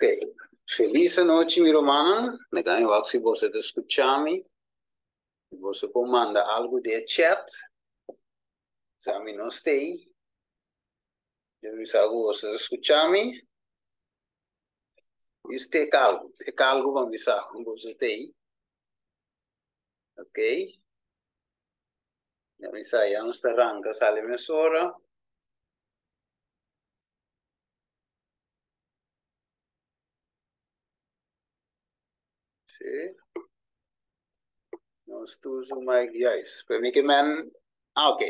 Ok, felis anochi mi rumannan, mi ta wak si boso ta skucha mi, si boso por manda algu den e chat, sa mi no stay, yo bisa ku boso ta skucha mi, i stek algu, tek algu pa mi sa ku boso t'ei, ok, ya mi sa ya nos ta ranka sali mesora. Sí. Nos tur su mic juist. Pero mi ke men, ah ok.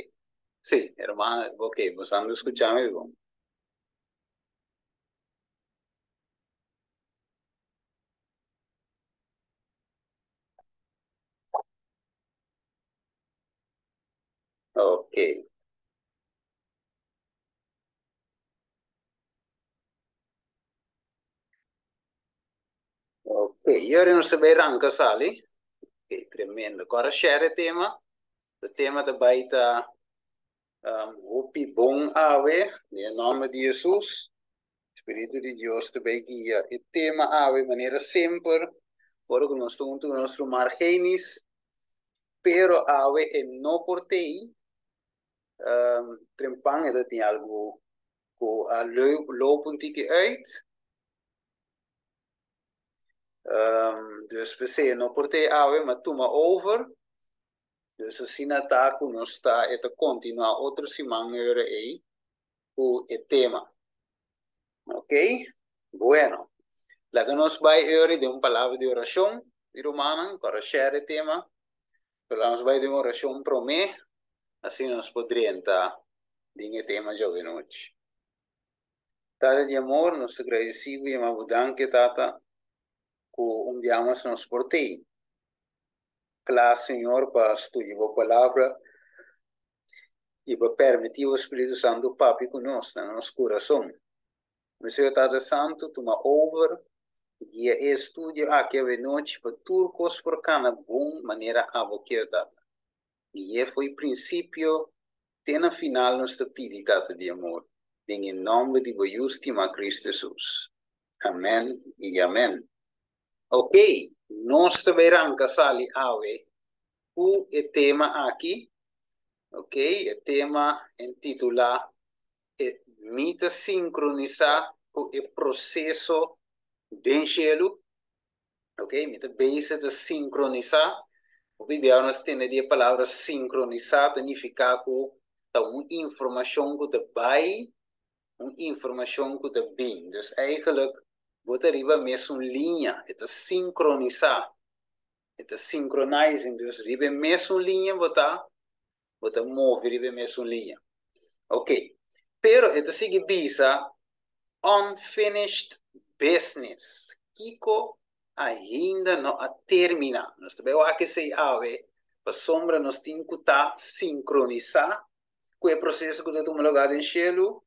Sí, hermano, ok, vos ando escuchame bon. Ok. Ok, y ahora nos ta bay ranca sali. Ok, tremendo. Cora share e tema. E tema ta bay ta um, hopi bon awe, den e nomber di Jesus. Spiritu di Dios ta bay guia e tema awe manera semper. Ora cu nos ta hunto cu nos ruman Argenis. Pero awe e no por tey. Um, trempan e ta tin algo cu a loop un tiki uit. Um, dus p'esei no por tei awe, ma tuma over. Dus asina ta ku nos ta, e ta kontinuá otro siman ora ei ku e tema. Ok? Bueno, laga nos bai ora den un palabra di orashon, mi rumannan, para share e tema. Pero laga nos bai den orashon promé, asina nos por drenta den e tema djawe nochi. Tata di amor, nos ta gradisí bo i yama bo danki, Tata, ku un bia mas nos por tei kla, Señor, pa studia bo Palabra i pa permití bo Spiritu Santu papia ku nos na nos kurason. Mi Señor Tata Santu, tuma over, guia e estudio aki awenochi pa tur kos por kana bon manera abo kier, Tata. Gui'é fo'i prinsipio te na final nos ta pidi, Tata di amor, den e nòmber di bo Yu stimá Kristu Hesus. Amèn i amèn. Ok, nos ta bai ranka sali awe ku e tema aki. Ok, e tema entitulá E Mi ta sinkronisá ku e proseso den shelu. Ok, mi ta bezig ta sinkronisá. Hopi biaha nos tende di e palabra sinkronisá ta nifiká ku ta un informashon ku ta bai, un informashon ku ta bin. Dus eigenlijk bo ta riba mesun liña, e ta sinkronisá, e ta synchronizing. Dus riba e mesun liña bo ta, bo ta move riba e mesun liña. Ok, pero e ta sigui bisa unfinished business. Kiko ainda no a terminá. Nos ta bai wak esei awe pasobra nos tin ku ta sinkronisá ku e proseso ku ta tuma lugá den shelu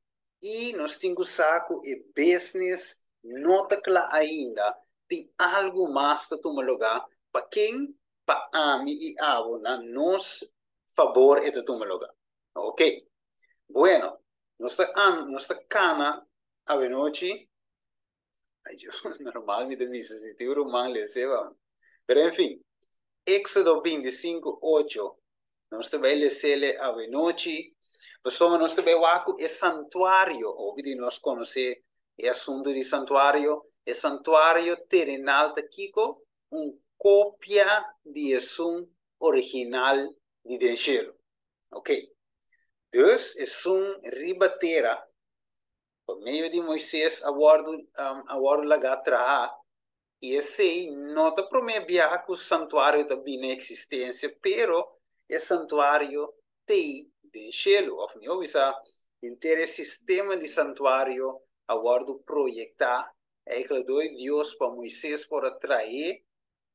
i nos tin ku sa ku e business no ta kla ainda, tin algu mas ta tuma lugá pa ken? Pa ami i abo na nos fabor e ta tuma lugá. Ok. Bueno, nos ta nos ta kana awenochi. Ay Dios, normal mi ta bisa si tin un ruman lese ba. Pero en fin, Éxodo 25, 8. Nos ta bai lesele awenochi. Pasobra nos ta bai wak ku e santuario. Hopi di nos konosé e asuntu di santuario. E santuario terenal ta kiko? Un kopia di esun original di den shelu. Ok. Dus esun riba tera pa medio di Moises a wòrdu a wòrdu lagá traha, i esei no ta promé biaha ku santuario ta bini na eksistensia, pero e santuario t'ei den shelu, òf mihó bisa, henter e sistema di santuario a wòrdu proyektá eigentlik dor di Dios pa Moises por a traé,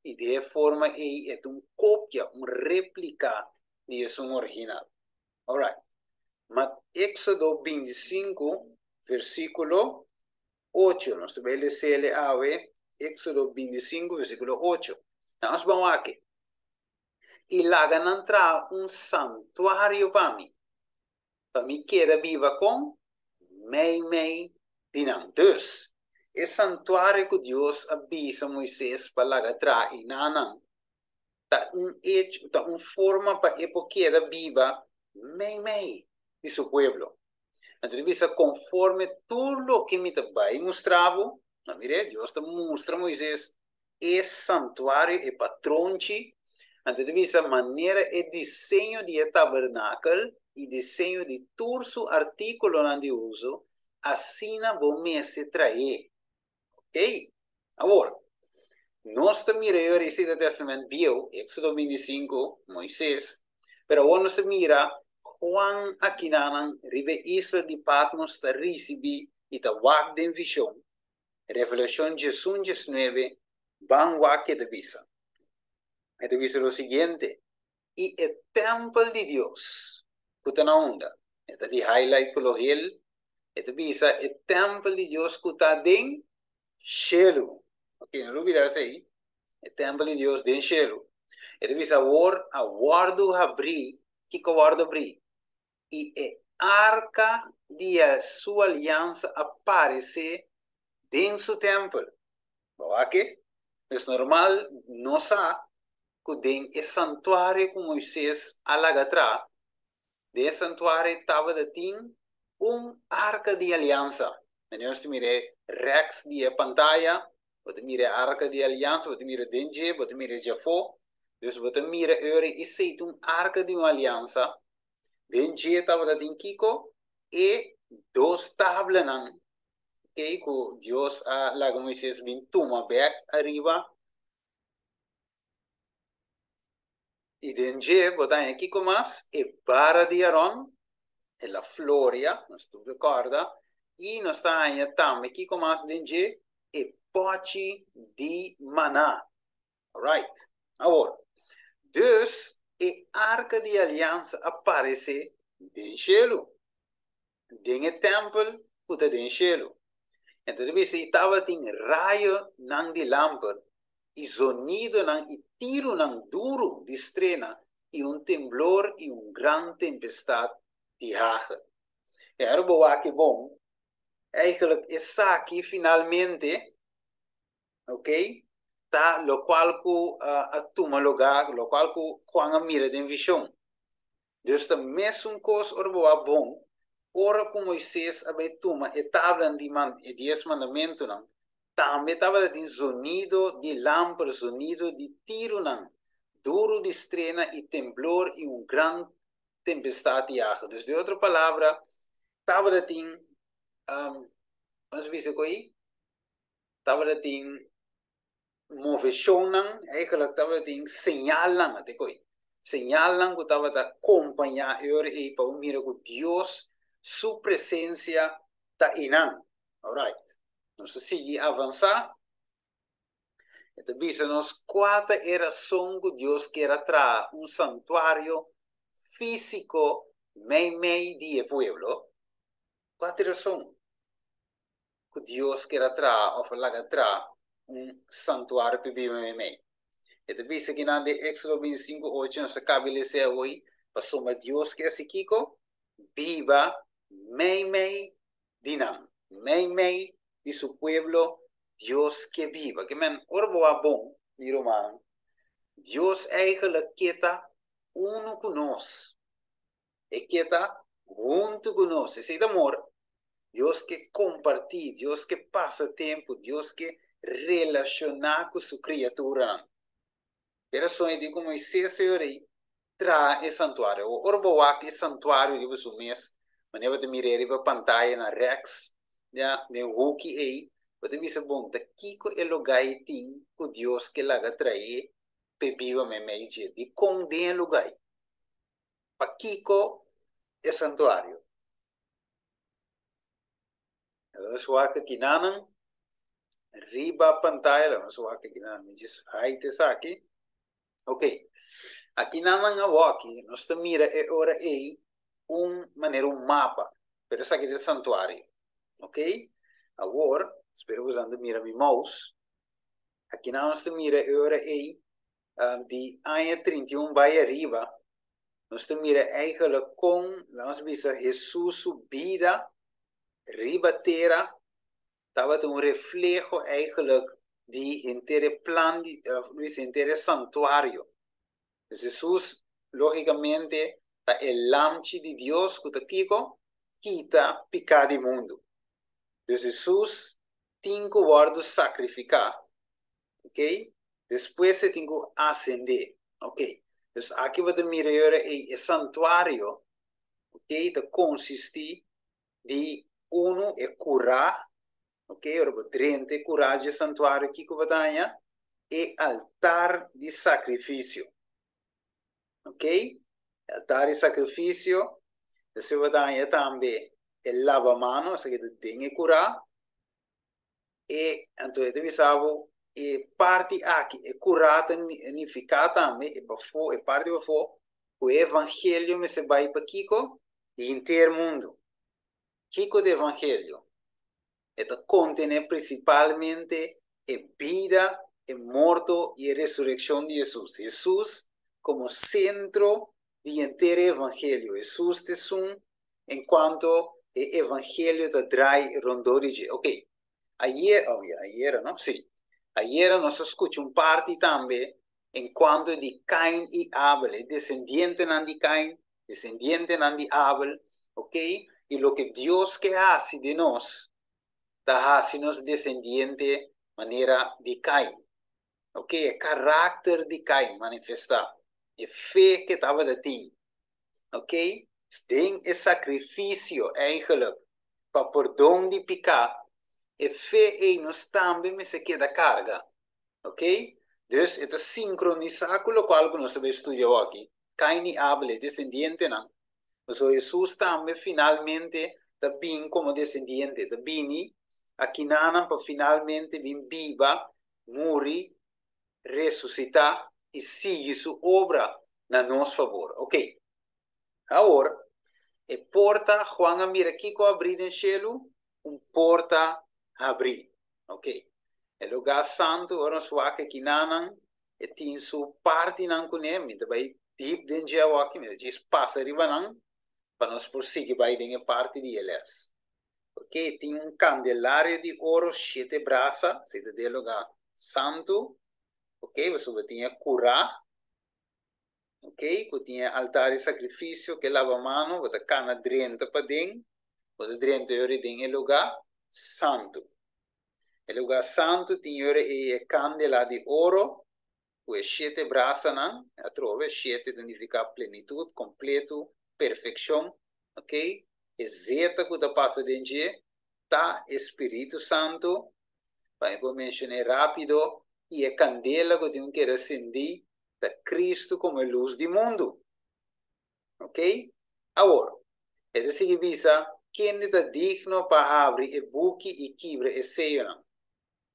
i di e forma ei e ta un kopia, un réplika di esun original. Alright. Ma Éxodo 25, versíkulo 8. Nos ta bai lesele awe, Éxodo 25, versíkulo 8. Nos ban wak. I laga nan traha un santuario pa mi, pa mi keda biba kon meimei di nan. Dus, E santuario ku Dios a bisa Moises pa laga traha einanan ta un echo, ta un forma pa e por keda biba meimei di su pueblo. Anto di bisa konforme tur loke mi ta bai mustra bo, no mire, Dios ta mustra Moises e santuario, e patronchi, anto di bisa manera e diseño di e tabernakel i diseño di tur su artíkulonan di uso, asina bo mester traé. Ok, awor, nos ta mira e ora esei ta Testament Bieu, Éxodo 25, Moises, pero awor nos ta mira Juan akinanan riba e isla di Patmos ta risibí i ta wak den vishon, Revelashon 11, 19, ban wak ke ta bisa. E ta bisa lo siguiente, I e tèmpel di Dios, ku ta na unda? E ta di highlight ku lo hel. E ta bisa e tèmpel di Dios ku ta den shelu. Ok, no lubida esei. E tèmpel di Dios den shelu. E ta bisa awor a wòrdu habrí. Kiko a wòrdu habrí? I e arka di e su aliansa a paresé den su tèmpel. Bo wak e? Es normal no sa ku den e santuario ku Moises a laga traha, den e santuario tabata tin un arka di aliansa. Manera nos ta mira e rèks di e pantaya, bo ta mira e arka di aliansa, bo ta mira den dje, bo ta mira djafó. Dus bo ta mira e ora esei ta un arka di un aliansa. Den dje tabata tin kiko? E dos tablanan Kei ku Dios a laga Moises bin tuma bek ariba, i den dje bo ta haña kiko mas? E bara di Aron, el a floria, nos tur ta kòrda, i nos ta haña tambe kiko mas den dje? E pòchi di maná. Alright. Awor, dus e arka di aliansa a paresé den shelu. Den e tèmpel ku ta den shelu. Enton ta bisa i tabatin rayonan di lamper i zonidonan i tirunan duru di strena i un temblor i un gran tempestat di hagel. E ora bo wak e bon, eigenlijk esaki finalmente, ok, ta lokual ku a tuma lugá, lokual ku Juan a mira den vishon. Dus ta mesun kos ora bo wak bon, ora ku Moises a bai tuma e tablanan di e Dies Mandamentunan, tambe tabata tin zonido di lamper, zonido di tirunan duru di strena i temblor i un gran tempestat di awa. Dus den otro palabra, tabata tin, nos bisa ku ei, tabata tin moveshonnan, eigenlijk tabatin señalnan, ate koe, señalnan ku tabata kompañá e ora ei pa bo mira ku Dios su presensia ta einan. Alright, nos ta sigui avansá. E ta bisa nos kua ta e rason ku Dios kier a traha un santuario físiko meimei di e pueblo. Kua ta e rason? ku Dios kier a traha òf a laga traha un santuario pa e biba meimei. E ta bisa kinan den Éxodo 25, 8, nos a kaba lesa awor, pasobra Dios ke hasi kiko? Biba meimei di nan, meimei di su pueblo Dios ke biba. Ke men, ora bo wak bon, mi rumannan, Dios eigenlijk ke ta unu ku nos. E ke ta huntu ku nos. Esei ta amor. Dios ke kompartí, Dios ke pasa tempu, Dios ke relashoná ku su kriaturanan. E rason ei di ku Moisés e ora ei traha e santuario. Awor, ora bo wak e santuario riba su mes, manera bo ta mir'é riba pantaya na rèks, ya, den huki ei, bo ta bisa, Bon, ta kiko e lugá ei tin ku Dios ke laga traé p'e biba meimei dje? Dikon den e lugá ei? Pakiko e santuario? Nos wak kinanan riba pantaya, nos wak kinanan, mi just hide esaki. Ok, akinanan awoki nos ta mira e ora ei un manera un mapa, pero esaki ta e santuario. Ok, awor, spero boso ta mira mi mouse. Akinan nos ta mira e ora ei di aña 31 bai ariba, nos ta mira eigenlijk kon, laat ons bisa, Hesus su bida riba tera tabata un refleho eigenlijk di henter e plan di, of henter e santuario. Dus Hesus, lógikamente, ta e Lamchi di Dios ku ta kiko? Kita piká di mundu. Dus Hesus tin ku wòrdu sakrifiká. Ok? Despues e tin ku asendé. Ok. Dus aki bo ta mira e ora ei e santuario, ok, ta konsistí di unu e kurá. Ok, ora bo drenta e kurá dje santuario kiko bo ta haña? E altar di sakrifisio. Ok, e altar di sakrifisio, despues bo ta haña tambe e labamano, esaki ta den e kurá, e anto e ta bisa bo e parti aki, e kurá ta nifiká tambe e pafó, e parti pafó, ku e evangelio mester bai pa kiko? Di henter mundu. Kiko ta evangelio? E ta kontené prinsipalmente e bida, e morto i e resurekshon di Hesus. Hesus komo sentro di henter e evangelio. Hesus ta esun en kuanto e evangelio ta drai rondó di dje. Oké, ayer, oh ya, ayera no? Sí. Ayera nos a skucha un parti tambe en kuanto di Kain i Abel, e desendientenan di Kain, desendientenan di Abel, ok? I loke Dios ke hasi den nos, ta hasi nos desendiente manera di Kain, ok? E karakter di Kain manifestá, e fe ke tabata tin, ok? Den e sakrifisio eigenlijk pa pordon di piká, e fe ei nos tambe mester keda karga, ok? Dus e ta sinkronisá ku lokual ku nos ta bai studia awor-aki. Kain i Abel, e desendientenan. Pasobra Hesus tambe finalmente ta bin komo desendiente, ta bini akinanan pa finalmente bin biba, muri, resusitá i sigui su obra na nos fabor. Ok. Awor, e porta, Juan a mira kiko a habrí den shelu? Un porta habrí. Ok. E lugá santu, ora nos wak akinanan, e tin su partinan kuné, mi ta bai diep den dje awaki, mi ta djis pasa riba nan, pa nos por sigui bai den e parti di e les. Ok, tin un kandelario di oro, shete brasa, esei ta den e lugá santu. Ok, pasobra tin e kurá, ok, ku tin e altar di sakrifisio, ku e labamano, bo ta kana drenta paden, bo ta drenta yori den e lugá santu. E lugá santu tin yori ei e kandela di oro ku e shete brasanan, atrobe shete ta nifiká plenitut, kompletu, perfekshon, ok, e zeta ku ta pasa den dje ta e Spiritu Santu, pa mi por menshoné rápido, i e kandela ku tin ku keda sendí ta Kristu komo e lus di mundu. Ok? Awor, e ta sigui bisa, Kende ta digno pa habri e buki i kibra e seyonan?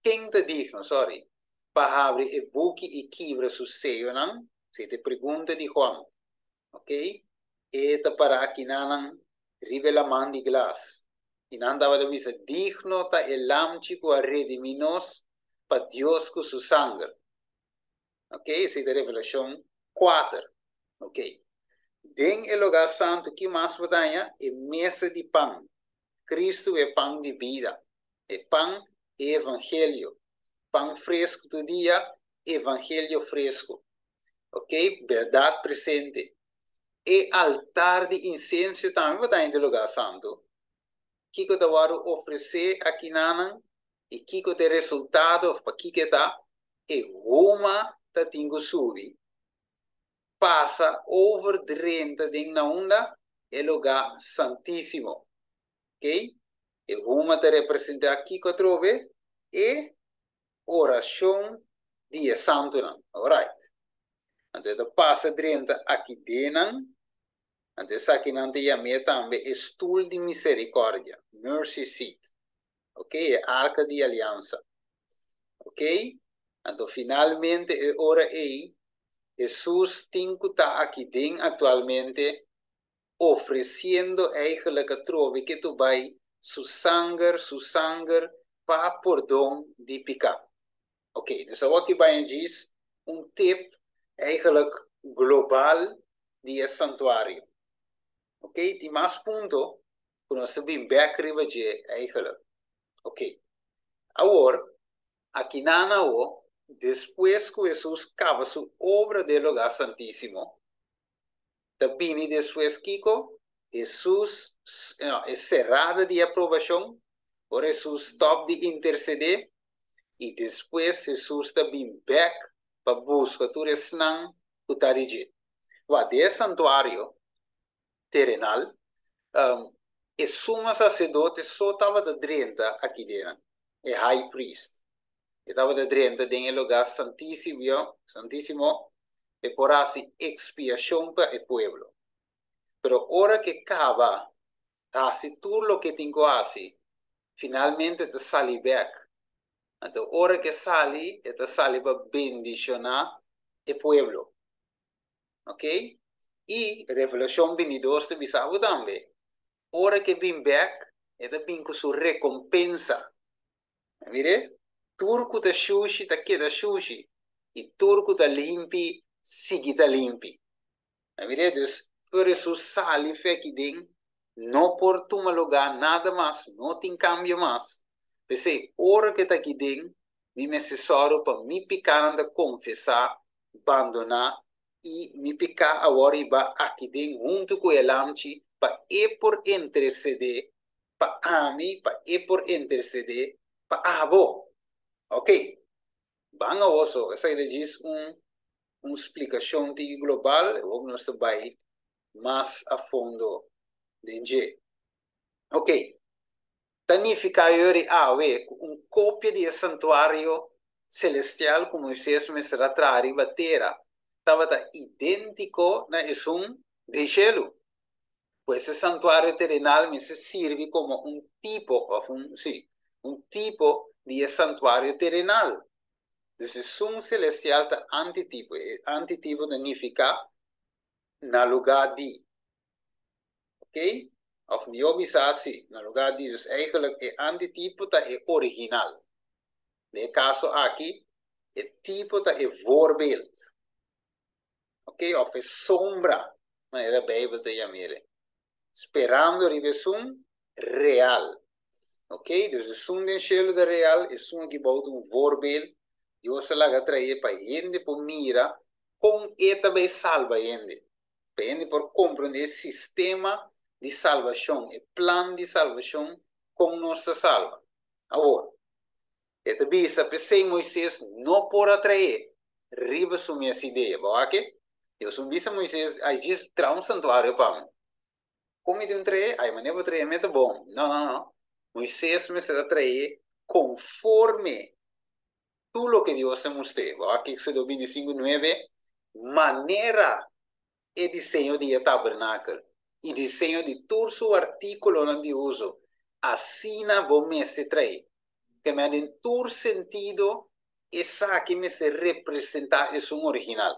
Ken ta digno, sorry, pa habri e buki i kibra su seyonan? Esei ta e pregunta di Juan. Ok? E ta para akinanan riba e laman di glas. I nan tabata bisa, Digno ta e Lamchi ku a redimí nos pa Dios ku su sanger. Ok, esei ta Revelashon kuater. Ok. Den e lugá santu ki mas bo ta haña? E mesa di pan. Kristu e pan di bida. E pan, e evangelio. Pan fresku tur dia, evangelio fresku. Ok, bèrdat presente. E altar di insensio tambe bo ta haña den lugá santu. Kiko ta wòrdu ofresé akinanan i kiko ta e resultado òf pakiko e ta? E huma ta tin ku subi, pasa over drenta den na unda? E lugá santísimo. Ok? E huma ta representá kiko atrobe? E orashon di e santunan. Alright. Anto e ta pasa drenta aki denan. Anto esakinan ta yam'é tambe e stul di miserikòrdia, mercy seat. Ok, e arka di aliansa. Ok, anto finalmente e ora ei, Hesus tin ku ta aki den aktualmente ofresiendo eigenlijk atrobe ke tu bai su sanger, su sanger pa pordon di piká. Ok, dus awor ki bai djis un tip eigenlijk global di e santuario. Ok, tin mas punto ku nos ta bin bek riba dje eigenlijk. Ok. Awor, akinan awo, despues ku Hesus kaba su obra den lugá santísimo, ta bini despues kiko? Hesus, no, e serada di aprobashon, ora Hesus stòp di intersedé, i despues Hesus ta bin bèk pa buska tur esnan ku ta di dje. Wak, den e santuario terenal, e suma saserdote so tabata drenta aki denan, e high priest. E tabata drenta den e lugá santísimo, e por hasi ekspiashon pa e pueblo. Pero ora ku e kaba hasi tur loke e tin ku hasi, finalmente e ta sali bèk. Anto ora ku e sali, e ta sali pa bendishoná e pueblo. Ok? I Revelashon bintidos ta bisa bo tambe, ora ku e bin bèk, e ta bin ku su rekompensa. Mire, tur ku ta shushi ta keda shushi, i tur ku ta limpi sigui ta limpi. Mire, dus for Hesus sali fe aki den, no por tuma lugá nada mas, no tin kambio mas. P'esei, ora ku e ta aki den, mi mester sòru pa mi pikánan ta konfesá, bandoná, i mi piká awor riba aki den huntu ku e lamchi pa e por intersedé pa ami, pa e por intersedé pa abo. Ok, ban awor so, esaki ta djis un un splikashon tiki global, awor nos ta bai mas a fondo den dje. Ok, ta nifiká yori awe ku un kopia di e santuario selestial ku Moises mester a traha riba tera tabata idéntiko na esun den shelu. Pues e santuario terenal mester sirbi komo un tipo, òf un, sí, un tipo di e santuario terenal. Dus esun selestial ta antitipo. E antitipo ta nifiká na lugá di. Ok? Òf mihó bisa así, na lugá di. Dus eigenlijk e antitipo ta e original. Den e kaso aki, e tipo ta e voorbeeld. Ok, òf e sombra, manera Beibel ta yam'el. Sperando riba esun real. Ok, dus esun den shelu ta real, esun aki bou ta un voorbeeld. Dios a laga trae pa hende por mira kon e ta bai salba hende. Pa hende por komprondé e sistema di salbashon, e plan di salbashon kon nos ta salba. Awor, E ta bisa, P'esei Moises no por a traé riba su mes idea. Bo wak? Dios un bisa Moises, Ai djis traha un santuario pa mi. Kon mi tin traé? Ai, manera bo traé mi ta bon. No, no, no. Moises mester a traé konforme tur loke Dios a mustr'é. Bo wak Éxodo 25, 9, Manera e diseño di e tabernakel i diseño di tur su artíkulonan di uso, asina bo mester traé. Kemey den tur sentido esaki mester representá esun original.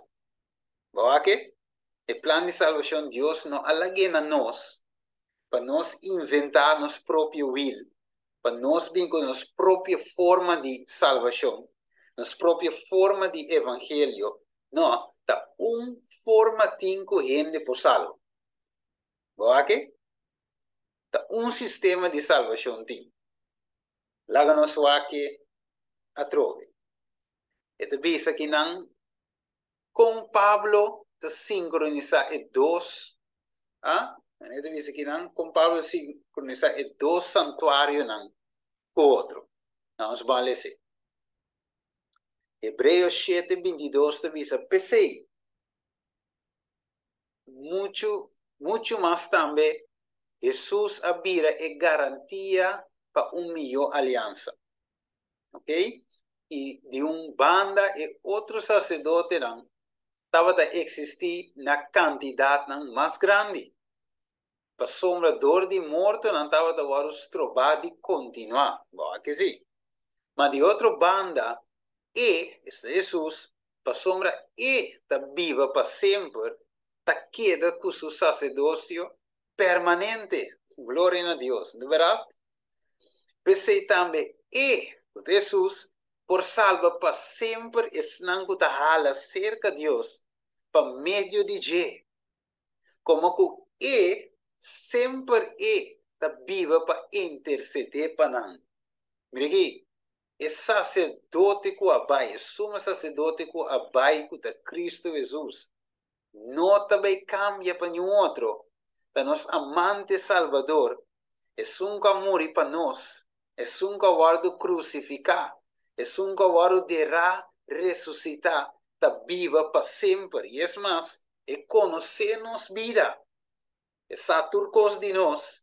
Bo wak e? E plan di salbashon Dios no a lag'é na nos pa nos inventá nos propio wil, pa nos bin ku nos propio forma di salbashon, nos propio forma di evangelio. No, ta un forma tin ku hende por salba. Bo wak e? Ta un sistema di salbashon tin. Laga nos wak atrobe. E ta bisa kinan kon Pablo ta sinkronisá e dos, a? E ta bisa kinan kon Pablo ta sinkronisá e dos santuarionan ku otro. Nos ban lesa. Hebreo 7:22 ta bisa, P'esei, Muchu, muchu mas tambe, Hesus a bira e garantia pa un mihó aliansa. Ok? I di un banda e otro saserdotenan tabata eksistí na kantidatnan mas grandi, pasobra dor di morto nan tabata wòrdu strobá di kontinuá. Bo a ke si? Ma di otro banda, e, esta Hesus, pasobra e ta biba pa semper, ta keda ku su saserdosio permanente. Gloria na Dios, no ta bèrdat? P'esei tambe e, ku ta Hesus, por salba pa semper esnan ku ta hala serka Dios pa medio di dje, komo ku e, semper e, ta biba pa intersedé pa nan. Mira aki. E saserdote ku a bai, e sumo saserdote ku a bai ku ta Kristu Hesus, no ta bai kambia pa niun otro, ta nos amante Salbador, esun ku a muri pa nos, esun ku a wòrdu krusifiká, esun ku a wòrdu derá, resusitá, ta biba pa semper. I es mas, e konosé nos bida. E sa tur kos di nos,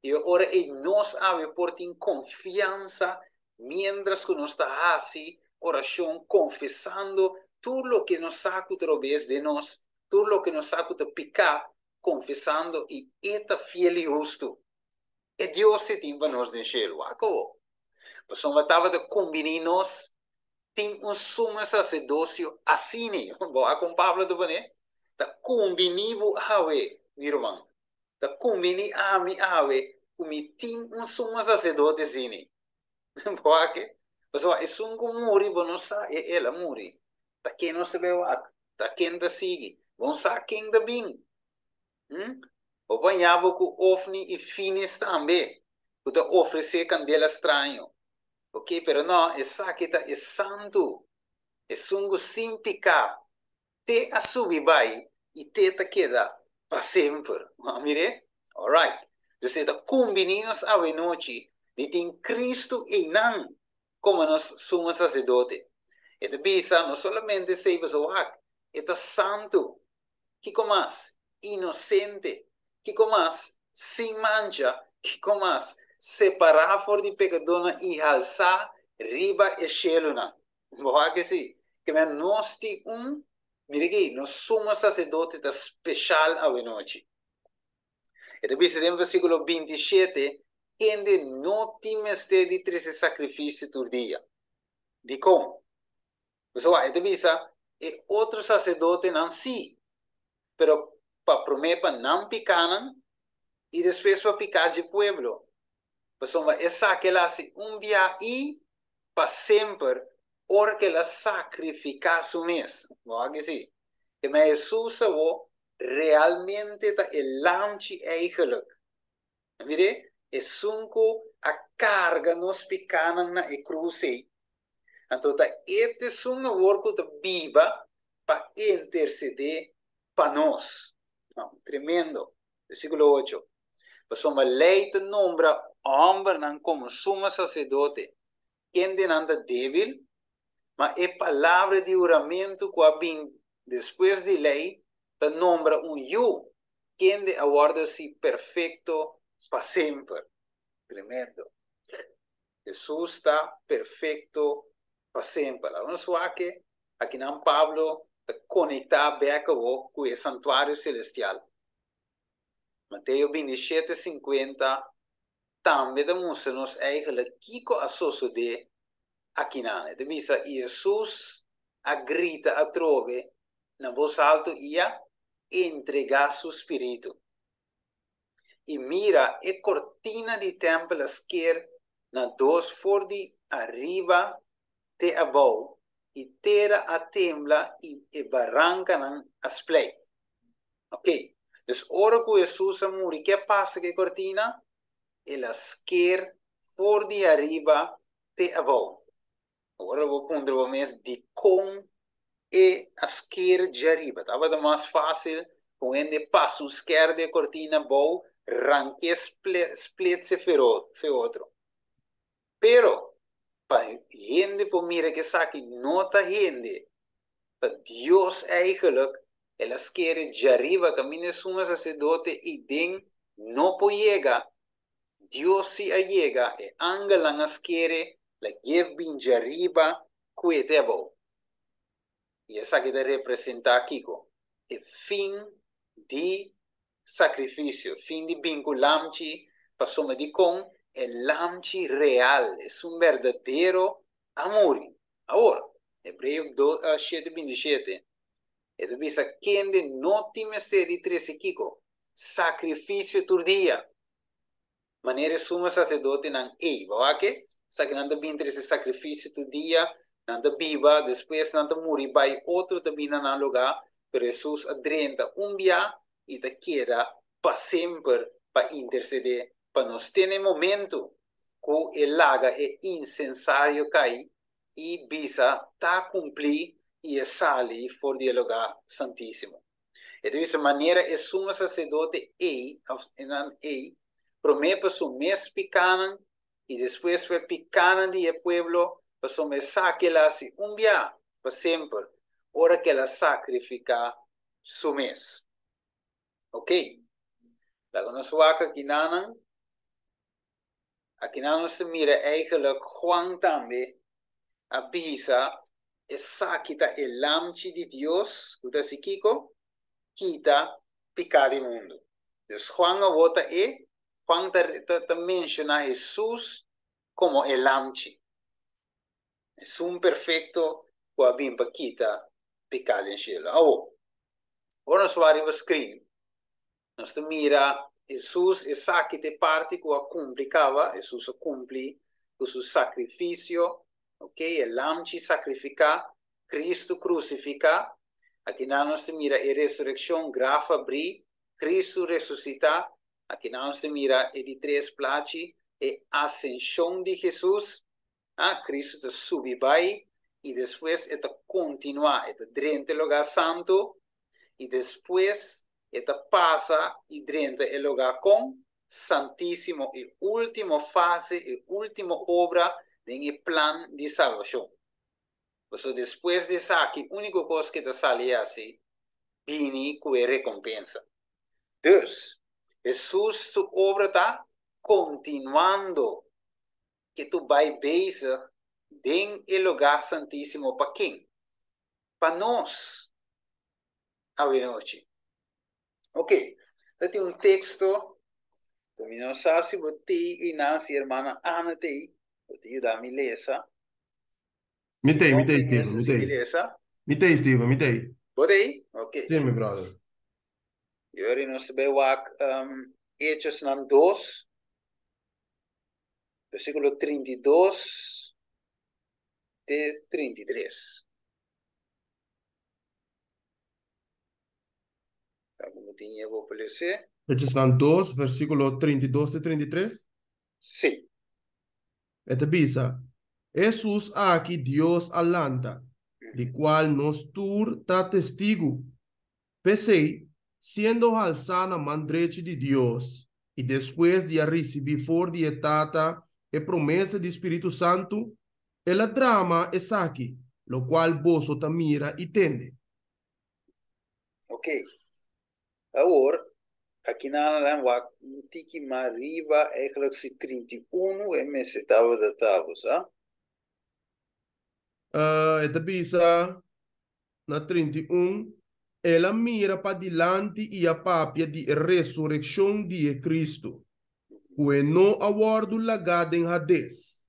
i e ora ei nos awe por tin konfiansa miéntras ku nos ta hasi orashon konfesando tur loke nos sa ku ta robes den nos, tur loke nos sa ku ta piká, konfesando i e ta fiel i hustu. E Dios ei tin pa nos den shelu. Wak awor. Pasobra tabata kumbiní nos tin un sumo saserdosio asina. Bo a kon Pablo ta pone? Ta kumbiní bo awe, mi ruman. Ta kumbiní ami awe ku mi tin un sumo saserdote asina. Bo a ke? Pasobra esun ku muri bo no sa e el a muri. Ta ken nos ta bai wak? Ta ken ta sigui? Bo no sa ken ta bin. Hm? Bo baña bo ku Ofni i Finis tambe, ku ta ofresé kandela straño. Ok, pero no, esaki ta e santu, esun ku sin piká te a subi bai i te ta keda pa semper. Bo a mir'é? Alright. Dus e ta kumbiní nos awenochi di tin Kristu einan komo nos Sumo Saserdote. E ta bisa no solamente esei pasobra wak, e ta santu. Kiko mas? Inosente. Kiko mas? Sin mancha. Kiko mas? Separá for di pekadónan i halsá riba e shelunan. Bo wak esei? Ke men nos tin un, mira aki, nos Sumo Saserdote ta speshal awenochi. E ta bisa den versíkulo 27, Kende no tin mester di trese sakrifisio tur dia. Dikon? Pasobra e ta bisa e otro saserdotenan sí, pero pa promé pa nan pikánan i despues pa piká dje pueblo. Pasobra esaki el a hasi un bia i pa semper ora ku el a sakrifiká su mes. Bo wak esei? Ke men Hesus awor realmente ta e lamchi eigenlijk. Mir'é, esun ku a karga nos pikánan na e krus ei. Anto ta e t'esun awor ku ta biba pa intersedé pa nos. No, tremendo. Versíkulo ocho. Pasobra lei ta nombra hòmbernan komo sumo saserdote, kendenan ta débil, ma e palabra di huramentu ku a bin despues di lei ta nombra un yu, kende a wòrdu hasi perfekto pa semper. Tremendo. Hesus ta perfekto pa semper. Laga nos wak akinan Pablo ta konektá bèk awor ku e santuario selestial. Mateo 27, 50 tambe ta mustra nos eigenlijk kiko a sosodé akinan. E ta bisa, I Hesus a grita atrobe na bos altu i a entregá su spiritu. I mira, e kortina di tèmpel a sker na dos for di ariba te abou, i tera a tembla i e barankanan a spleit. Ok, dus ora ku Hesus a muri, ke a pasa ku e kortina? El a sker for di ariba te abou. Ora bo puntra bo mes dikon e a sker djariba, tabata mas fásil ku un hende pasa un sker di e kortina bou, rank'é splitse fe otro. Pero, pa hende por mira ku esaki no ta hende, ta Dios eigenlijk, el a sker e djariba kaminda e sumo saserdote i den no por yega. Dios si a yega, e angelnan a skere lag'é bin djariba ku e te abou. I esaki ta representá kiko? E fin di sakrifisio, fin di bin ku lamchi, pasobra dikon e lamchi real, esun berdadero, a muri. Awor, Hebreo 7, 27, e ta bisa, Kende no tin mester di trese kiko? Sakrifisio tur dia. Manera e sumo saserdotenan ei, bo wak e? Esaki nan ta bin trese sakrifisio tur dia, nan ta biba, despues nan ta muri bai, otro ta bin na nan lugá, pero Hesus a drenta un bia i ta keda pa semper pa intersedé pa nos. Te na e momentu ku e laga e insensario kai i bisa ta kumplí i e sali for di e lugá santísimo. E ta bisa manera e sumo saserdote ei, òf nan ei, promé pa su mes pikánan i despues pa e pikánan di e pueblo, pasobra esaki el a hasi un bia pa semper, ora ku el a sakrifiká su mes. Ok, laga nos wak akinanan. Akinan nos ta mira eigenlijk Juan tambe a bisa esaki ta e Lamchi di Dios ku ta hasi kiko? Kita piká di mundu. Dus Juan awor ta e, Juan ta ta menshoná Hesus komo e Lamchi. Esun perfekto ku a bin pa kita piká den shelu. Awor, ora nos wak riba screen, Nos ta mira Hesus, esaki ta e parti ku a kumpli kaba, Hesus a kumpli ku su sakrifisio, ok, e lamchi sakrifiká, Kristu krusifiká. Akinan nos ta mira e resurekshon, graf abrí, Kristu resusitá. Akinan nos ta mira e di tres plachi, e asenshon di Hesus, ah, Kristu ta subi bai i despues e ta kontinuá, e ta drenta e lugá santu i despues e ta pasa i drenta e lugá kon santísimo, e último fase, e último obra den e plan di salbashon. Pasobra despues di esaki, úniko kos ke ta sali hasi, bini ku e rekompensa. Dus, Hesus su obra ta kontinuando ke tu bai bezig den e lugá santísimo pa ken? Pa nos awenochi. Ok, ta tin un teksto, ku mi no sa si bo tei einan, si hermana Ana tei, bo ta yuda mi lesa. Mi Si tei, mi no tei, tin Steven, esa, mi si mi tei. lesa. Mi tei, Steven, mi tei. Bo tei? Ok. Sí, mi brother. Yori nos ta bai wak Hechosnan 2. Versíkulo 32 te 33. Ta como tin e bo lese? Hechosnan 2, versíkulo 32 te 33. Sí. E ta bisa, Hesus aki Dios a lanta, di kual nos tur ta testigu. P'esei, siendo halsá na man drechi di Dios, i despues di a risibí for di e Tata e promesa di Spiritu Santu, el a drama esaki, lokual boso ta mira i tende. Ok. Awor, akinan nan wak un tiki mas riba, eigenlijk si 31 e mester tabata ta, bo sa? E ta bisa na 31, El a mira padilanti i a papia di e resurekshon di e Kristu, ku e no a wòrdu lagá den Hades,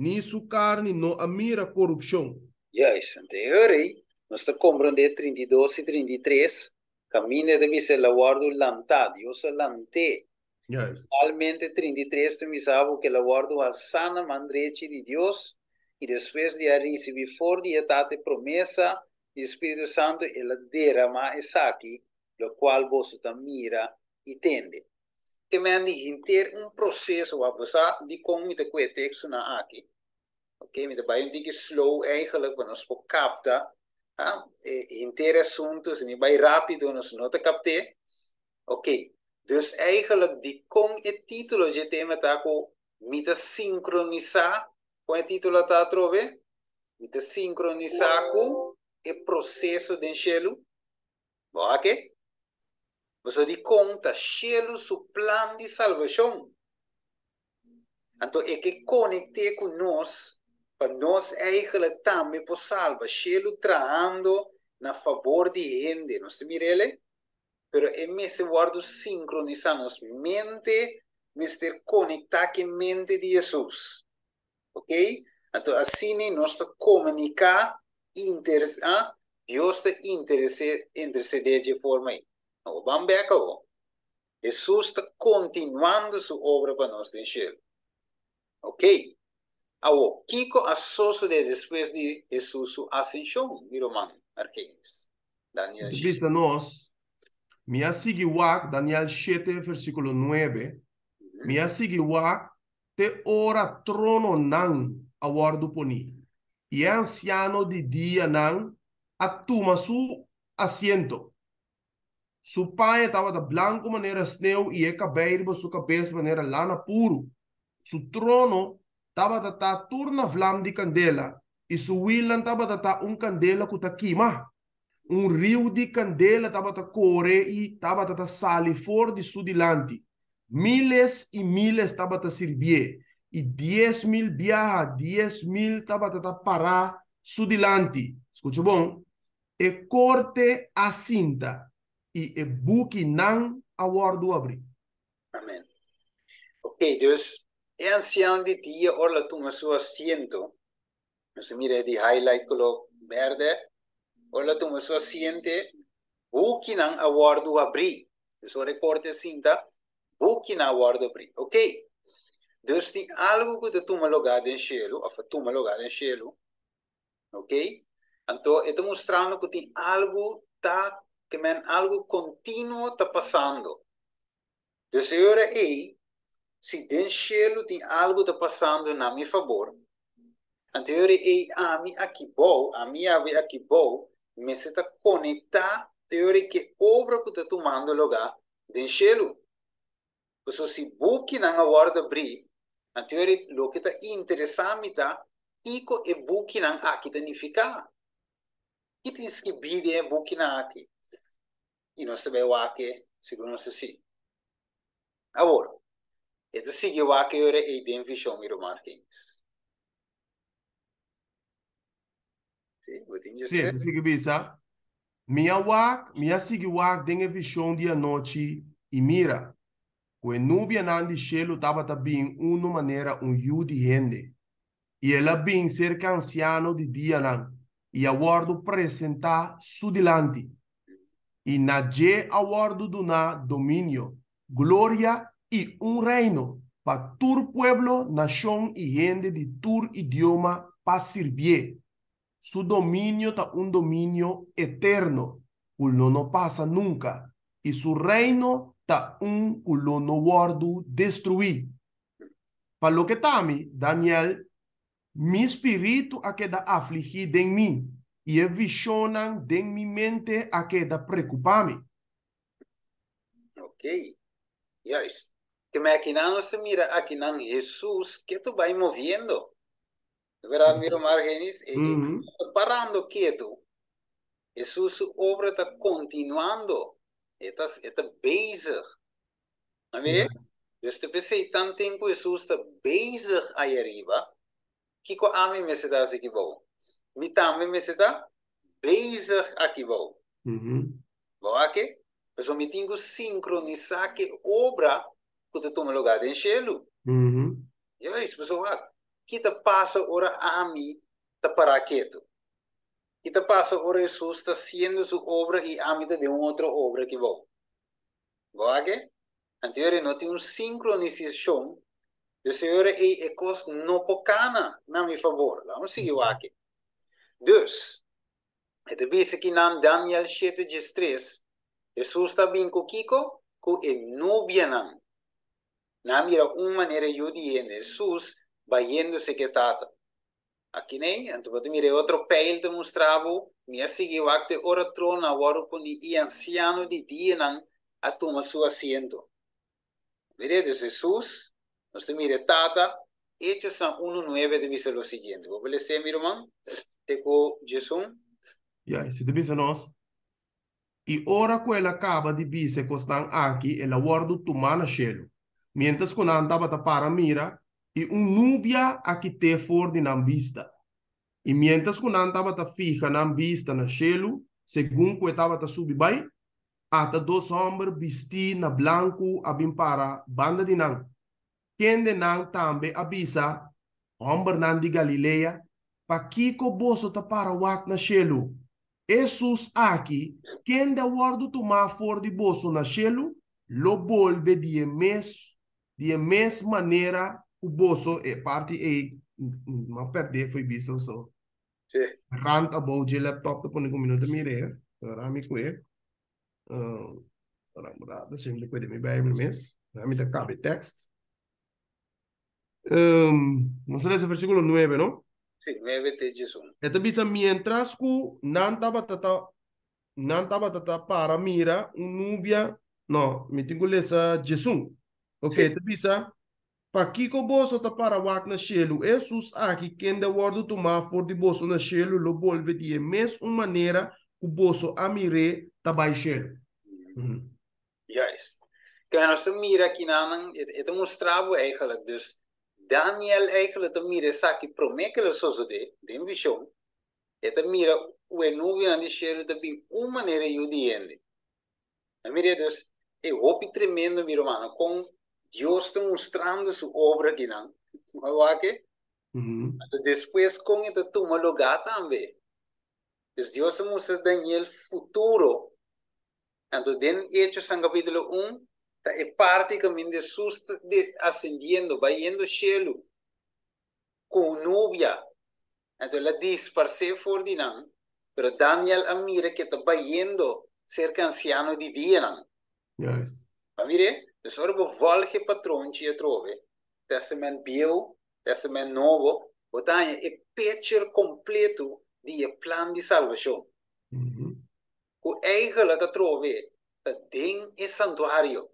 ni su karni no a mira korupshon. Juist, anto e ora ei nos ta komprondé 32 i 33, kaminda e ta bisa el a wòrdu lantá, Dios a lant'é. Juist. Finalmente 33 ta bisa bo ku el a wòrdu halsá na man drechi di Dios, i despues di a risibí for di e Tata e promesa di Spiritu Santu, el a deramá esaki, lokual boso ta mira i tende. Te men di henter un proseso, wak bo sa dikon mi ta kue tekstonan aki? Ok, mi ta bai un tiki slow eigenlijk pa nos por kapta e henter asuntu, si mi bai rápido nos no ta kapt'é. Ok, dus eigenlijk dikon e título dje tema ta ku mi ta sinkronisá Kon e título ta atrobe? Mi ta sinkronisá ku e proseso den shelu. Bo a ke? Bo sa dikon ta shelu su plan di salbashon. Anto e ke konekt'é ku nos pa nos eigenlijk tambe por salba. Shelu trahando na fabor di hende. Nos ta mira el? Pero e mester wòrdu sinkronisá. Nos mente mester konektá ku e mente di Hesus. Ok? Anto asina nos ta komuniká inter ah, Dios ta interesé intersedé dje forma ei. Awor ban bèk awor. Hesus ta kontinuando su obra pa nos den shelu. Ok. Awor, kiko a sosodé despues di Hesus su asenshon, mi ruman Argenis? Daniel Ta 7. bisa nos, Mi a sigui wak, Daniel 7, versíkulo 9, Mi a sigui wak. te ora trononan a wòrdu poní, i e Ansiano di Dianan a tuma su asiento. Su paña tabata blanku manera sneu i e kabei riba su kabes manera lana puru. Su trono tabata ta tur na vlam di kandela i su wilnan tabata ta un kandela ku ta kima. Un riu di kandela tabata kore i tabata ta sali for di su dilanti. Miles i miles tabata sirbié, i 10,000 biaha 10,000 tabata ta pará su dilanti. Skucha bon, E korte a sinta i e bukinan a wòrdu abrí. Amen. Ok, dus e ansiano di dia ora la tuma su asiento, nos a mira di highlight koló bèrdè, ora la tuma su asiente, bukinan a wòrdu abrí. Dus ora e korte a sinta, bukinan a wòrdu abrí. Ok, dus tin algu ku ta tuma lugá den shelu, òf a tuma lugá den shelu, Ok? Anto e ta mustrando ku tin algu ta, ke men algu kontinuo ta pasando. Dus e ora ei, si den shelu tin algu ta pasando na mi fabor, anto e ora ei ami aki bou, ami awe aki bou, mester ta konektá e ora ei ku e obra ku ta tumando lugá den shelu. Pasobra si bukinan a wòrdu abrí, anto e loke ta interesá mi ta kiko e bukinan aki ta nifiká. Ki tin skibí den e bukinan aki? I nos ta bai wak e segun nos ta sigui. Awor, e ta sigui wak e ora ei den vishon, mi ruman Argenis. Sí, bo tin Sí, ta sigui bisa, Mi a wak, mi a sigui wak den e vishon di anochi, i mira, ku e nubianan di shelu tabata bin unu manera un yu di hende. I el a bin serka ansiano di dianan, i a wòrdu presentá su dilanti. I na dje a wòrdu duná dominio, gloria i un reino, pa tur pueblo, nashon i hende di tur idioma pa sirbié. Su dominio ta un dominio eterno ku lo no pasa nunka, i su reino ta un ku lo no wòrdu destruí. Pa loke ta mi, Daniel, mi spiritu a keda afligí den mi, i e vishonnan den mi mente a keda preokupá mi. Ok, juist. Ke me akinan nos ta mira akinan Hesus ke ta bai moviendo. Verdad, mi ruman Argenis? E, e ta parando ketu. Hesus su obra ta kontinuando. E ta, e ta bezig. A mire? Dus te p'esei tan ten ku Hesus ta bezig ai ariba, kiko ami mester ta hasi aki bou? Mi tambe mester ta bezig aki bou. Bo wak ke? Pasobra mi tin ku sinkronisá ku e obra ku ta tuma lugá den shelu. Juist, pasobra wak, Ki ta pasa ora ami ta pará ketu? Ki ta pasa ora Hesus ta hasiendo su obra i ami ta den un otro obra aki bou? Bo wak e? Anto e ora no tin un sinkronisashon, dus e ora ei e kos no por kana na mi fabor. Laat nos sigui wak e. Dus, e ta bisa ki nan Daniel shete diestres, Hesus ta bin ku kiko? Ku e nubianan. Nan a mira un manera yu di hende, Hesus, bayéndose ku e Tata. Aki nei, anto bo ta mira e otro pijl ta mustra bo, Mi a sigui wak te ora trono a wòrdu poní i ansiano di dianan a tuma su asiento. Mira, dus Hesus, nos ta mira e Tata, Hechosnan unu nuebe ta bisa lo siguiente. Bo por les'é, mi ruman? Te ku 11. Ya, esei ta bisa nos, I ora ku el a kaba di bisa e kosnan aki, el a wòrdu tumá na shelu, miéntras ku nan tabata para mira, i un nubia a kit'é for di nan bista. I miéntras ku nan tabata fiha nan bista na shelu, segun ku e tabata subi bai, ata dos hòmber bistí na blanku a bin para banda di nan, kende nan tambe a bisa, Hòmbernan di Galilea, pakiko boso ta para wak na shelu? Hesus aki, kende a wòrdu tumá for di boso na shelu, lo bolbe di e mes di e mes manera ku boso, e parti ei m'a pèrdè fo'i bisa so. Rant abou dje laptop ta pone ku mi no ta mir'é, ora mi kue. Ora mi rata, si mi ta kue den mi Bijbel mes, mi ta kabe tekst. Nos a lesa versíkulo 9, no? Sí, 9 te 11. E ta bisa mientras ku nan tabata ta nan tabata ta para mira un nubia, no, mi tin ku lesa 11. Ok, Sí. e ta bisa, Pakiko boso ta para wak na shelu? E Hesus aki, kende a wòrdu tumá for di boso na shelu, lo bolbe di e mes un manera ku boso a mir'é ta bai shelu. Juist. Kende nos ta mira akinanan, e ta mustra bo eigenlijk, dus Daniel eigenlijk ta mira esaki promé ku el a sosodé den vishon, e ta mira ku e nubianan di shelu ta bin un manera yu di hende. A mira dus e hopi tremendo mi rumannan kon Dios ta mustrando su obra akinan. Bo a wak e? Anto despues kon e ta tuma lugá tambe. Dus Dios a mustra Daniel futuro. Anto den Hechosnan kapítulo 1 ta e parti kaminda Hesus ta asendiendo, bayendo shelu ku un nubia. Anto el a disparsé for di nan, pero Daniel a mira ku e ta bayendo serka ansiano di dianan. Juist. Bo a mir'é? Dus ora bo vòlg e patronchi atrobe, Tèstamènt Bieu, Tèstamènt Nobo, bo ta haña e picture kompleto di e plan di salbashon. Ku eigenlijk atrobe ta den e santuario.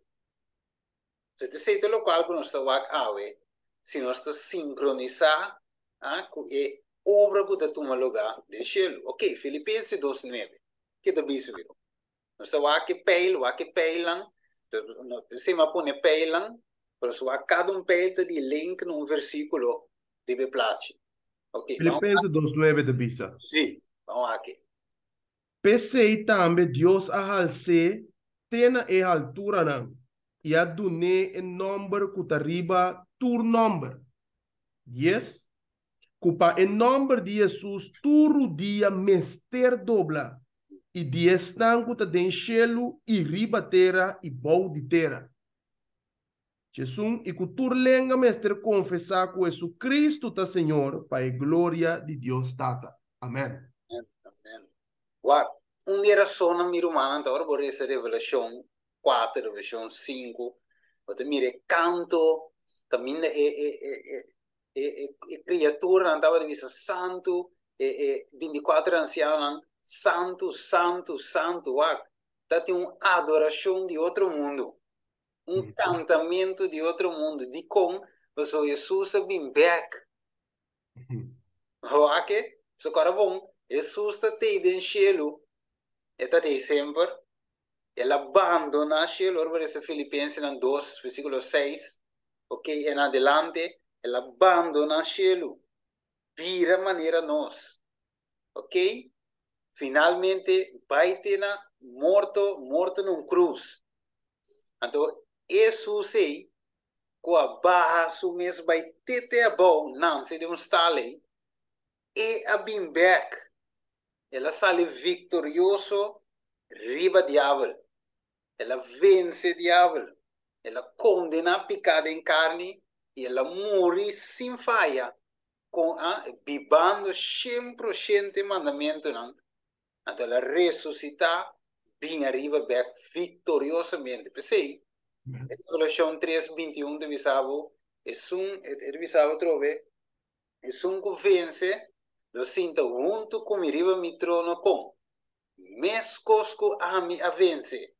So ta esei ta lokual ku nos ta wak awe, si nos ta sinkronisá ku e obra ku ta tuma lugá den shelu. Ok, Filipense 2:9, ke ta bisa mi? Nos ta wak e peil, wak e peilnan, p'esei mi a pone peilnan, pero si wak kada un peil ta di link na un versíkulo riba e plachi. Ok, ban wak. Filipense 2:9 ta bisa. Sí, ban wak e. P'esei tambe Dios a hals'é te na e halturanan i a dun'é e nòmber ku ta riba tur nòmber, dies, ku pa e nòmber di Hesus tur rudia mester dobla, i di esnan ku ta den shelu i riba tera i bou di tera. Djesun, i ku tur lenga mester konfesá ku Hesukristu ta Señor, pa e gloria di Dios Tata. Amèn. Amèn. Wak, un di e rasonnan, mi rumannan, ta ora bo resa Revelashon kuater, Revelashon sinku, bo ta mira e kanto kaminda e e e e e e kriaturanan tabata bisa santu, e e bintikuater ansianonan, santu, santu, santu. Wak, ta tin un adorashon di otro mundu. Un kantamentu di otro mundu. Dikon? Pasobra Hesus a bin bèk. Wak e? So kòrda bon, Hesus ta tei den shelu, e ta tei semper. El a bandoná shelu, ora bo lesa Filipensenan 2, versíkulo 6, ok, en adelante, el a bandoná shelu, bira manera nos. Ok, finalmente bai te na morto, morto na un cruz. Anto Hesus ei cu a baha su mes bai te te abou nanse den un stal ei, e a bin bek. El a sali victorioso riba diabel. El a vence diabel. El a condena pica den carni y el a muri sin faya con a bibando 100% e mandamentonan, anto el a resucita bin ariba bek victoriosamente. P'esey, e Revelacion 3, 21 ta bisa bo, esun, e ta bisa bo atrobe, esun cu vence lo sinta hunto cu mi riba mi trono con mescos cu ami a vence.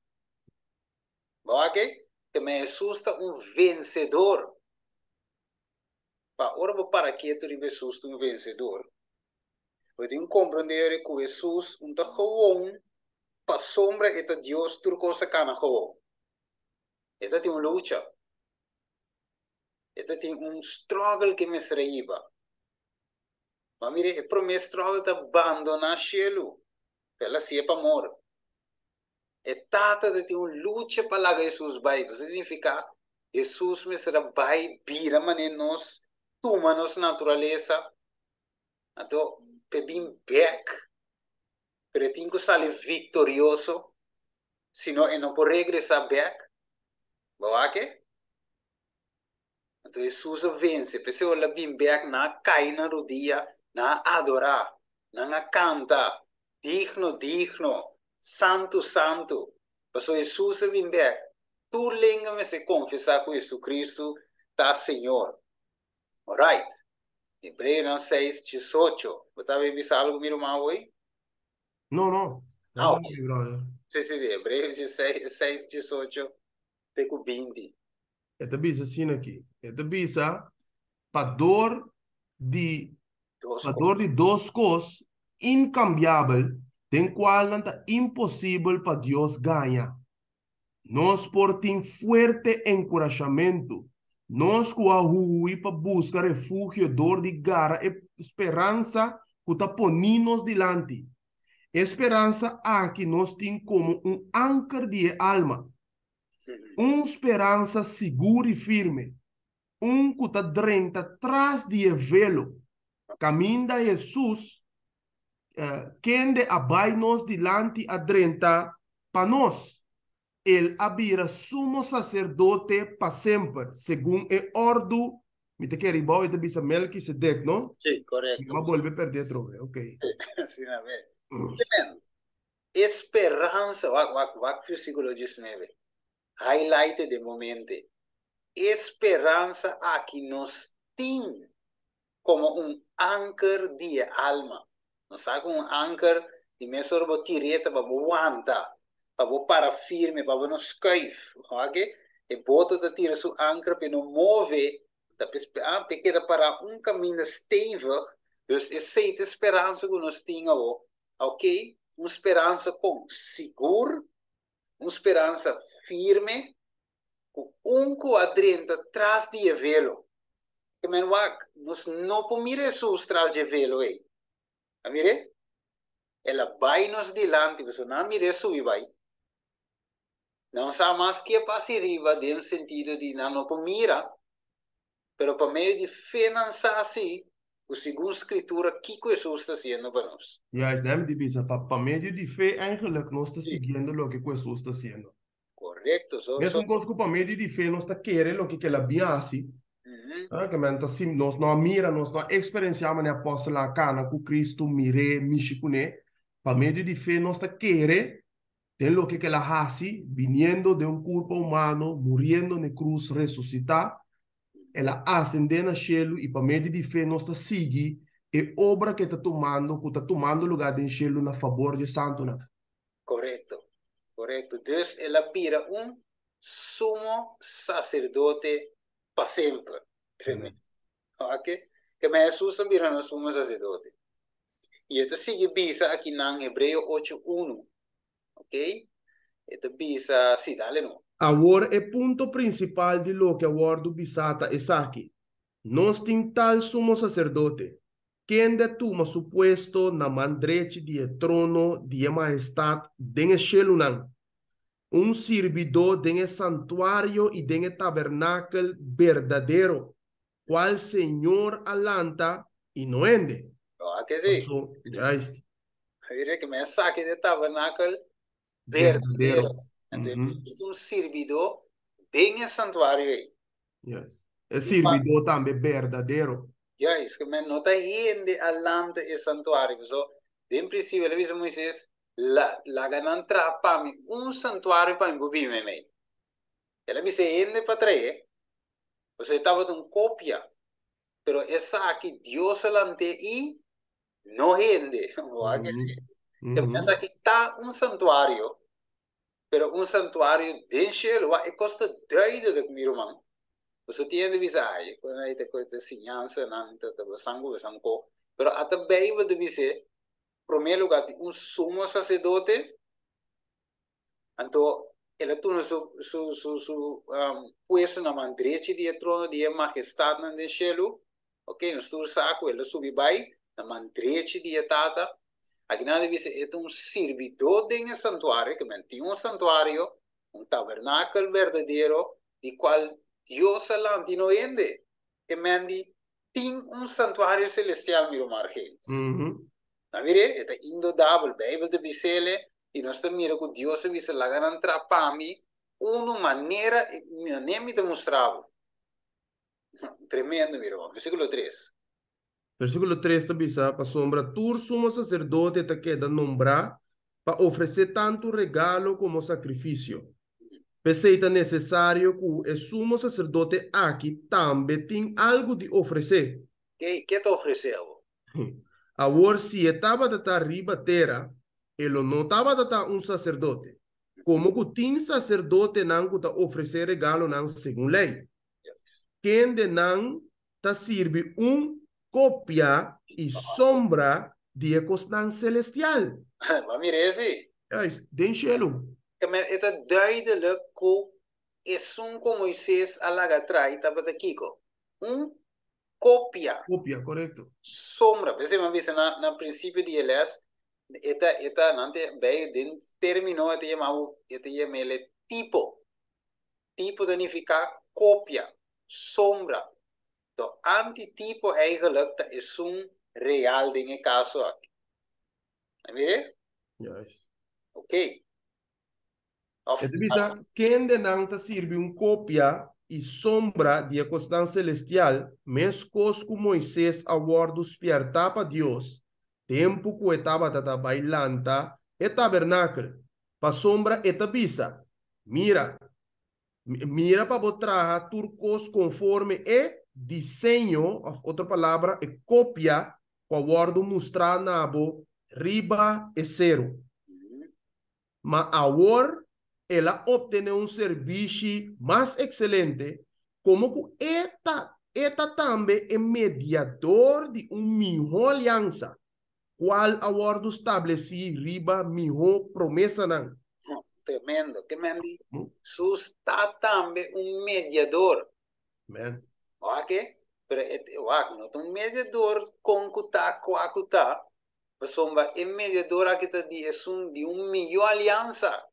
Bo wak e? Te men Hesus ta un vencedor. Pa ora bo para ketu riba Hesus ta un vencedor, bo tin ku komprende ku Hesus un ta gewoon pasobra e ta Dios tur kos a kana gewoon. E ta tin un lucha. E ta tin un struggle ku e mester a hiba. Ma mira, e promé struggle ta bandoná shelu, pero el a hasié pa amor. E Tata ta tin un lucha pa laga Hesus bai. Bo sa signifiká Hesus mester a bai bira manera nos, tuma nos naturalesa, anto p'e bin bèk. Pero e tin ku sali viktorioso, sino e no por regresá bèk. Bo wak e? Anto Hesus a vense, p'esei ora el a bin bèk, nan a kai na rudia, nan a adorá, nan a kanta, Digno, digno, santu, santu. Pasobra Hesus a bin bèk, tur lenga mester konfesá ku Hesukristu ta Señor. Alright. Hebreonan 6, 18. Bo ta bisa algu, mi ruman, awe? No, no. Ah, ok. Si. Hebreo 6, 18, te ku 20. E ta bisa asina aki. E ta bisa pa dor di pa dor di dos kos inkambiabel den kualnan ta imposibel pa Dios gaña. Nos por tin fuerte enkurashamentu. Nos ku a hui pa buska refugio dor di gara e speransa ku ta poní nos dilanti. E speransa aki nos tin komo un anker di e alma. Un speransa sigur i firme, un ku ta drenta tras di e velo, kaminda Hesus, kende a bai nos dilanti a drenta pa nos. El a bira sumo saserdote pa semper, segun e òrdu, mi ta kere ribou e ta bisa Melkisedek, no? Sí, korekto. Mi a bolbe pèrdè atrobe, ok. Asina mes. Amen. E speransa, wak, wak, wak versíkulo 19. Highlight den bo mente. E speransa aki nos tin komo un anker di e alma. Nos sa ku un anker di mesora bo tir'é ta pa bo wanta, pa bo para firme, pa bo no skuif. Wak e boto ta tira su anker pa e no move, ta pa e keda pará un kaminda stevig. Dus esei ta e speransa ku nos tin awor. Ok, un speransa kon sigur, un speransa firme, ku un ku a drenta tras di e velo. Ke men wak, nos no por mira Hesus tras di e velo ei. A mir'é? El a bai nos dilanti, pasobra nan a mir'é subi bai. Nan sa mas ke pasa riba den un sentido di nan no por mira, pero pa medio di fe nan sa si ku segun Skritura kiko Hesus ta hasiendo pa nos. Juist, dèm di bisa, pa medio di fe eigenlijk nos ta siguiendo loke ku Hesus ta hasiendo. Korekto, so. Mesun kos ku pa medio di fe nos ta kere loke ku el a bin hasi, ke men ta sim, nos no a mira, nos no a eksperensiá manera apòstelnan a kana ku Kristu, mir'é, mishi kuné. Pa medio di fe nos ta kere den loke ku el a hasi, biniendo den un kurpa humano, muriendo na e krus, resusitá, el a asendé na shelu i pa medio di fe nos ta sigui e obra ku e ta tumando, ku ta tumando lugá den shelu na fabor di e santunan. Korekto, korekto. Dus el a bira un sumo saserdote pa semper. Tremendo. Oke? Ke men Hesus a bira nos sumo saserdote. I e ta sigui bisa akinan Hebreo ocho unu. Oke? E ta bisa, sí, dale no. Awor e punto prinsipal di loke a wòrdu bisá ta esaki, Nos tin tal sumo saserdote, kende a tuma su puesto na man drechi di e trono di e Mahestat den e shelunan, un sirbidó den e santuario i den e tabernakel berdadero, kual Señor a lanta i no hende. Lo ke si. Paso, juist. Mira ke men saki di e tabernakel berdadero. Anto e ta un sirbidó den e santuario ei. Juist. E sirbidó tambe berdadero. Juist, ke men no ta hende a lanta e santuario. Pasobra den prinsipio el a bisa Moises, La, laga nan traha pa mi un santuario pa mi por biba meimei. El a bisa e hende pa trae, pasobra e tabata un kopia. Pero esaki Dios a lant'é i no hende. Wak esei. Esaki ta un santuario. Pero un santuario den shelu, wak, e kos ta duidelijk, mi ruman. Boso tin hende bisa, ai, e konan ei ta koe ta siñansanan, ta ta basan ku basan ko. Pero ata Beibel ta bis'é, promé lugá tin un sumo saserdote, anto el a tuma su su su su puesto na man drechi di e trono di e mahestatnan den shelu. Ok, nos tur sa ku el a subi bai na man drechi di e Tata. Akinan ta bisa e ta un sirbidó den e santuario, ke men tin un santuario, un tabernakel berdadero di kual Dios a lanta i no hende. Ke men di tin un santuario selestial, mi ruman Argenis. Nan mir'é, e ta indudabel. Beibel ta bis'el i nos ta mira ku Dios a bisa, Laga nan traha pa mi unu manera, manera mi ta mustra bo. Tremendo, mi ruman. Versíkulo tres. Versíkulo tres ta bisa, Pasobra tur sumo saserdote ta keda nombrá pa ofresé tantu regalo komo sakrifisio. P'esei ta nesesario ku e sumo saserdote aki tambe tin algu di ofresé. Ke ke ta ofresé awor? Awor si e tabata ta riba tera, e lo no tabata ta un saserdote, komo ku tin saserdotenan ku ta ofresé regalonan segun lei, kendenan ta sirbi un kopia i sombra di e kosnan selestial. Bo a mira esei? Juist, den shelu. E ta duidelijk ku esun ku Moises a laga trai tabata kiko? Un kopia. Kopia, korekto. Sombra. P'esei mi a bisa na na prinsipio di e lès, e ta e ta nan ta bei den término e ta yama e ta yam'el tipo. Tipo ta nifiká kopia, sombra. To antitipo eigenlijk ta esun real den e kaso aki. A mir'é? Juist. Oké. Of, E ta bisa, Kendenan ta sirbi un kopia i sombra di e kosnan selestial, meskos ku Moises a wòrdu spièrtá pa Dios tempu ku e tabata ta bai lanta e tabernakel, pasobra e ta bisa, Mira, Mira pa bo traha tur kos konforme e diseño, òf otro palabra, e kopia ku a wòrdu mustrá na bo riba e seru. Ma awor el a optené un serbishi mas ekselente, komo ku e ta e ta tambe e mediador di un mihó aliansa, kual a wòrdu stablesí riba mihó promesanan. Tremendo. Ke men di? Sus ta tambe un mediador. Amen. Wak e? Pero e, wak, no ta un mediador kon ku ta, kua ku ta, pasobra e mediador aki ta di esun di un mihó aliansa.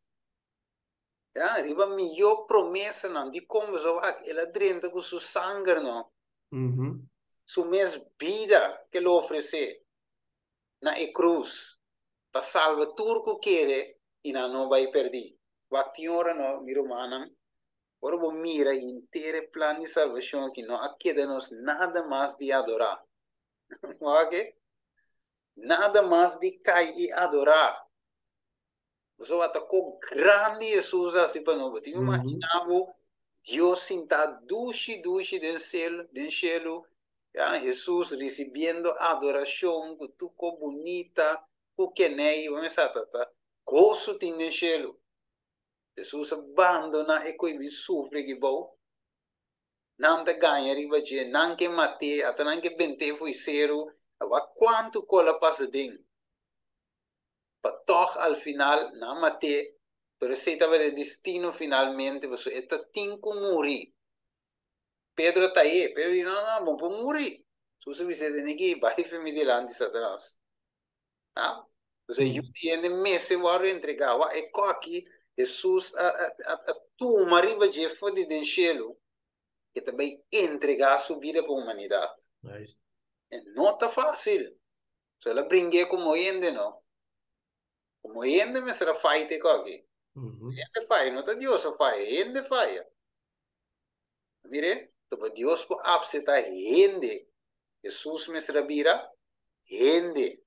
Ya, riba mihó promesanan. Dikon? Pasobra wak, el a drenta ku su sanger, no? Su mes bida ke lo ofresé na e krus pa salba tur ku kere i nan no bai pèrdí. Wak tin ora no, mi rumannan, ora bo mira henter e plan di salbashon aki no a keda nos nada mas di adorá. Wak e? Nada mas di kai i adorá. Pasobra ta kon grandi Hesus a hasi pa nos. Bo tin ku imaginá bo Dios sintá dushi dushi den sel, den shelu, ya, Hesus risibiendo adorashon ku tur kos bunita, ku kenei, bo mester sa ta ta goso tin den shelu. Hesus a bandoná e ku e bin sufri aki bou. Nan ta gaña riba dje, nan ke mat'é, ata nan ke bent'é fo'i seru. Awor kuantu kos a pasa den? Pa tòg al final nan mat'é, pero esei tabata e destino finalmente, pasobra e ta tin ku muri. Pedro ta e, Pedro di, no, no, bo por muri. Jesús a bis'é, Tene ki bai for mi dilanti, Satanas. Ah, pasobra e Yu di hende mester wòrdu entregá. Wak, e kòki Jesús a, a, a, a tuma riba dje for di den shelu, e ta bai entregá su bida pa humanidat. E no ta fásil. So el a bring'é komo hende no. Komo hende mester a fight e koki. Hende faya, no ta Dios a faya, hende faya. Mire, to pa Dios por apseta hende, Hesus mester a bira hende.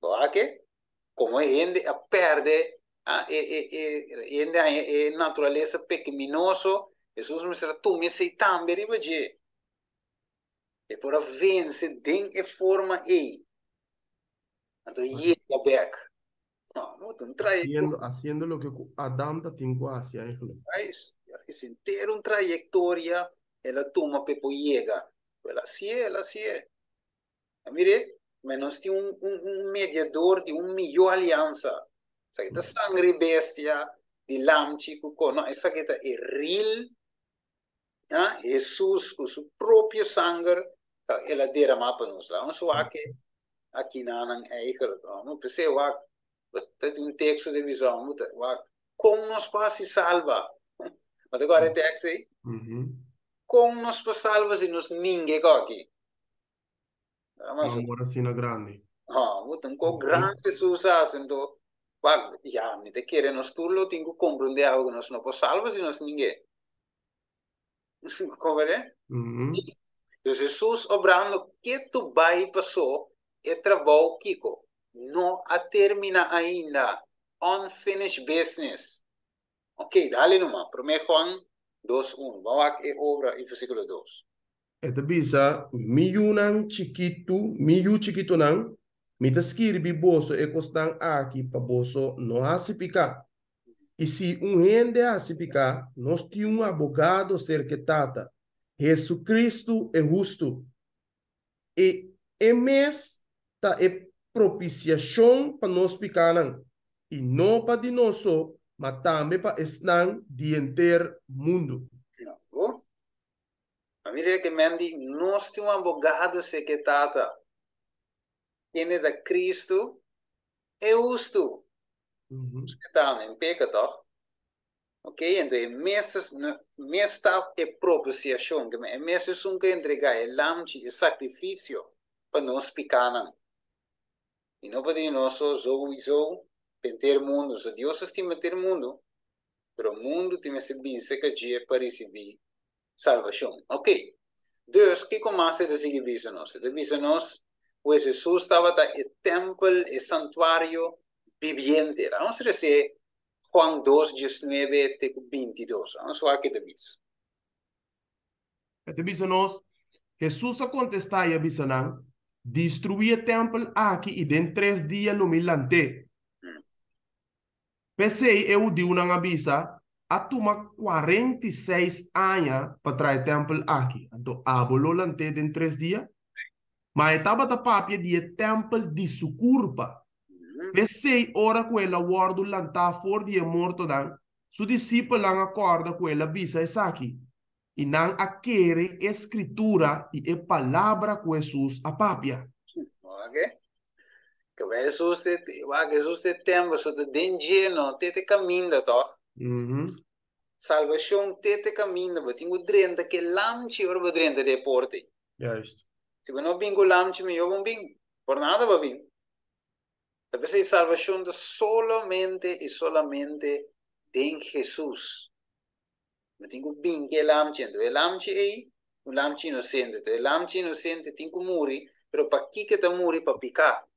Bo a ke? Komo e hende a perde ah, e, e, e, hende haña e naturalesa pekeminoso, Hesus mester a tuma esei tambe riba dje. E por a vence den e forma ei. Anto yega bek. No, no ta un trayectoria. Haciendo, haciendo loke cu Adam ta tin cu haci eigenlijk. Juist, juist. Henter un trayectoria el a tuma p'e por yega. El a hacié, el a hacié. A mire, ma nos tin un, un, un mediador di un mihó aliansa. Esaki ta sangre bestia di lamchi cu co. No, esaki ta e real Ya, Hesus ku su propio sanger el a deramá pa nos. Laat nos wak akinanan eigenlijk. No p'esei wak, ta di un teksto di bisa bo ta wak kon nos por hasi salba. Bo ta kòrda e teksto ei? Kon nos por salba si nos ninga e koki? Un amor asina grandi. Ha, bo ta un kos grandi Hesus a hasi anto wak, ya, mi ta kere nos tur lo tin ku komprondé algu ku nos no por salba si nos ning'é. Comprende? Dus Hesus obrando ketu bai paso e trabou kiko? No a termina ainda. Unfinished business. Ok, dale numa. Promé Juan 2, 1. Ban wak e obra i versíkulo 2. E ta bisa, Mi yunan chikitu, mi yu chikitunan, mi ta skirbi boso e kosnan aki pa boso no hasi piká. I si un hende hasi piká, nos tin un abogado serka e Tata, Hesukristu e hustu. I e mes ta e propisiashon pa nos pikánan, i no pa di nos so, ma tambe pa esnan di henter mundu. Bo a mira ke men di, Nos tin un abogado serka e Tata, kende ta Kristu e hustu. Nos ta anda en peka, tòg? Ok, enton e mes mes ta e propiciacion, ke e mes esun ku entrega e lamchi, e sacrificio pa nos picanan. I no pa di nos so, souiso, pa henter mundo. So Dios a stima henter mundo, pero mundo tin mester bin cerca dje pa ricibi salvacion. Ok, dus kico mas e ta sigui bisa nos? E ta bisa nos cu Jesus tabata e tempel, e santuario bibiente. Vamos rece Juan 2, 19 te ku 22. Vamos wak ke ta bisa. E ta bisa nos, Hesus a kontestá i a bisa nan, Destruí e tèmpel aki i den tres dia lo mi lant'é. P'esei e hudiunan a bisa, A tuma 46 aña pa traha e tèmpel aki, anto abo lo lant'é den tres dia? Ma e tabata papia di e tèmpel di su kurpa. P'esei ora ku el a wòrdu lantá for di e mortonan, su disipelnan a kòrda ku el a bisa esaki, i nan a kere e Skritura i e palabra ku Hesus a papia. Wak Hesus te, wak Hesus te tempo, so ta den dje no, te te kaminda tòg. Salbashon te te kaminda, bo tin ku drenta ke lamchi ora bo drenta den e porta ei. Juist. Si bo no bin ku lamchi mihó bo bin, por nada bo bin. Ta p'esei salbashon ta solamente i solamente den Hesus. Bo tin ku bin ku e lamchi. Anto e lamchi ei, un lamchi inosente. Anto e lamchi inosente tin ku muri, pero pakiko e ta muri? Pa piká.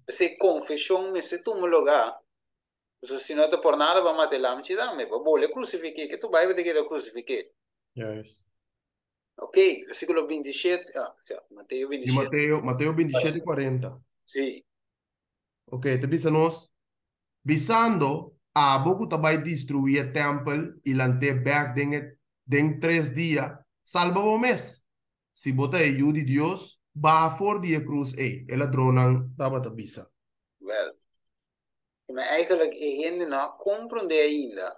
P'esei konfeshon mester tuma lugá. Pasobra si no ta por nada bo a mata e lamchi tambe. Bo a bole krusifik'é. Ke tur bai bo ta keda krusifik'é? Juist. Ok, versíkulo 27, ah, ja, Mateo Di 27. Mateo, Mateo 27, 40. Sí. Ok, ta bisa nos, Bisando, Abo ku ta bai destruí e tèmpel i lant'é bèk den e den tres dia, salba bo mes. Si bo ta e Yu di Dios, baha for di e krus ei, e ladronnan tabata bisa. Wèl, ma eigenlijk e hende no a komprondé ainda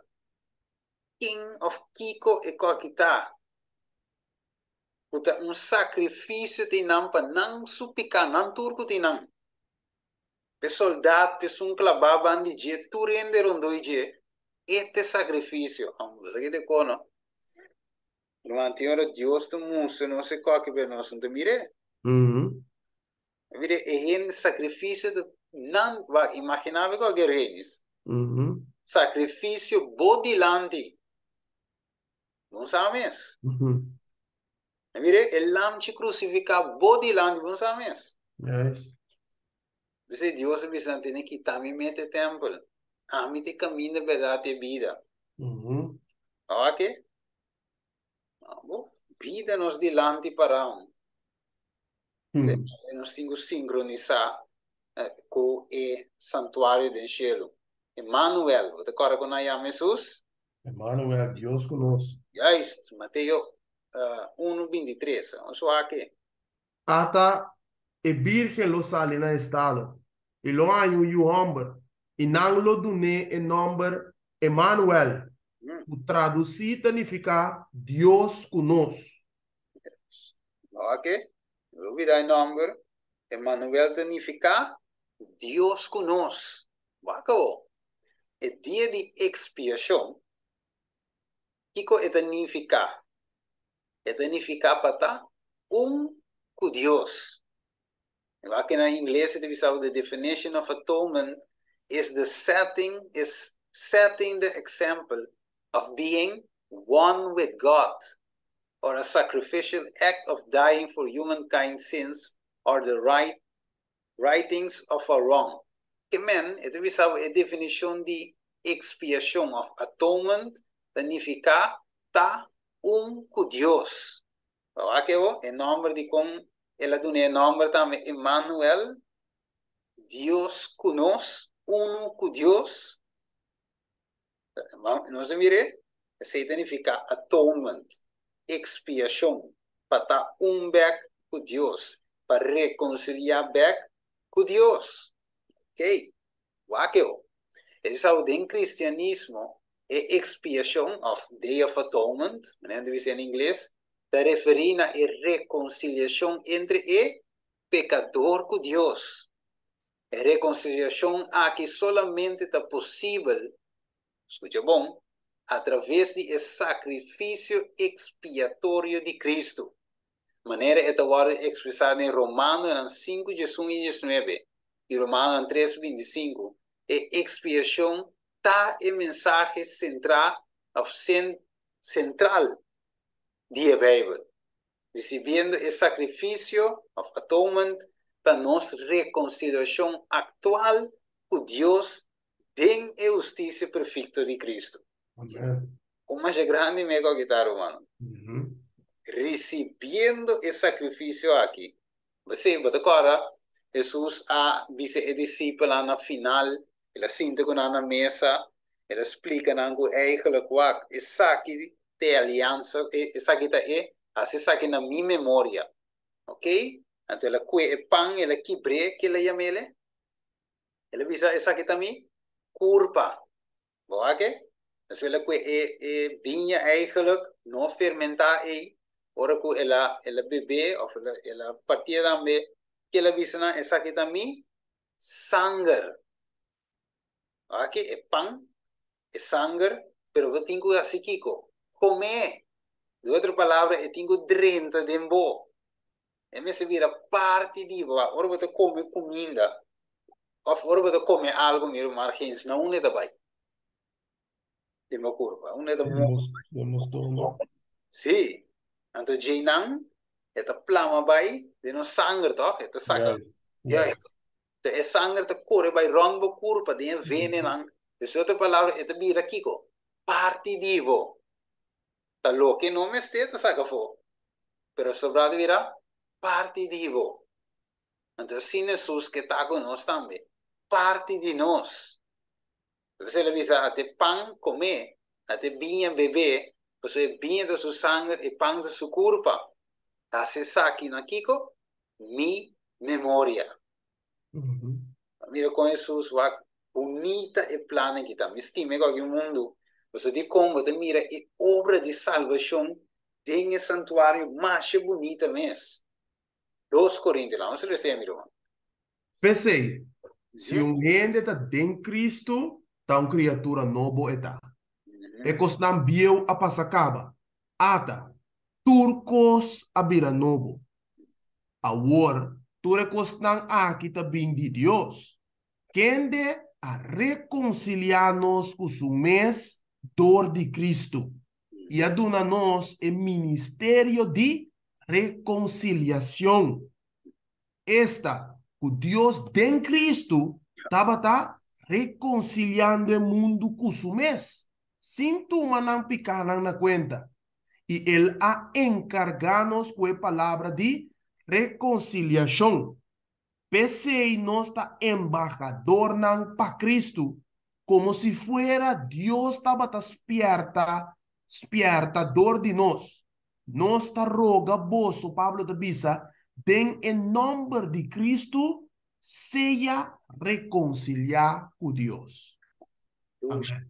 ken òf kiko e kòki ta, ku ta un sakrifisio tin nan pa nan su piká, nan tur ku tin nan. P'e soldat, p'esun klabá ban di dje, tur hende rondó i dje, e t'e sakrifisio. Bo sa ki ta e kono? Ruman, tin ora Dios ta mustra nos e kòki, pero nos no ta mir'é. Mira, e hende sakrifisio ta nan, wak, imaginá bo kòki Renis. Sakrifisio bo dilanti. Bo no sa mes. Mira, e lamchi krusifiká bo dilanti, bo no sa mes. Juist. P'esei Dios a bisa nan tene kita mi mete tèmpel. Ami ta e kaminda, bèrdat i e bida. Awor ke? Bo bida nos dilanti pará. Nos tin ku sinkronisá ku e santuario den shelu. Emmanuel, bo ta kòrda ku nan yama Hesus? Emmanuel, Dios ku nos. Juist, Mateo 1, 23. Nos wak aki. Ata e bírgen lo sali na estado, i lo haña un yu hòmber, i nan lo dun'é e nòmber Emmanuel, ku tradusí ta nifiká Dios ku nos. Ok, no lo bida e nòmber. Emmanuel ta nifiká Dios ku nos. Wak awor, e dia di ekspiashon, kiko e ta nifiká? E ta nifiká pa ta un ku Dios. Wak na ingles e ta bisa the definition of atonement is the setting is setting the example of being one with God or a sacrificial act of dying for humankind sins or the right rightings of a wrong. Ke men, e ta bisa bo e definishon di. Ekspiashon òf atonement ta nifiká ta un ku Dios. Bo wak e bo? E nòmber dikon el a duna e nòmber tambe Emmanuel, Dios ku nos, unu ku Dios. Nos a mir'é? Esei ta nifiká atonement, ekspiashon, pa ta un bèk ku Dios, pa rekonsiliá bèk ku Dios. Okey, wak e bo. E sa den kristianismo e ekspiashon òf Day of Atonement, manera nan ta bisa na ingles, ta referí na e rekonsiliashon entre e pekador ku Dios. E rekonsiliashon aki solamente ta posibel, skucha bon, atraves di e sakrifisio ekspiatorio di Kristu, manera e ta wòrdu ekspresá den Romanonan sinku diesun i diesnuebe i Romanonan tres bintisinku. E ekspiashon ta e mensahe sentrá òf sentral di e Beibel. Risibiendo e sakrifisio, òf atonement, ta nos rekonsiliashon aktual ku Dios den e hustisia perfekto di Kristu. Amen. Kon masha grandi mi e ku aki ta, rumannan. Risibiendo e sakrifisio aki, bo si, bo ta kòrda, Hesus a bisa e disipelnan na final, el a sinta ku nan na mesa, el a splika nan ku eigenlijk wak, esaki ta e aliansa, esaki ta e, hasi esaki na mi memoria. Ok? Anto el a kue e pan, el a kibr'é, ke el a yam'el? El a bisa, esaki ta mi kurpa. Bo wak e? Despues el a kue e e biña eigenlijk no fermentá ei, ora ku el a el a bebé òf el a el a partié tambe, ke el a bisa nan, esaki ta mi sanger. Aki e pan, e sanger, pero bo tin ku hasi kiko? Kom'é. Di otro palabra, e tin ku drenta den bo. E mester bira parti di bo. Ora bo ta kome kuminda òf ora bo ta kome algu, mi ruman Argens, na unda e ta bai? Den bo kurpa. Unda e ta move bai? Den bo stoma. Sí. Anto djeinan e ta plama bai den nos sanger, tòg? E ta saka. Juist. Ta e sanger ta kore bai rònt bo kurpa den e venenan. Des otro palabra, e ta bira kiko? Parti di bo. Ta loke no mester ta saka afó, pero sobrá ta bira parti di bo. Anto asina Hesus ke ta ku nos tambe, parti di nos. P'esei el a bisa, Ate pan komé, ate biña bebé, pasobra e biña ta su sanger, e pan ta su kurpa. Hasi esaki na kiko? Mi memoria. Mira kon Hesus wak bunita e plannan ki ta. Mi stima e ku aki mundu, pasobra dikon bo ta mira e obra di salbashon den e santuario masha bunita mes. Dos Korintionan, laga nos lesa e mi ruman. P'esei, si un hende ta den Kristu, ta un kriatura nobo e ta. E kosnan bieu a pasa kaba. Ata, tur kos a bira nobo. Awor, tur e kosnan aki ta bin di Dios, kende a rekonsiliá nos ku su mes dor di Kristu i a duna nos e ministerio di rekonsiliashon, esta, ku Dios den Kristu tabata rekonsiliando e mundu ku su mes, sin tuma nan pikánan na kuenta. I el a enkargá nos ku e palabra di rekonsiliashon. P'esei nos ta embahadornan pa Kristu, komo si fuera Dios tabata spièrta spièrta dor di nos. Nos ta roga boso, Pablo ta bisa, den e nòmber di Kristu, sea rekonsiliá ku Dios. Amèn.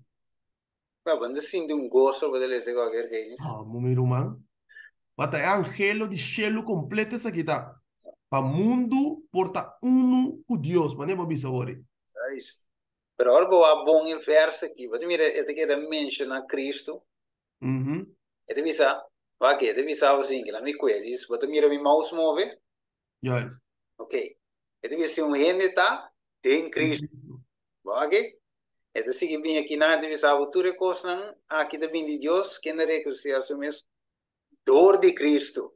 Ba, bo no ta sinti un goso bo ta lesa kualker kei? Amo, mi ruman. Ba ta e angelo di shelu kompleto esaki ta, pa mundu por ta unu ku Dios, manera bo a bisa awor ei. Juist. Pero ora bo wak bon e vers aki, bo ta mira e ta keda menshoná Kristu. E ta bisa, wak aki, e ta bisa awo sin, kila mi kue, dis, bo ta mira mi mouse move? Juist. Ok. E ta bisa si un hende ta den Kristu. Bo wak aki? E ta sigui bin akinan, e ta bisa bo tur e kosnan aki ta bin di Dios, ken ta rekonsiliá su mes dor di Kristu.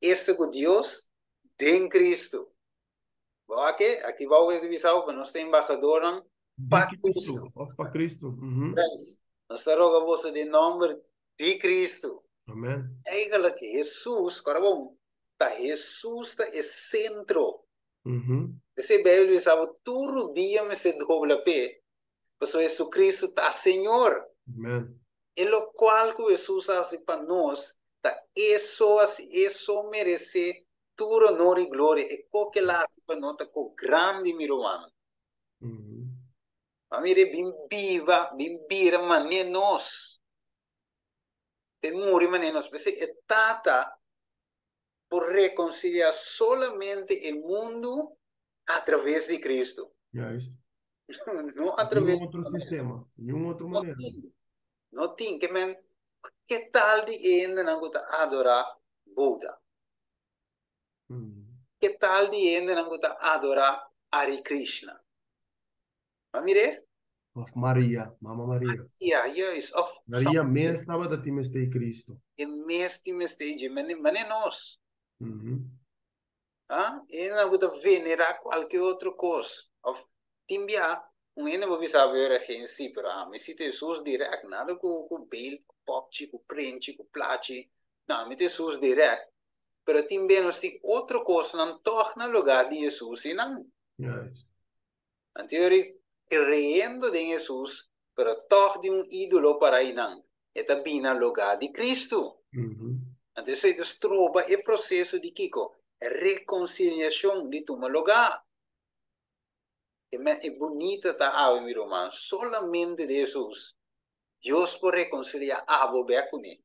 Esta ku Dios den Kristu. Bo wak aki? Aki bou e ta bisa bo, nos ta embahadornan. Pa Di Cristo. Cristo, of pa Cristo. Mhm. Juist. Nos ta roga boso den nomber di Cristo. Amen. Eigenlijk Hesus, ora bon, ta Hesus ta e sentro. Mhm. P'esei Bijbel bisa bo tur rudia mester dobla p'e, pasobra Jesucristo ta Señor. Amen. E lokual ku Hesus a hasi pa nos ta e so hasi, e so meresé tur honor i gloria. E ko ke el a hasi pa nos ta ko grandi, mi rumannan. Ma mira e bin biba, bin bira manera nos. P'e muri manera nos. P'esei e Tata por rekonsiliá solamente e mundu atraves di Kristu. Juist. No atraves Niun otro sistema, niun otro No manera. tin. No tin. Ke men, ke tal di e hendenan ku ta adorá Buda? Ke tal di hendenan ku ta adorá Hare Krishna? Ma mir'é? Of Maria, Mama Maria. Maria, juist. Of Maria mes tabata tin mester di Cristo. E mes tin mester di dje, mane nos. Ah, e hendenan ku ta venerá kualke otro kos. Of tin bia, un hende por bisa bo ora geen si, pero ami si ta Hesus dirèkt, nada ku ku beeld, ku pòpchi, ku prenchi, ku plachi. No, ami ta Hesus dirèkt. Pero tin bia nos tin otro kosnan tòg na lugá di Hesus i nan. Juist. Anto ora kreyendo den Hesus, pero tòg di un ídolo para i nan. E ta bini na lugá di Kristu. Anto esei ta stroba e proseso di kiko? Rekonsiliashon di tuma lugá. E e bunita ta awe, mi ruman, solamente den Hesus Dios por rekonsiliá abo bèk kuné.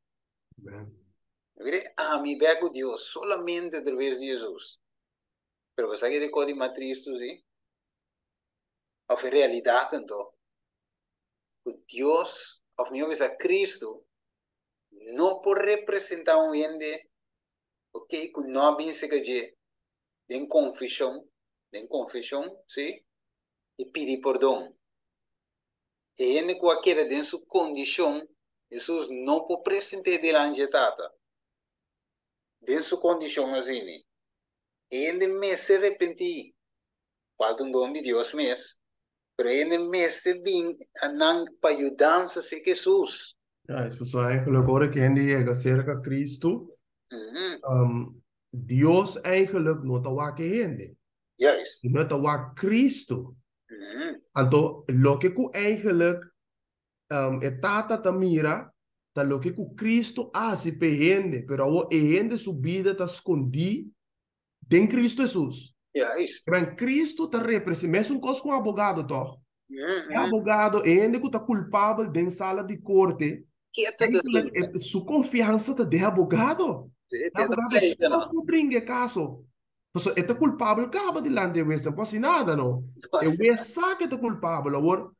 Mira, ami bèk ku Dios solamente a traves di Hesus. Pero bo sa ke ta e kos di mas tristu si? Òf e realidat anto, ku Dios, òf mihó bisa Kristu, no por representá un hende, ok, ku no a bin serka dje den konfeshon, den konfeshon, si, i pidi pordon. E hende ku a keda den su kondishon, Hesus no por present'é dilanti dje Tata den su kondishon asini. E hende mester repentí, kual ta un don di Dios mes, pero e hende mester bin a nan pa yudansa serka Hesus. Ja, es pasobra eigenlijk ora ku hende yega serka Kristu, Dios eigenlijk no ta wak e hende. Juist. No ta wak Kristu. Anto loke ku eigenlijk e Tata ta mira ta loke ku Kristu a hasi pa e hende, pero awor e hende su bida ta skondí den Kristu Hesus. Juist. Pero Kristu ta representá, mesun kos ku un abogado tòg? E abogado, e hende ku ta kulpabel den sala di korte, eigenlijk su konfiansa ta den e abogado. E abogado so por bringa e kaso. Pasobra e ta kulpabel kaba dilanti e hues, no por hasi nada no. E hues sa ku e ta kulpabel. Awor,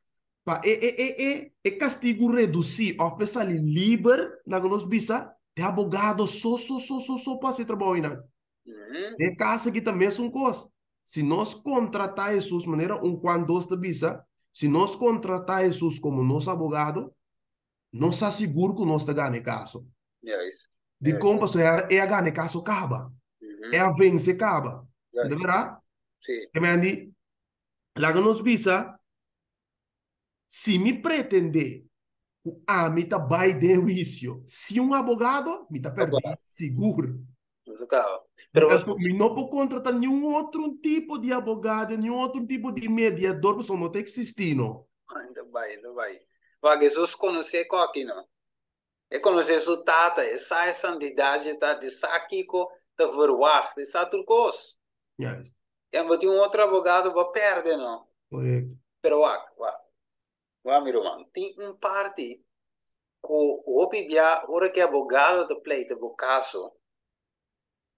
pa e e e e e kastigu redusí òf pa e sali liber, laga nos bisa, e abogado so so so so so por hasi e trabou einan. Den e kas aki ta mesun kos. Si nos kontratá Hesus, manera un Juan dos ta bisa, si nos kontratá Hesus komo nos abogado, nos sa sigur ku nos ta gana e kaso. Dikon? Pasobra e a gana e kaso kaba. E a vense kaba. Ta bèrdat? E men di, laga nos bisa, si mi pretendé ku ami ta bai den huisio sin un abogado, mi ta pèrdí sigur. Anto mi no por kontrata niun otro tipo di abogado, niun otro tipo di mediador, pasobra no ta eksistí no. Ta bai, ta bai. Wak, Hesus konosé kòki no. E konosé su Tata, e sa e santidat dje Tata, e sa kiko ta verwagt, e sa tur kos. Juist. En bo tin un otro abogado, bo a pèrdè no. Korekto. Pero wak, wak, wak mi ruman, tin un parti ku hopi bia ora ku e abogado ta pleita bo kaso,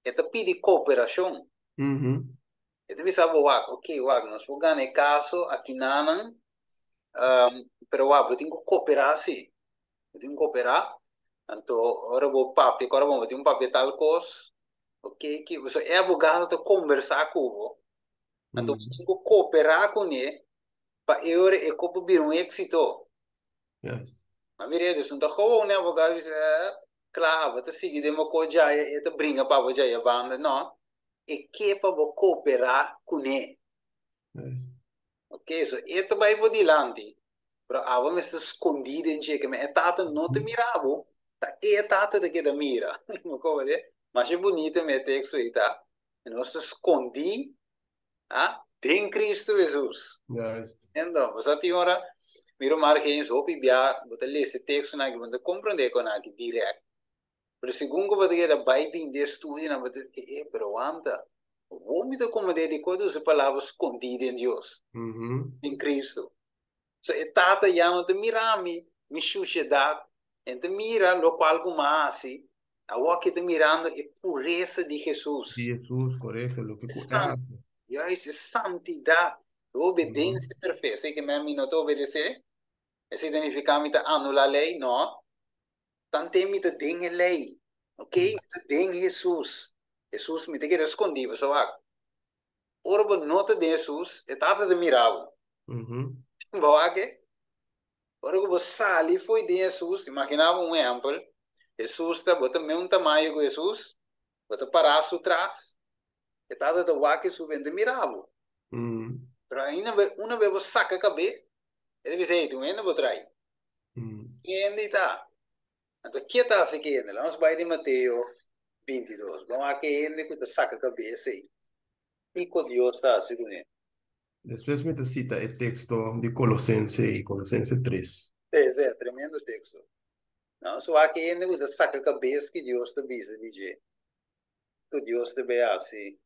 e ta pidi kooperashon. E ta bisa bo wak, ok wak, nos por gana e kaso akinanan, pero wak bo tin ku kooperá si, bo tin ku kooperá, anto ora bo papia ku ora bo tin ku papia tal kos, ok, ki, pasobra e abogado ta kombersá ku bo, anto bo tin ku kooperá kuné pa e ora e ko por bira un éksito. Yes. Ma mira, dus no ta gewoon un abogado bisa, eh, kla, bo ta sigui den bo ko djaya, e ta bringa pa bo djaya banda. No, e ke pa bo kooperá kuné. Yes. Ok? Ok, so e ta bai bo dilanti, pero abo mester skondí den dje, ke men e Tata no ta mira bo, ta e Tata ta keda mira. Bo komprendé? Masha bunita mi e teksto ei ta. Nos ta skondí, ah, den Kristu Hesus. Juist. Endo, bo sa tin ora, mi ruman Argenis, hopi bia bo ta lesa e tekstonan aki, bo no ta komprendé kon aki dirèkt. Pero segun ku bo ta keda bai bin den studionan, bo ta e e, pero wanta, bo mi ta komprendé dikon ta usa e palabra skondí den Dios, den Kristu. So e Tata ya no ta mira mi, mi shushedat, e ta mira lokual ku mi a hasi, awor ki e ta mirando e puresa di Hesus. Di Hesus, korekto, loke ku e hasi. Juist, e santidat, e obedensia perfekto. Esei ke mi no ta obedesé, esei ta nifiká mi ta anulá lei? No. Tanten mi ta den e lei, ok, mi ta den Hesus. Hesus, mi ta keda skondí, bo sa wak. Ora bo no ta den Hesus, e Tata ta mira bo. Bo wak e? Ora ku bo sali fo'i den Hesus, imaginá bo un ehèmpel, Hesus ta, bo ta meun tamaño ku Hesus, bo ta pará su tras, e Tata ta wak Hesus, e ta mira bo. Pero ainda una bes bo saka kabé, e ta bisa, ey, tin un hende bo trai. Hende ta. Anto ke ta hasi ki hende? Lanos bai di Mateo 22. Bon a ke hende ku ta saka kabes ei. Kiko Dios ta hasi kuné? Despues mi ta sita e teksto di Kolosense ei, Kolosense 3. Sí, sí, tremendo teksto. Nos wak ke hende ku ta saka kabes ki Dios ta bisa di dje. Ku Dios ta bai hasi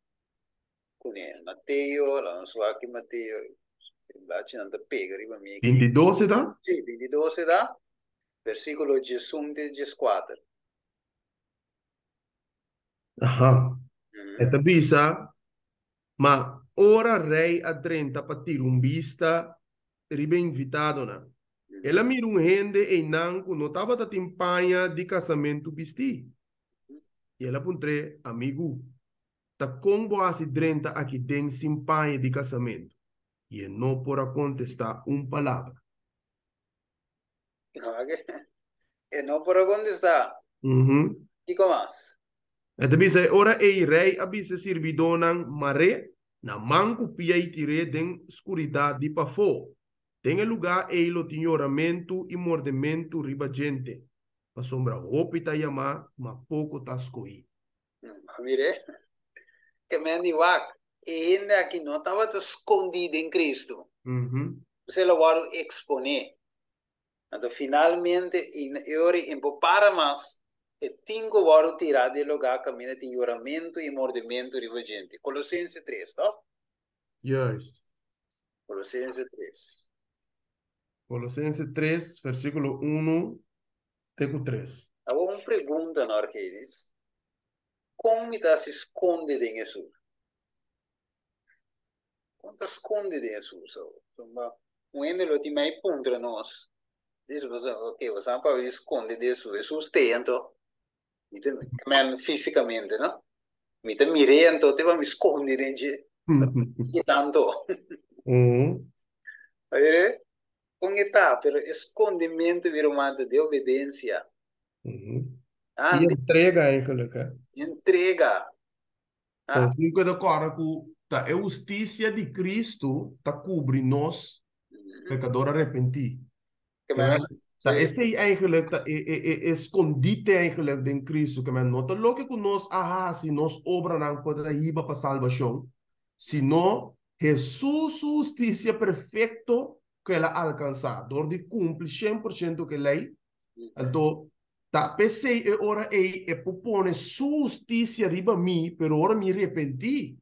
kuné. Mateo, lanos wak ki Mateo, e blachinan ta pega riba mi aki. 22 e ta? Sí, 22 e ta. Versíkulo 11 te 14. Aha. E ta bisa, Ma ora rei a drenta pa tira un bista riba e invitadonan, el a mira un hende einan ku no tabata tin paña di kasamentu bistí. I el a puntr'é, Amigu, ta kon bo hasi drenta aki den sin paña di kasamentu? I e no por a kontestá un palabra. E no por a kontestá. Kiko mas? E ta bisa, E ora ei rei a bisa e sirbidónan, Mar'é na man ku pia i tir'é den skuridat di pafó. Den e lugá ei lo tin yoramentu i mordementu riba djente, pasobra hopi ta yamá, ma poko ta skohí. Mir'é, ke men di wak, e hende aki no tabata skondí den Kristu. Pues el a wòrdu eksponé. Anto finalmente e ora ei por para mas, e tin ku wòrdu tirá di e lugá kaminda tin yoramentu i mordementu riba djente. Kolosense 3, tòg? Juist. Kolosense 3. Kolosense 3, versíkulo 1 te ku 3. Awor un pregunta, Norgelis. Kon mi ta hasi skonde den Hesus? Kon ta skonde den Hesus awor? Pasobra un hende lo tin mei puntra nos. Dice, ok, bo sa pa wi skonde den Hesus. Hesus te anto? Mi ta, men físikamente, no? Mi ta mir'é anto te pa mi skonde den dje. Ki tanto? Oye, Kon e ta, pero e skondimentu mi ruman ta di obedensia. Ah, I entrega eigenlijk, hè? Entrega. Ah. So, ku ta kòrda ku ta e hustisia di Kristu ta kubri nos pekador arepentí. Ta esei eigenlijk ta e e e e skondite eigenlijk den Kristu, ke men no ta loke ku nos a hasi, nos obranan por ta hiba pa salbashon, sino Hesus su hustisia perfekto ku el a alkansá dor di kumpli 100% ku e lei, anto ta p'esei e ora ei e por pone su hustisia riba mi, pero ora mi repentí,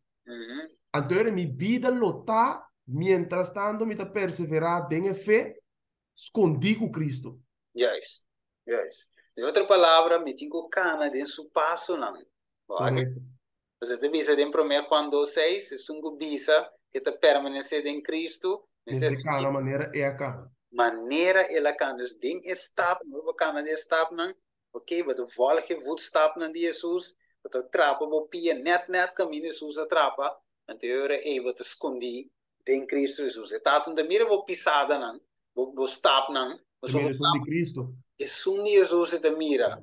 anto ora mi bida lo ta mientrastanto mi ta perseverá den e fe skondí ku Kristu. Juist, juist. Den otro palabra, mi tin ku kana den su pasonan. Korekto. Pasobra ta bisa den Promé Juan dos seis, Esun ku bisa ke ta permanesé den Kristu, mester Mester kana manera E a kana. Manera El a kana. Dus den e stapnan, ora bo kana den e stapnan, ok, bo ta vòlg e voetstapnan di Hesus, bo ta trapa bo pia nèt nèt kaminda Hesus a trapa, anto e ora ei bo ta skondí den Kristu Hesus. E Tata no ta mira bo pisadanan, bo stapnan, pasobra bo Mira esun di Kristu. Esun di Hesus e ta mira.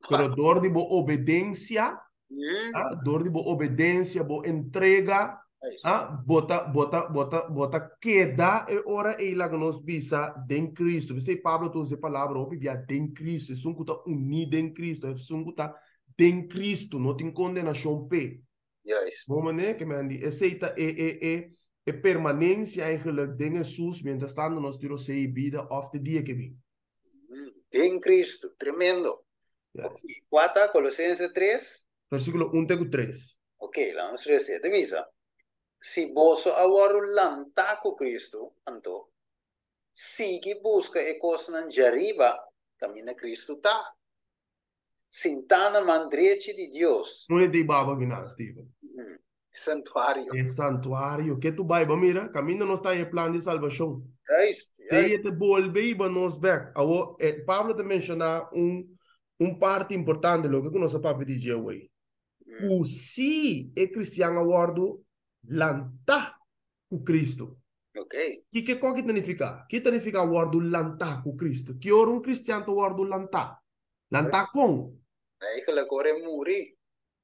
Pero dor di bo obedensia, ah, dor di bo obedensia, bo entrega. Ah, bota, bota, bota, bota queda e ora e laga nos bisa den Cristo. P'esei Pablo ta usa e palabra hopi bia den Cristo. Esun ku ta uní den Cristo, esun ku ta den Cristo, no tin kondenashon p'e. Bon manera ke men di, esei ta e e e e permanensia eigenlijk den Hesus mientras tanto nos tin rosei i bida òf te dia ke bin. Den Cristo, tremendo. Yes. Kua ta Kolosense 3? Versíkulo 1 te ku 3. Ok, laga nos lesa. Ta bisa, Si boso a wòrdu lantá ku Kristu, anto, sigui buska e kosnan djariba kaminda Kristu ta, sintá na man drechi di Dios. Unda ta e baba kinan, Steven? E santuario. E santuario. Ke tu bai? Bo mira, kaminda nos ta e plan di salbashon. Juist, Te juist. e ta bolbe hiba nos bèk. Awor, e, Pablo ta menshoná un, un parti importante, loke ku nos a papia di dje awor. Ku si e kristian a wòrdu lantá ku Kristu. Kiko ki ta nifiká? Ki ta nifiká wòrdu lantá ku Kristu? Ki ora un kristian ta wòrdu lantá? Lantá kon? Eigenlijk ora e muri.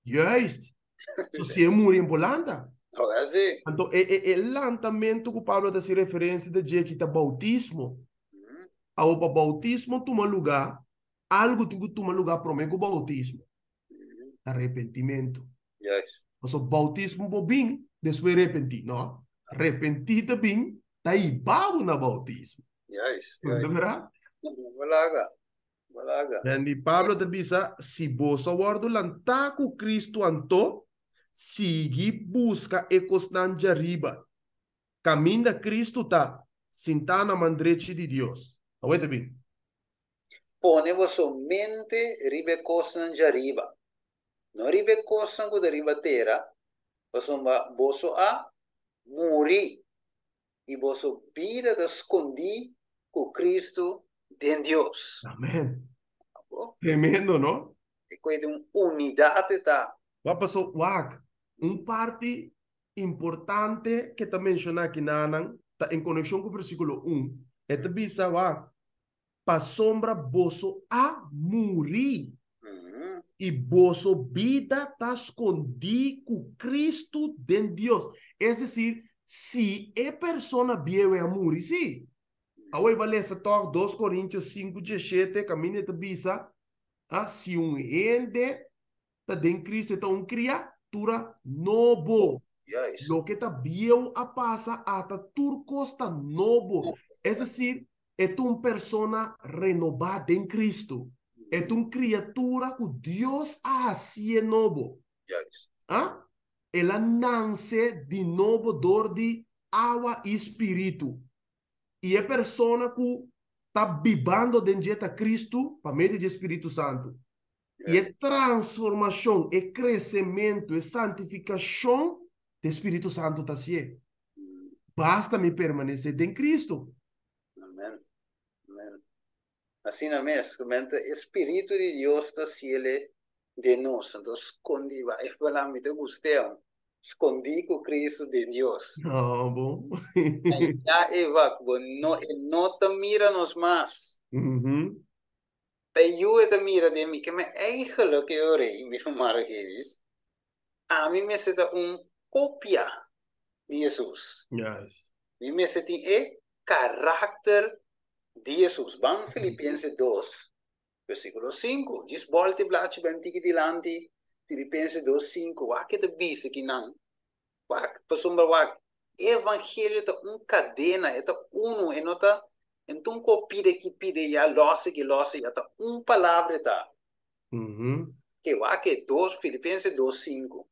Juist. So si e muri e por lanta. Ora si. Anto e e e lantamentu ku Pablo ta hasi referensia ta dje aki ta boutismo. Awor pa boutismo tuma lugá, algu tin ku tuma lugá promé ku boutismo. Arepentimentu. Pasobra boutismo bo bin despues repentí, no. Repentí ta bin ta hiba bo na boutismo. Juist. Ta berdad? Balaga. Balaga. Di Pablo ta bisa, si boso a wòrdu lantá ku Kristu anto, sigui buska e kosnan djariba, kaminda Kristu ta, sintá na man drechi di Dios. Awor ta bin. Pone boso mente riba e kosnan djariba, no riba e kosnan ku ta riba tera, pasobra boso a muri i boso bida ta skondí ku Kristu den Dios. Amen. Tremendo, no? E kue di un unidat e ta. Wak paso, wak, un parti importante ke ta menshoná kinanan ta en konekshon ku versíkulo un. E ta bisa, wak, Pasobra boso a muri, i boso bida ta skondí ku Kristu den Dios. Es desir, si e persona bieu a muri, sí. Awor bo a lesa tòg dos Korintios sinku diesshete kaminda e ta bisa, ah, si un hende ta den Kristu e ta un kriatura nobo. Loke ta bieu a pasa, ata tur kos ta nobo. Es desir, e ta un persona renobá den Kristu. E ta un kriatura ku Dios a hasié nobo. Ah? El a nanse di nobo dor di awa i spiritu. I e persona ku ta bibando den dje ta Kristu pa medio di e Spiritu Santu. I e transformashon, e kresementu, e santifikashon di e Spiritu Santu ta hasié. Basta mi permanesé den Kristu. Amen. Amen. Asina mes, kumente e Spiritu di Dios ta hasiele den nos. Anto skondí, bai bala mi ta gust'é aun. Skondí ku Kristu den Dios. Ah, bon. Ya e wak, bo no, e no ta mira nos mas. Ta yu e ta mira den mi, ke mi eigenlijk e ora ei, mi ruman Rogelis, ami mester ta un kopia di Hesus. Mi mester tin e karakter di Hesus. Ban Filipense dos, versikulo sinku. Djis bòlta e blachi bai un tiki dilanti, Filipense dos, sinku. Wak ke ta bisa kinan. Wak, pasobra wak, e evangelio ta un kadena, e ta unu, e no ta, e no ta un ko pida aki, pida ya, lòs aki, lòs aya, ta un palabra e ta. Ke wak e dos, Filipense dos sinku.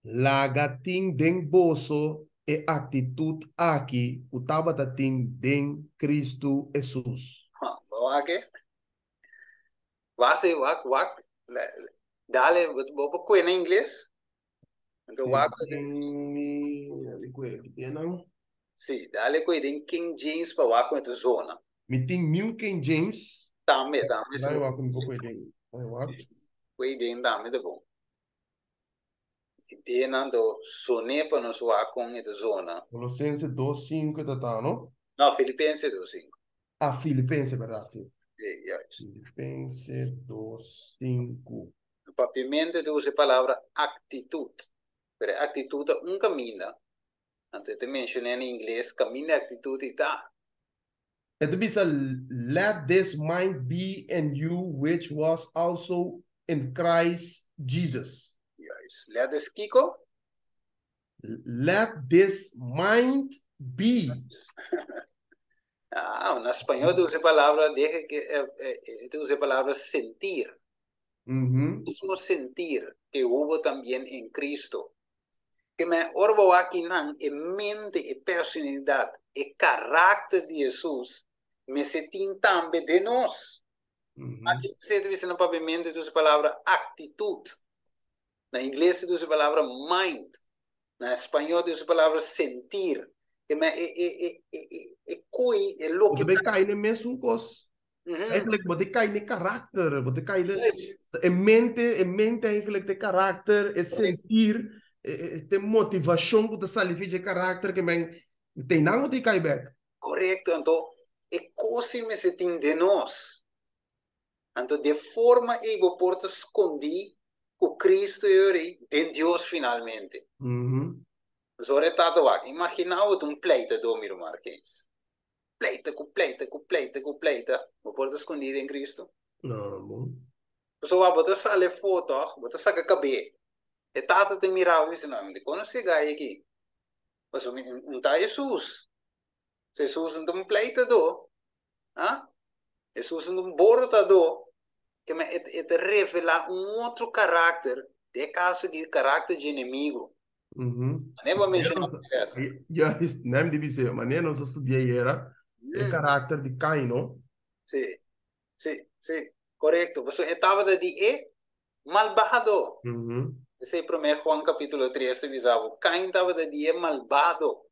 Laga tin den boso e aktitut aki ku tabata tin den Kristu Hesus. Ha, bo wak e? Wak, wak, wak, dale, bo por kue na ingles? Anto wak Sí, dale ku den King James pa wak ku ta zona. Mi tin New King James. Tambe, tambe. Dale wak ku mi por den. Dale wak. Ku den tambe ta bon. Den anto sone pa nos wak kon e ta zona. Colosense 2:5 ta ta, no? No, Filipense 2:5. Ah, Filipense, berdad, sí. Sí, juist. Filipense 2:5. Papiamento ta usa e palabra actitud. Pero e aktitut ta un kaminda. Anto e ta menshoná na ingles kaminda e aktitut i ta. E ta bisa, Let this mind be in you which was also in Christ Jesus. Juist. Let this kiko? Let this mind be. Ah, na spañó ta usa e palabra, deja que, ta usa e palabra sentir. Mismo sentir que hubo también en Cristo. Ke men ora bo wak kinan e mente, e personalidad, e karakter di Hesus mester tin tambe den nos. Aki mester ta bisa na papiamentu ta usa e palabra actitud. Na ingles ta usa e palabra mind. Na spañó ta usa e palabra sentir. Ke men e e e e e e kui, e loke Bo ta bai kai na e mesun kos. Eigenlijk bo ta kai na e karakter, bo ta kai na e mente, e mente eigenlijk ta e karakter, e sentir, e e motivashon ku ta sali for di e karakter ke men te nan bo ta kai bek. Korekto, anto e kos ei mester tin den nos. Anto di e forma ei bo por ta skondí ku Cristo e ora ei den Dios finalmente. Pasobra e tata wak, imaginá bo ta un pleitadó, mi ruman Arkeis. Pleita ku pleita ku pleita ku pleita, bo por ta skondí den Cristo? No, bon. Pasobra bo ta sali afó tòg, bo ta saka kab'é. E tata ta mira bo i bisa, No, mi ta konosé e gai aki. Pasobra mi N ta Hesus. Hesus no ta un pleitadó. Ah? Hesus no ta un borotadó. Ke men e ta revelá un otro karakter, den e kaso aki karakter dje enemigo. Manera bo a menshoná antes. Juist, nem di bis'é, manera nos a studia ayera, e karakter di Kain, no? Sí, sí, sí, korekto. Pasobra e tabata di e malbado. Esei promé Juan kapítulo 3 ta bisa bo, Kain tabata di e malbado.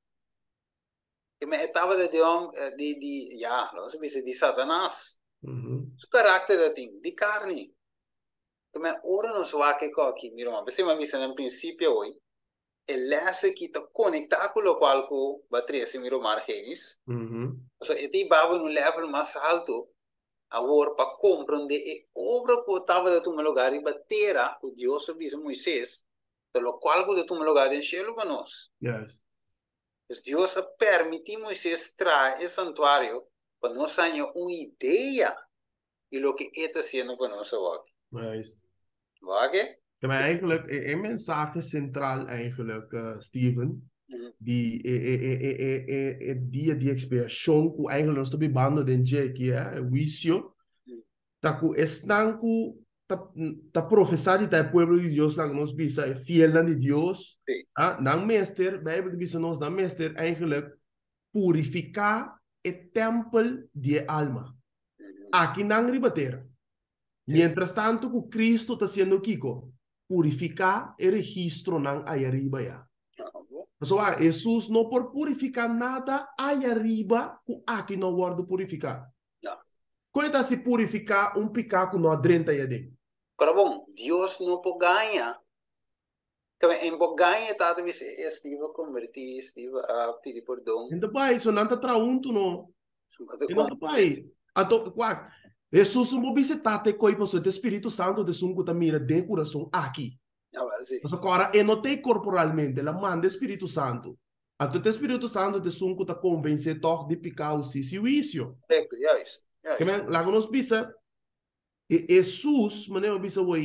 E tabata di hom di di ya lo nos bisa di Satanas. Su karakter ta tin di karni. Keme ora nos wak e koki, mi ruman, p'esei mi a bisa na prinsipio awor, e lès aki ta konektá ku lokual ku bo a trese, mi ruman Argenis. Pasobra e ta hiba bo na un lèvel mas haltu awor pa komprondé e obra ku tabata tuma lugá riba tera ku Dios a bisa Moises, ta lokual ku ta tuma lugá den shelu pa nos. Pues Dios a permití Moises traha e santuario pa nos haña un idea di loke e ta hasiendo pa nos awor. Juist. Wak e? Maar eigenlijk, e mensahe central eigenlijk, Steven, di e, e, e, e, e, e, e dia di expiacion ku eigenlijk nos ta bibando den dje aki, eh, e huicio, ta ku esnan ku ta, ta profesá di ta e pueblo di Dios, laga nos bisa, e fielnan di Dios, ah, nan mester, Bijbel ta bisa nos, nan mester eigenlijk purifiká e tèmpel di e alma. Aki nan riba tera. Mientras tanto ku Cristo ta hasiendo kiko? Purifiká e registronan aya riba ya. Pasobra Hesus no por purifiká nada aya riba ku aki no a wòrdu purifiká. Kon e ta hasi purifiká un piká ku no a drenta aya den? Ora bon, Dios no por gaña. Tambe en bo gaña e tata bisa e Steve a converti, Steve a pidi pordon. En ta bai, so nan ta traha huntu no. E no ta bai. Anto, wak, Hesus no por bisa e tata e koi pasobra ta e Spiritu Santo ta esun ku ta mira den e kurason aki. Pasobra kora e no ta ei korporalmente, el a manda e Spiritu Santo. Anto ta e Spiritu Santo ta esun ku ta konvensé tòg di piká, hustisia i huisio. Korekto, juist, juist. Ke men, laga nos bisa, E Hesus, manera mi a bisa awor,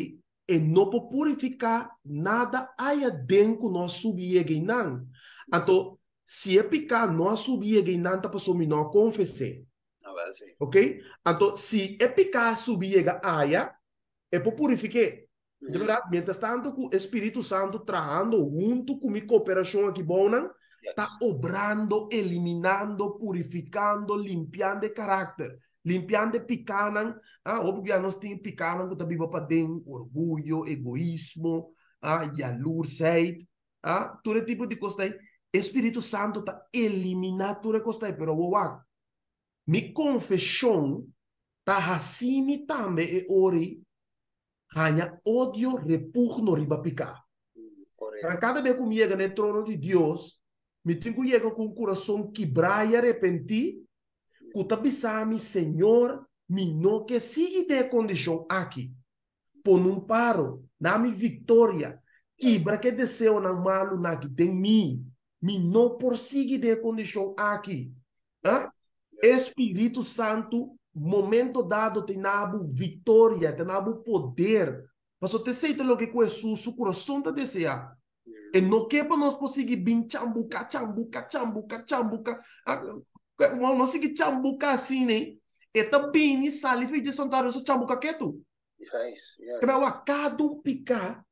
e no por purifiká nada aya den ku no a subi yega einan. Anto, si e piká no a subi yega einan ta pasobra mi no a konfes'é. Oké? Anto, si e piká a subi yega aya, e por purifik'é. Di bèrdat, mientras tanto ku e Spiritu Santu trahando huntu ku mi koperashon aki bounan, ta obrando, eliminando, purifikando, limpiando e karakter, limpiando e pikánan. Ah, hopi bia nos tin pikánan ku ta biba paden, orguyo, egoismo, ah, yalursheid, ah, tur e tipo di kos ta ei. E Spiritu Santu ta eliminá tur e kos ta ei, pero awor wak, mi konfeshon ta hasi mi tambe e ora ei haña odio, repugno riba piká. Pero kada bes ku mi yega na e trono di Dios, mi tin ku yega ku un kurason kibrá i arepentí, ku ta bisa mi, Señor, mi no ke sigui den e kondishon aki. Pone un paro, na mi viktoria. Kibra ku e deseonan malunan aki den mi. Mi no por sigui den e kondishon aki. Ah? E Spiritu Santu, momento dado, ta na bo viktoria, ta na bo poder. Pasobra ta esei ta loke ku Hesus su kurason ta deseá. E no ke pa nos por sigui bin chambuka, chambuka, chambuka, chambuka. Nos sigui chambuka asina, e ta bini sali for di santuario nos ta chambuka ketu. Kebé wak kada un piká,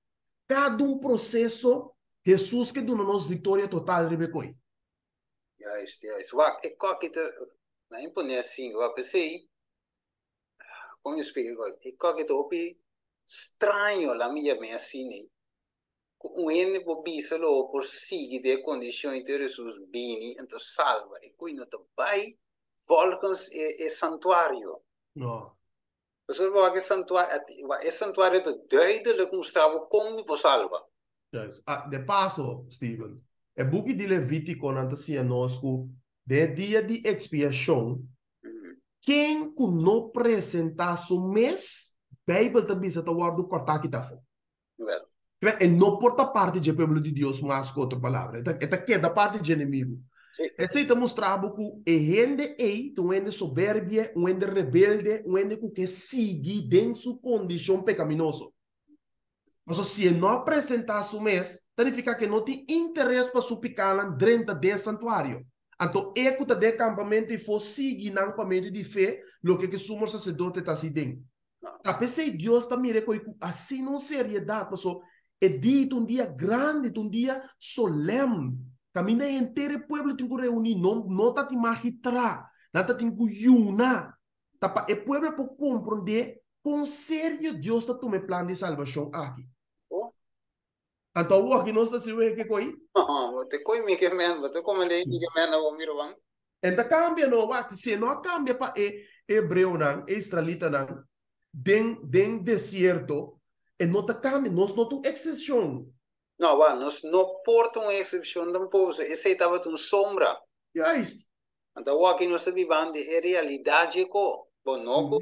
kada un proseso, Hesus ke duna nos viktoria total riba e koi. Juist, juist. Wak, e koki ta, na imponé asin, wak, p'esei, kon mi splika e koki? E koki ta hopi straño, laat mi yam'é asin ei, ku un hende por bisa lo bo por sigui den e kondishon i te Hesus bini, anto salba. E koi no ta bai volgens e santuario. No. Pasobra bo wak e santuario, e santuario ta duidelijk mustra bo kon mi por salba. Juist. Ah, de paso, Steven, e buki di Levítikonan ta siña nos ku den e dia di ekspiashon, ken ku no presentá su mes, Beibel ta bisa ta wòrdu kòrtá kitá afó. Wel. E no por ta parti dje pueblo di Dios mas, ku otro palabra. E ta, e ta keda parti dje enemigu. Esei ta mustra bo ku e hende ei ta un hende soberbie, un hende rebelde, un hende ku ke sigui den su kondishon pekaminoso. Pasobra si e no a presentá su mes, ta nifiká ku e no tin interes pa su pikánan drenta den e santuario. Anto e ku ta den e kampamentu ei for sigui nan pa medio di fe loke ku e sumo saserdote ta hasi den. Ta p'esei Dios ta mira e koi ku asina un seriedat, paso e dia ta un dia grandi, ta un dia solèm, kaminda henter e pueblo tin ku reuní, no no ta tin magitrá, nan ta tin ku yuna, ta pa e pueblo por komprondé kon serio Dios ta tuma e plan di salbashon aki. Anto awor aki nos ta siña wega ke koi? Bo te koi mi ke men, bo te kome lei mi ke men awor mi ruman. En ta kambia no, wak, si e no a kambia pa e hebreonan, e israelitanan, den den desierto, e no ta kambia, nos no ta un eksepshon. No, wak, nos no por ta un eksepshon tampoco, so esei tabata un sombra. Juist. Anto awor aki nos ta bibando e realidat dje ko. Bo no ku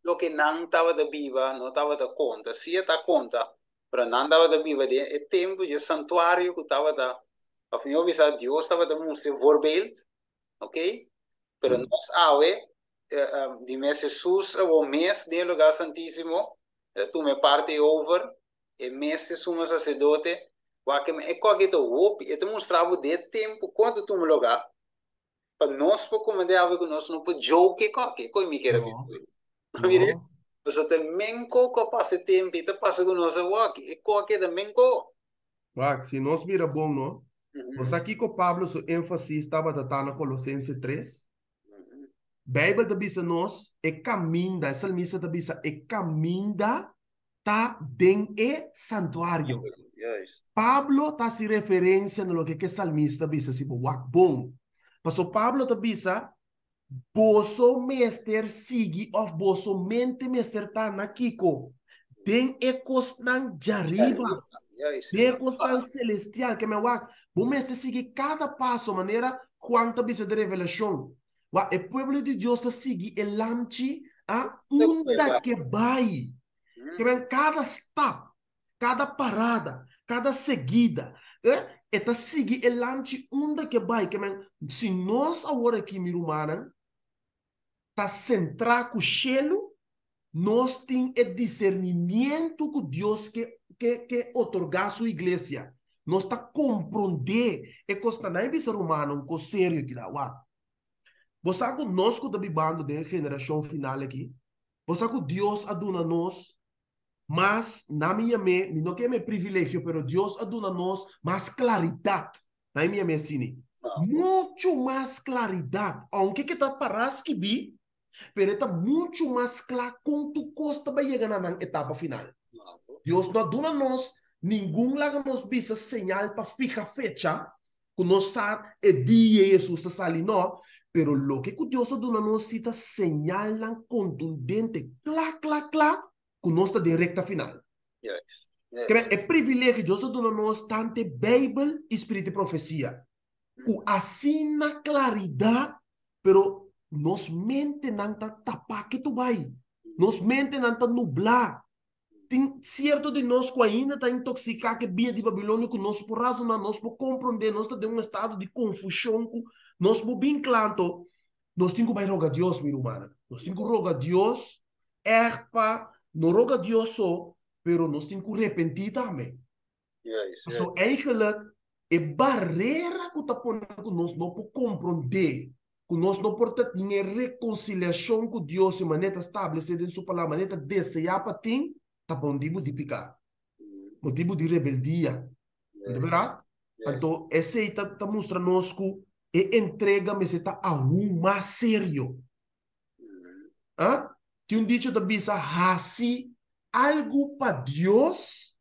loke nan tabata biba no tabata konta, si e ta konta, Pero nan tabata biba den e tempu dje santuario ku tabata, òf mihó bisa Dios tabata mustra e voorbeeld, ok? Pero nos awe, di mes Hesus awor mes den e lugar santísimo, el a tuma e parti ei over, e mes ta e sumo saserdote, wak e koki ta hopi, e ta mustra bo den e tempu kon ta tuma lugá, pa nos por komende awe ku nos no por joke e koki, e koki mi kier a bisa. Mire, pasobra ta menko ku a pasa e tempu i ta pasa ku nos awoki, e koki ta menko. Wak, si nos mira bon no, bo sa kiko Pablo su énfasis tabata ta na Kolosense 3? Beibel ta bisa nos e kaminda, e salmista ta bisa e kaminda ta den e santuario. Pablo ta hasi referensia na loke ku e salmista bisa si bo wak bon. Pasobra Pablo ta bisa, Boso mester sigui òf boso mente mester ta na kiko? Den e kosnan djariba, den e kosnan selestial. Ke men wak, bo mester sigui kada paso, manera Juan ta bisa den Revelashon. Wak, e pueblo di Dios ta sigui e Lamchi a unda ke bai. Ke men kada stap, kada parada, kada seguida, e ta sigui e Lamchi unda ke bai. Ke men, si nos awor aki, mi rumannan, ta sentrá ku shelu, nos tin e disernimiento ku Dios ke ke ke otorgá su iglesia. Nos ta komprondé e kosnan. Nan e bisa rumannan un kos serio aki la. Wak, bo sa ku nos ku ta bibando den e generashon final aki, bo sa ku Dios a duna nos mas, nan mi yam'é, mi no ke yam'é privilegio, pero Dios a duna nos mas klaridat. Nan mi yam'é asina. Muchu mas klaridat. Ounke ke ta pará skibí, pero e ta muchu mas kla kon tur kos ta bai yega na nan etapa final. Dios no a duna nos ningun laga nos bisa señal pa fiha fecha ku nos sa e dia Hesus ta sali, no, pero loke ku Dios a duna nos si ta señalnan kontundente, kla kla kla, ku nos ta den rekta final. Kre e privilegio Dios a duna nos tante Beibel i spiritu di profesia, ku asina klaridat, pero nos mentenan ta tapá ketu bai, nos mentenan ta nublá. Tin sierto di nos ku ainda ta intoksiká ku e bia di Babilonia ku nos por razoná, nos por komprondé, nos ta den un estado di konfushon ku nos por bin kla. Anto nos tin ku bai roga Dios, mi rumannan. Nos tin ku roga Dios ègt pa no roga Dios so, pero nos tin ku repentí tambe. Pasobra eigenlijk e barera ku ta pone ku nos no por komprondé, ku nos no por ta tin e rekonsiliashon ku Dios e manera ta stablesé den su palabra, manera ta deseá pa tin, ta pa motibu di piká, motibu di rebeldia. Anto bèrdat? Anto esei ta ta mustra nos ku e entrega mester ta aun mas serio. Ah? Tin un dicho ta bisa, hasi algu pa Dios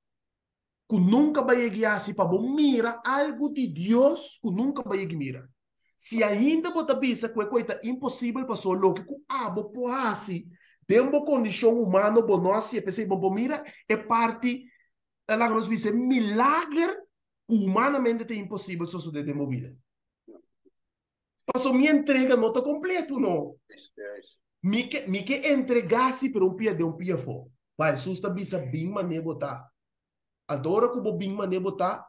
ku nunka bo a yegi hasi pa bo mira algu di Dios ku nunka bo a yegi mira. Si ainda bo ta bisa ku e koi ta imposibel paso loke ku abo por hasi den bo kondishon humano bo no hasié, p'esei bo por mira e parti, laga nos bisa, e milager ku humanamente ta imposibel sosodé den bo bida. Paso mi entrega no ta kompleto no. Mi ke mi ke entregá si pero un pia den un pia afó. Pa Hesus ta bisa bin manera bo ta. Anto ora ku bo bin manera bo ta,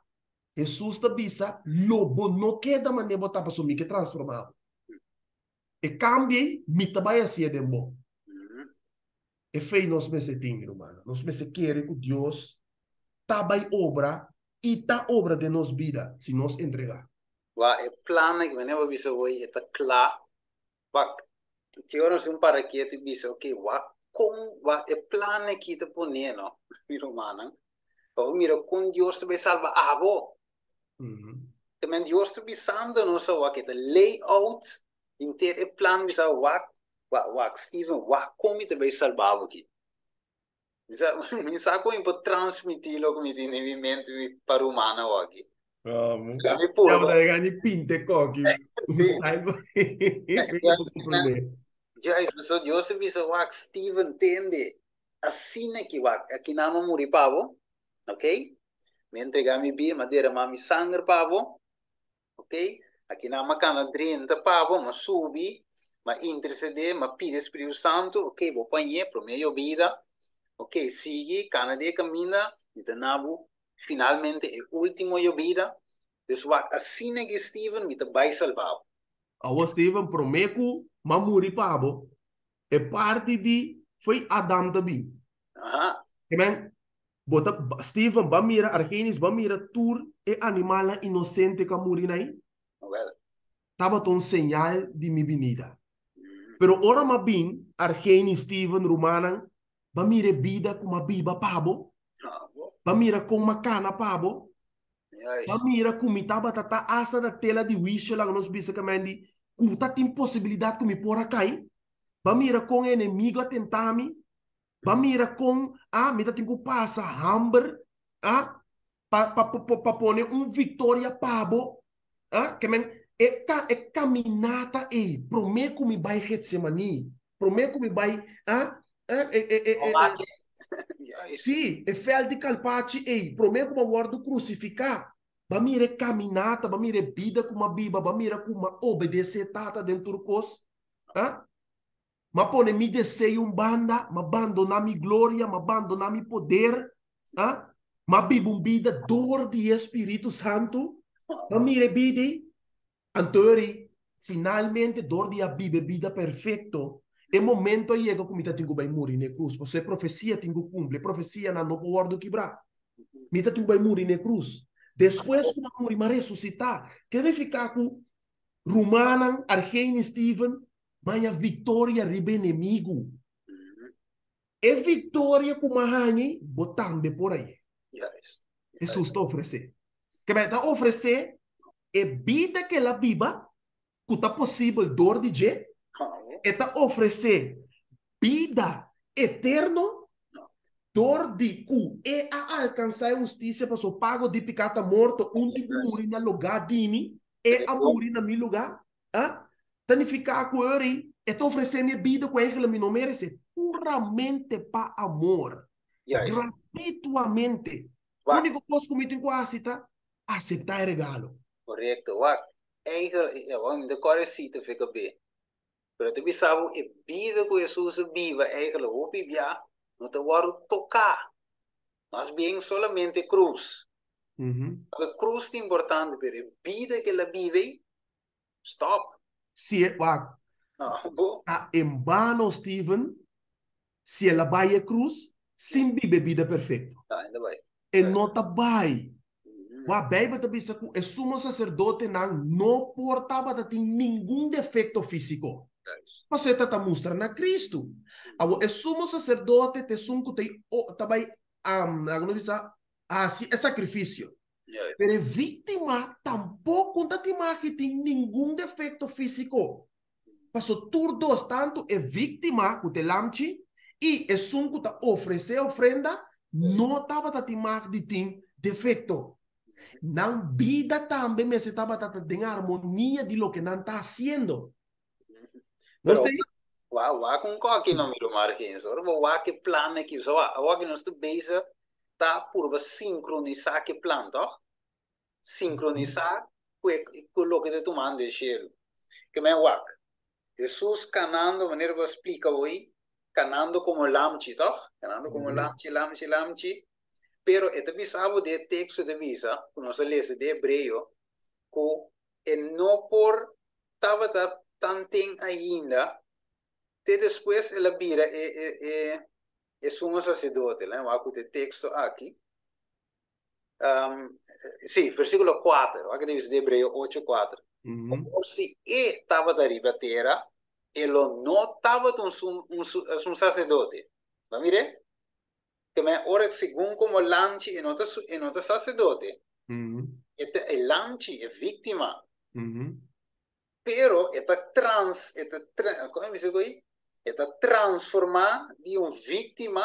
Hesus ta bisa lo bo no keda manera bo ta paso mi ke transformá bo. E kambio ei mi ta bai hasié den bo. E fe nos mester tin, mi rumannan. Nos mester kere ku Dios ta bai obra i ta obra den nos bida si nos entregá. Wak e plan aki manera bo bisa hoy e ta kla wak ki ora nos tin un para ketu i bisa ok wak kon wak e plan aki ta pone no mi rumannan pa bo mira kon Dios ta bay salba abo te men Dios ta bisando nos awor ke ta lay out henter e plan bisa wak wak wak Steven wak kon mi ta bay salba bo aki Mi sa, mi sa kon mi por transmití loke mi tin den mi mente mi pa rumannan awor aki. Ya mi purba. Ya bo ta yega ni pinte koki. Sí. Juist, pasobra Dios a bisa wak, Steven, tende, asina ki wak, aki nan a muri pa bo, ok? Mi a entrega mi bida, mi a derama mi sanger pa bo, Ok, aki nan m'a kana drenta pa bo, m'a subi, m'a intercede, m'a pidi e Spiritu Santu, ok, bo pañ'é promé yobida, ok, sigui, kana di e kaminda, mi ta na bo finalmente e ultimo yobida, dus wak asina ki Steven, mi ta bai salba bo. Awor Steven, promé ku m'a muri pa bo, e parti di foi Adam ta bin. Aha. Amen. Bo ta, Steven, ba mira Argenis, ba mira tur e animalnan inosente ku a muri na ei? Well. Tabata un señal di mi binida. Pero ora m'a bin, Argenis, Steven, rumannan, ba mira e bida ku m'a biba pa bo? Ba mira kon m'a kana pa bo? Ba mira ku mi tabata ta asta na tela di huisio laga nos bisa ku men di ku ta tin posibilidat ku mi por a kai? Ba mira kon e enemigo a tenta mi? Ba mira kon a mi ta tin ku pasa hamber a pa pa pa pone un viktoria pa bo? A ke men e ka e kaminata ei promé ku mi bai Getsemani, promé ku mi bai a e e e e Sí, e vèlt di kalpachi ei, promé ku bo a wòrdu krusifiká, bo a mira e kaminata, bo a mira e bida ku mi a biba, bo a mira ku mi a obedesé Tata den tur kos. A Mi a pone mi deseo un banda, mi a bandoná mi gloria, mi a bandoná mi poder, a mi a biba un bida dor di e Spiritu Santu. Bo a mira e bida ei? Anto eri, finalmente dor di a biba e bida perfecto, e momento a yega cu mi ta tin cu bay muri n'e cruz, pasobra e profecia tin cu cumpli, e profecianan no por wordo kibra. Mi ta tin cu bay muri n'e cruz. Despues cu mi a muri, mi a resucita. Ke nifica cu rumannan, Argeni, Steven, maya victoria riba enemigo. E victoria cu mi a haña, bo tambe por haña. Hesus ta ofrece. Ke bai ta ofrece e bida ke el a biba, ku ta posibel dor di dje. E ta ofrece bida eterno dor di ku e a alcansa e husticia paso pago di pica ta morto, un tin ku muri na lugar di mi, e a muri na mi lugar. A ta nifica ku ori e ta ofrece mi e bida ku eigenlijk mi no merece, puramente pa amor, gratuitamente. Úniko kos ku mi tin ku hasi ta aseptá e regalo. Korekto. Wak, eigenlijk, ja, wak, mi ta kòrda si ta fika be. Pero ta bisa bo e bida ku Hesus a biba eigenlijk hopi bia no ta wòrdu toká. Mas bien solamente krus. E krus ta importante, pero e bida ku el a biba ei, stop. Si e, wak, No, bo. Ta en bano, Steven, si el a bai e krus sin biba e bida perfekto. No, e no ta bai. E no ta bai. Wak, Beibel ta bisa ku e sumo saserdotenan no por tabata tin ningun defekto físiko. Pasobra e ta ta mustra na Kristu. Awor, e sumo saserdote ta esun ku ta ta bai, laga nos bisa, hasi e sakrifisio. Pero e víktima tampoko no ta tin mag di tin ningun defekto físiko. Pasobra tur dos, tantu e víktima ku ta e lamchi i esun ku ta ofresé e ofrenda, no tabata tin mag di tin defekto. Nan bida tambe mester tabata ta den armonia di loke nan ta hasiendo. Nos te... Wa, wak un koki no mi ruman Argenis. Ora bo wak e plan aki, so wa, awor nos ta bezig ta purba sinkronisá ku e plan, tòg? Sinkronisá ku e ku loke ta tumando e shelu. Ke men wak, Hesus kanando, manera bo a splika hoy, kanando komo lamchi, tòg? Kanando komo lamchi, lamchi, lamchi. Pero e ta bisa bo den e teksto ta bisa, ku nos a lesa den Hebreo, ku e no por tabata tanten ainda te despues el a bira e e e e sumo sacerdote. Laat wak ku e teksto aki. Um, sí, versíkulo 4, wak di bisa di Hebreo 8, 4. Por si e tabata riba tera, e lo no tabata un, sum, un, un sacerdote. Ba mire? Ke men ora segun komo lamchi e no ta e no ta sacerdote. E ta e lamchi, e víktima. Pero e ta trans, e ta tra, komo mi bisa koe? E ta transformá di un víktima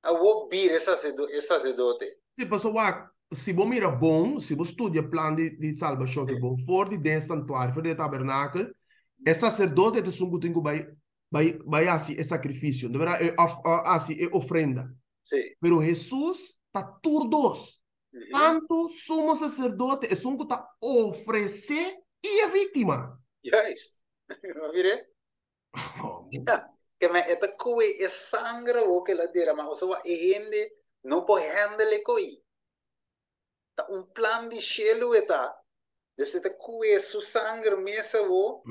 awor bira e sacerdo, e sacerdote. Sí, pasobra wak, si bo mira bon, si bo studia e plan di di salbashon ke bon for di den e santuario, for di e tabernakel, e sacerdote ta esun ku tin ku bai bai bai hasi e sakrifisio, de berdad, e of hasi e ofrenda. Sí. Pero Hesus ta tur dos, tantu sumo saserdote, esun ku ta ofresé, i e víktima. Juist. Bo mira? Ja, ke men e ta koe e sanger awor ku el a derama, osea e hende no por handle e koi. Ta un plan di shelu e ta. Dus e ta kue su sanger mes awor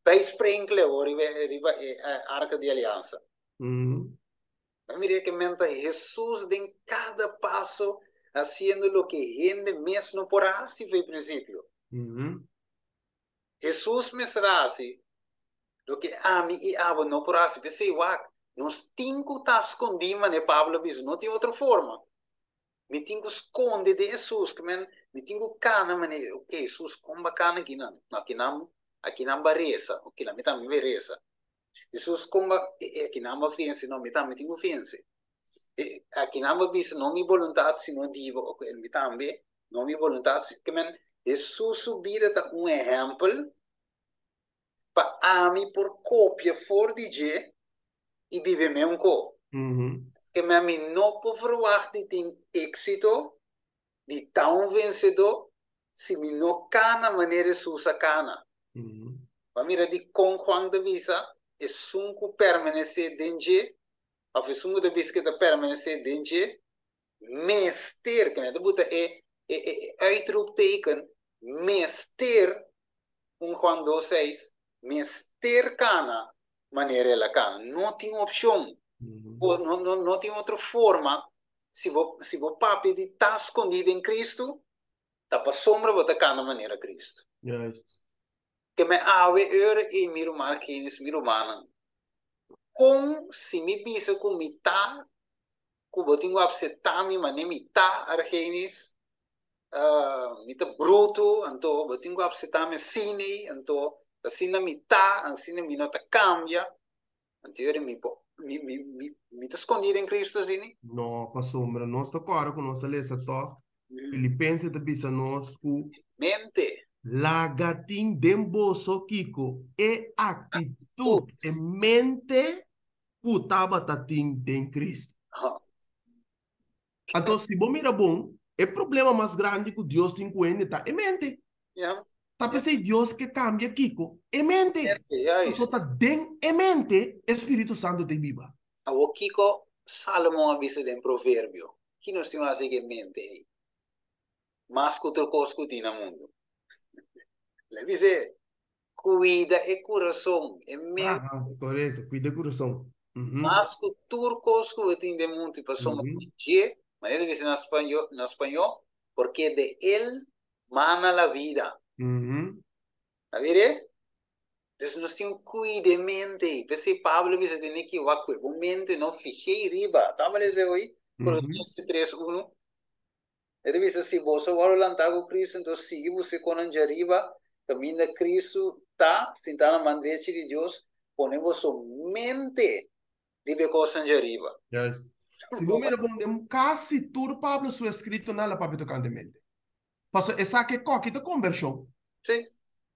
bai sprinkle awor riba riba e arka di aliansa. Bo mira ke men ta Hesus den kada paso hasiendo loke hende mes no por a hasi for e prinsipio. Hesus mester a hasi loke ami i abo no por hasi. P'esei wak, nos tin ku ta skondí manera Pablo a bisa, no tin otro forma. Mi tin ku skonde den Hesus, ke men mi tin ku kana manera, ok Hesus kon bo a kana akinan? No akinan, akinan bo a resa, ok la mi tambe bai resa. Hesus kon bo a, e akinan bo a vense, no mi tambe tin ku vense. E akinan bo a bisa no mi boluntat sino di bo, ok mi tambe no mi boluntat, ke men Hesus su bida ta un ehèmpel pa ami por kopia for di dje i biba meun ko. Ke mi ami no por verwagt di tin éksito, di ta un vensedó, si mi no kana manera Hesus a kana. Bo a mira dikon Juan ta bisa, Esun ku permanesé den dje, òf esun ku ta bisa ku e ta permanesé den dje, mester, ke mi ta buta e e uitroepteken, mester, un Juan dos seis, mester kana manera el a kana. No tin opshon, o no no no tin otro forma, si bo si bo papia di ta skondí den Kristu, ta pasobra bo ta kana manera Kristu. Juist. Ke mi awe ora ei mi ruman Genis, mi rumannan, kon si mi bisa ku mi ta ku bo tin ku apseptá mi manera mi ta, Argenis, mi ta brutu, anto bo tin ku apseptá mi asina ei, anto asina mi ta, asina mi no ta kambia, anto yori mi por, mi, mi, mi, mi ta skondí den Cristo asina? No, pasobra nos ta kòrda ku nos a lesa tòg, Filipense ta bisa nos ku. Mente. Laga tin den boso kiko? E aktitut, e mente ku tabata tin den Cristo. Anto, si bo mira bon, e problema mas grandi ku Dios tin ku hende ta e mente. Ta p'esei Dios ke kambia kiko? E mente. Pasobra ta den e mente e Spiritu Santu ta biba. Awor kiko? Salomon a bisa den Proverbio? Ki nos tin hasi ku e mente ei? Mas ku tur kos ku tin na mundu. El a bis'é, Kuida e kurason, e mente. Aha, korekto, kuida e kurason. Mas ku tur kos ku bo tin den mundu, pasobra di dje, manera ta bisa na spañó, na spañó, porque de él mana la vida. A bira? Entonces nos tin un kuida e mente ei. P'esei Pablo a bisa tene ki wak ku e bo mente no fih'é riba. Tamba lesa hoy, Colosenses 3, 1. E ta bisa, Si boso a wòrdu lantá ku Kristu, anto sigui buska e konan djariba, kaminda Kristu ta sintá na man drechi di Dios, pone boso mente riba e kosnan djariba. Juist. Si bo mira bon, den kasi tur Pablo su eskritonan lo papia tokante mente. Pasobra e sa ku e koki ta kombershon. Sí.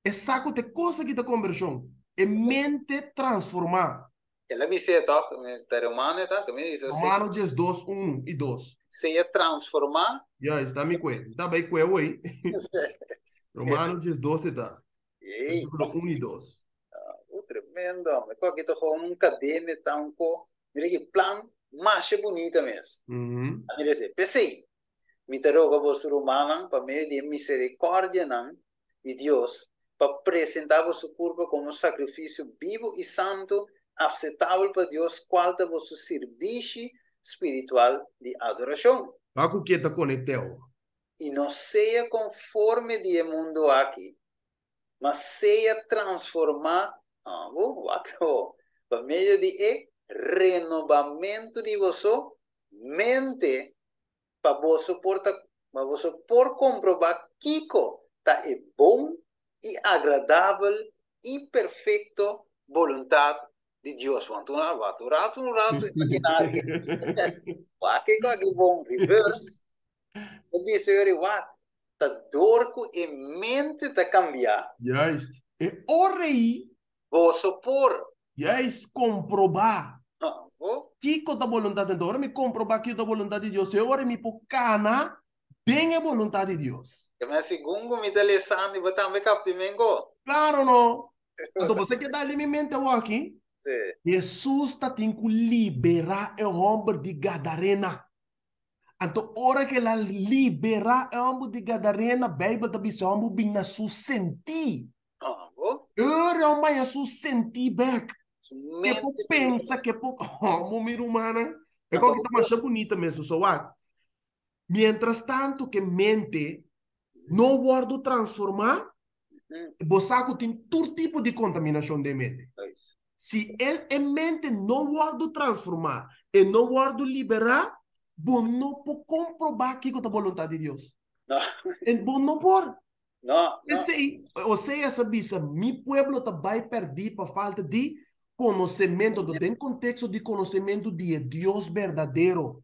E sa ku ta e kos aki ta kombershon. E mente transformá. El a bis'é tòg, ta Romano e ta, mi a bisa. Romano 12, 1 i 2. Sea transformá. Juist, ta mi kue. Mi ta bai kue awor. Romano 12 e ta. Versíkulo 1 i 2. Oh, tremendo, hombre. Ko aki ta gewoon un kadena e ta un ko. Mira ki plan masha bunita mes. A mira esei. P'esei, mi ta roga boso rumannan pa medio di e miserikòrdianan di Dios pa presentá boso kurpa komo sakrifisio bibu i santu, apsetabel pa Dios, kual ta boso sirbishi spiritual di adorashon. Pa ku ke ta konekt'é awor? I no sea konforme di e mundu aki, ma sea transformá, abo, wak awor, pa medio di e renobamentu di boso mente, pa boso por ta pa boso por komprobá kiko ta e bon i agradabel i perfekto boluntat di Dios. Want un wak un ratu un ratu aki na aki. Wak kiko aki bon reverse. Ta bisa yori wak ta dor ku e mente ta kambiá. Juist. E ora ei Boso por. Juist komprobá kiko ta boluntat di Dios. Ora mi komprobá kiko ta boluntat di Dios, e ora mi por kana den e boluntat di Dios. Te mester segun ku mi ta lesando, bo tambe kapti men ko? Klaro no! Anto bo sa ke dal den mi mente awoki? Sí. Hesus ta tin ku liberá e hòmber di Gadarena. Anto ora ku el a liberá e hòmber di Gadarena, Beibel ta bisa e hòmber bin na su sentí. Ora e hòmber haña su sentí bèk, ke por pensa, ke por, Hòmber mi rumannan, e kos aki ta masha bunita mes, so wak. Mientras tanto ku e mente no wòrdu transformá, bo sa ku tin tur tipo di kontaminashon den e mente. Si el e mente no wòrdu transformá, e no wòrdu liberá, bo no por komprobá kiko ta boluntat di Dios. Bo no por. No, no. P'esei, Oseas a bisa, Mi pueblo ta bai pèrdí pa falta di konosementu. Anto, den konteksto di konosementu di e Dios berdadero,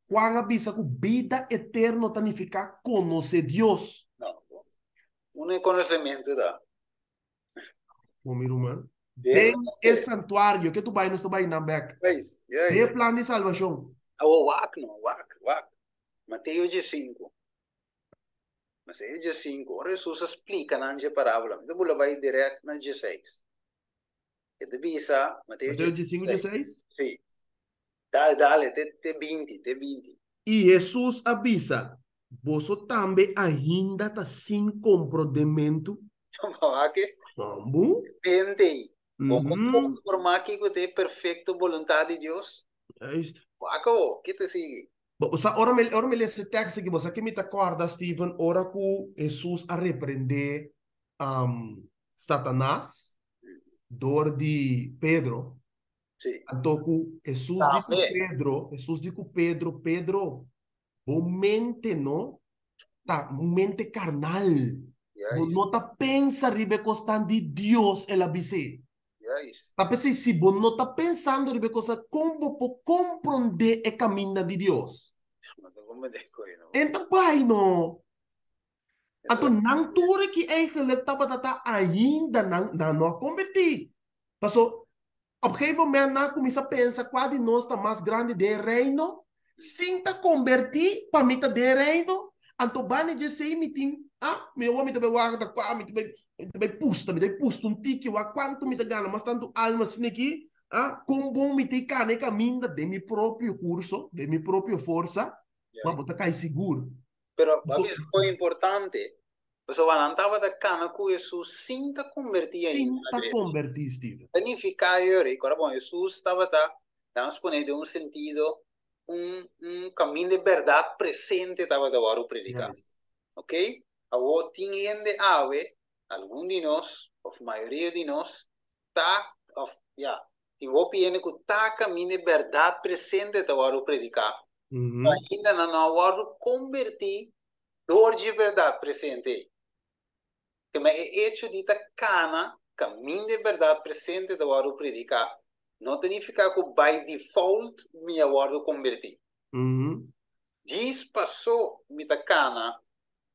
Juan a bisa ku bida eterno ta nifiká konosé Dios. No. Unda e konosementu ta? Bo mi ruman. Den e santuario, ke tu bai nos ta bai nan bèk. Den e plan di salbashon. Awor wak no, wak, wak. Mateo 15. Mateo 15, ora Hesus a splika nan dje parábola, mi ta bula bai dirèkt na 16. E ta bisa, Mateo 15, 16? Sí. Dale, dale, te, te 20, te 20. I Hesus a bisa, Boso tambe ainda ta sin komprondementu? Wak. Kombu? 20. Bo por konformá kiko ta e perfekto boluntat di Dios? Juist. Wak awor, ki ta sigui? Bo sa, ora mi, ora mi lesa e tekst aki, bo sa ke mi ta kòrda, Steven, ora ku Hesus a reprendé Satanas dor di Pedro. Sí. Anto ku Hesus di ku Pedro, Hesus di ku Pedro, Pedro, bo mente no ta un mente karnal. Bo no ta pensa riba e kosnan di Dios, el a bis'é. Ta p'esei, si bo no ta pensando riba e kosnan, kon bo por komprondé e kaminda di Dios? E ta bai no. Anto nan tur aki eigenlijk tabata ta ainda nan nan no a kombertí. Paso op gegeven moment nan a kuminsá pensa kua di nos ta mas grandi den e reino, sin ta kombertí pa mi ta den e reino, anto banda dje esei mi tin, ah, mi awor mi ta bai wak ta kua mi ta bai mi ta bai pusta, mi ta bai pusta un tiki wak kuantu mi ta gana mas tantu alma asina aki. Ah, kon bon mi ta kana e kaminda den mi propio kurso, den mi propio forsa, ma bo ta kai sigur. Pero papi, importante. Pasobra nan tabata kana ku Hesus sin ta kombertí ainda. Sin ta kombertí, Steven. Ta nifiká yori, kora bon, Hesus tabata, laga pone den un sentido, un un kaminda di bèrdat presente tabata wòrdu prediká. Ok? Awor tin hende awe, algun di nos, òf mayoria di nos, ta, òf ya, tin hopi hende ku ta kaminda di bèrdat presente ta wòrdu prediká, pero ainda nan no a wòrdu kombertí dor dje bèrdat presente ei. Kema e echo di ta kana kaminda e bèrdat presente ta wòrdu prediká no ta nifiká ku by default mi a wòrdu kombertí. Djis pasó mi ta kana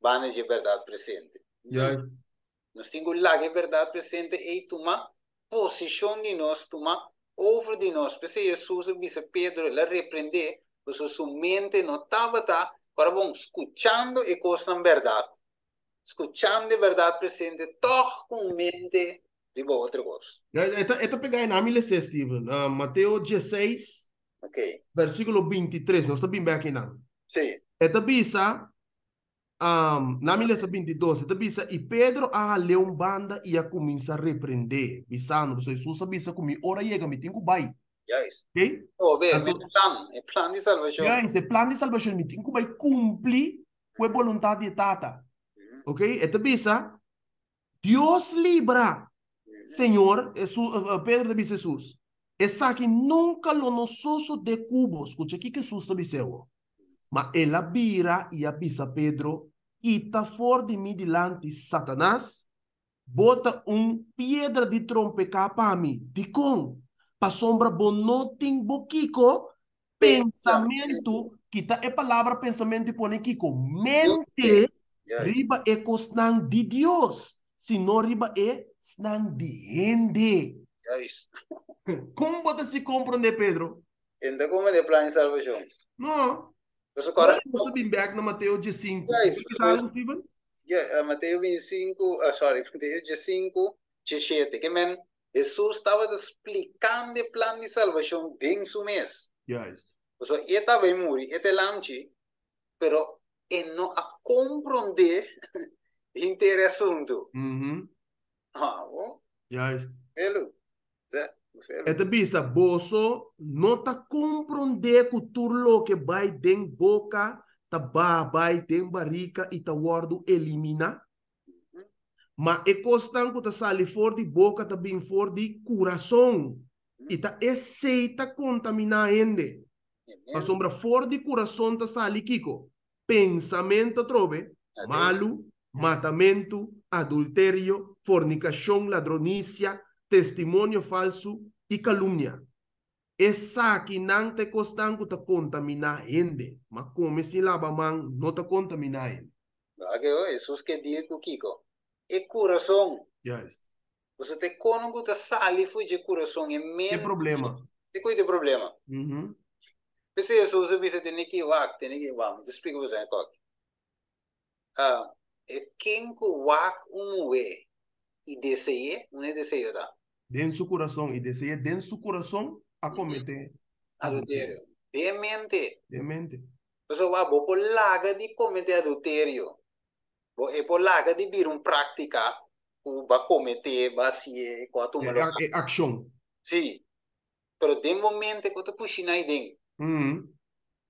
banda dje bèrdat presente. Nos tin ku laga e bèrdat presente ei tuma posishon di nos, tuma over di nos. P'esei Hesus a bisa Pedro, el a reprendé, pasobra su mente no tabata, ora bon, skuchando e kosnan bèrdat, skuchando e bèrdat presente, tòg ku un mente riba otro kos. E ta, e ta pegá e nami lesé, Steven. Mateo dieseis, versíkulo 23. Nos ta bin bèk einan. E ta bisa, Nami lesa 22, e ta bisa, I Pedro a hal'é un banda i a kuminsá reprend'é, bisando, Pasobra Hesus a bisa ku mi ora yega, mi tin ku bai. Juist. Okay? Oh, be, mi plan, e plan di salbashon. Juist, e plan di salbashon, mi tin ku bai kumpli ku e boluntat di e Tata. Ok? E ta bisa, Dios libra, Señor, Pedro ta bisa Hesus, esaki nunka lo no sosodé ku bo. Skucha kiko Hesus ta bis'é awor. Ma el a bira i a bisa Pedro, Kita for di mi dilanti, Satanas! Bo ta un piedra di trompeká pa mi. Dikon? Pasobra bo no tin bo kiko? Pensamentu. Kita e palabra pensamentu i pone kiko? Mente riba e kosnan di Dios, sino riba e snan di hende. Kon bo ta si komprondé, Pedro? E no ta komprondé plan di salbashon. No. Pasobra nos ta bin bèk na Mateo diesinku. Bo ta bisa algu, Steven? Ya, Mateo 25, sorry, Mateo 15, 17. Ke men, Hesus tabata splikando e plan di salbashon den su mes. Juist. Pasobra e tabata e muri, e ta e lamchi, pero e no a komprondé henter e asuntu. Ah, bo? Juist. Felu. E ta bisa, Boso no ta komprondé ku tur loke bai den boka ta baha bai den barika i ta wòrdu eliminá? Ma e kosnan ku ta sali for di boka ta bin for di kurason, i ta esei ta kontaminá hende. Pasobra for di kurason ta sali kiko? Pensamentu atrobe, malu, matamentu, adulterio, fornikashon, ladronisia, testimonio falsu i kalumnia. Esakinan ta e kosnan ku ta kontaminá hende, ma kome sin laba man no ta kontaminá hende. Wak Hesus ke dil ku kiko? E kurason. Juist. Pasobra ta e kono ku ta sali for dje kurason, e mente. E problema. E koe ta e problema. P'esei Hesus a bisa tene ki wak, tene ki wak, mi ta splika boso e koki. E ken ku wak un muhé i dese'é, un e deseo ta? Den su kurason i dese'é den su kurason a kometé adulterio. Den mente. Den mente. Pasobra wak, bo por laga di kometé adulterio. Bo e por laga di bira un práktika ku bo a kometé, bo a hasié, ku a tuma lugar. E akshon. Sí. Pero den bo mente ku ta kushiná ei den.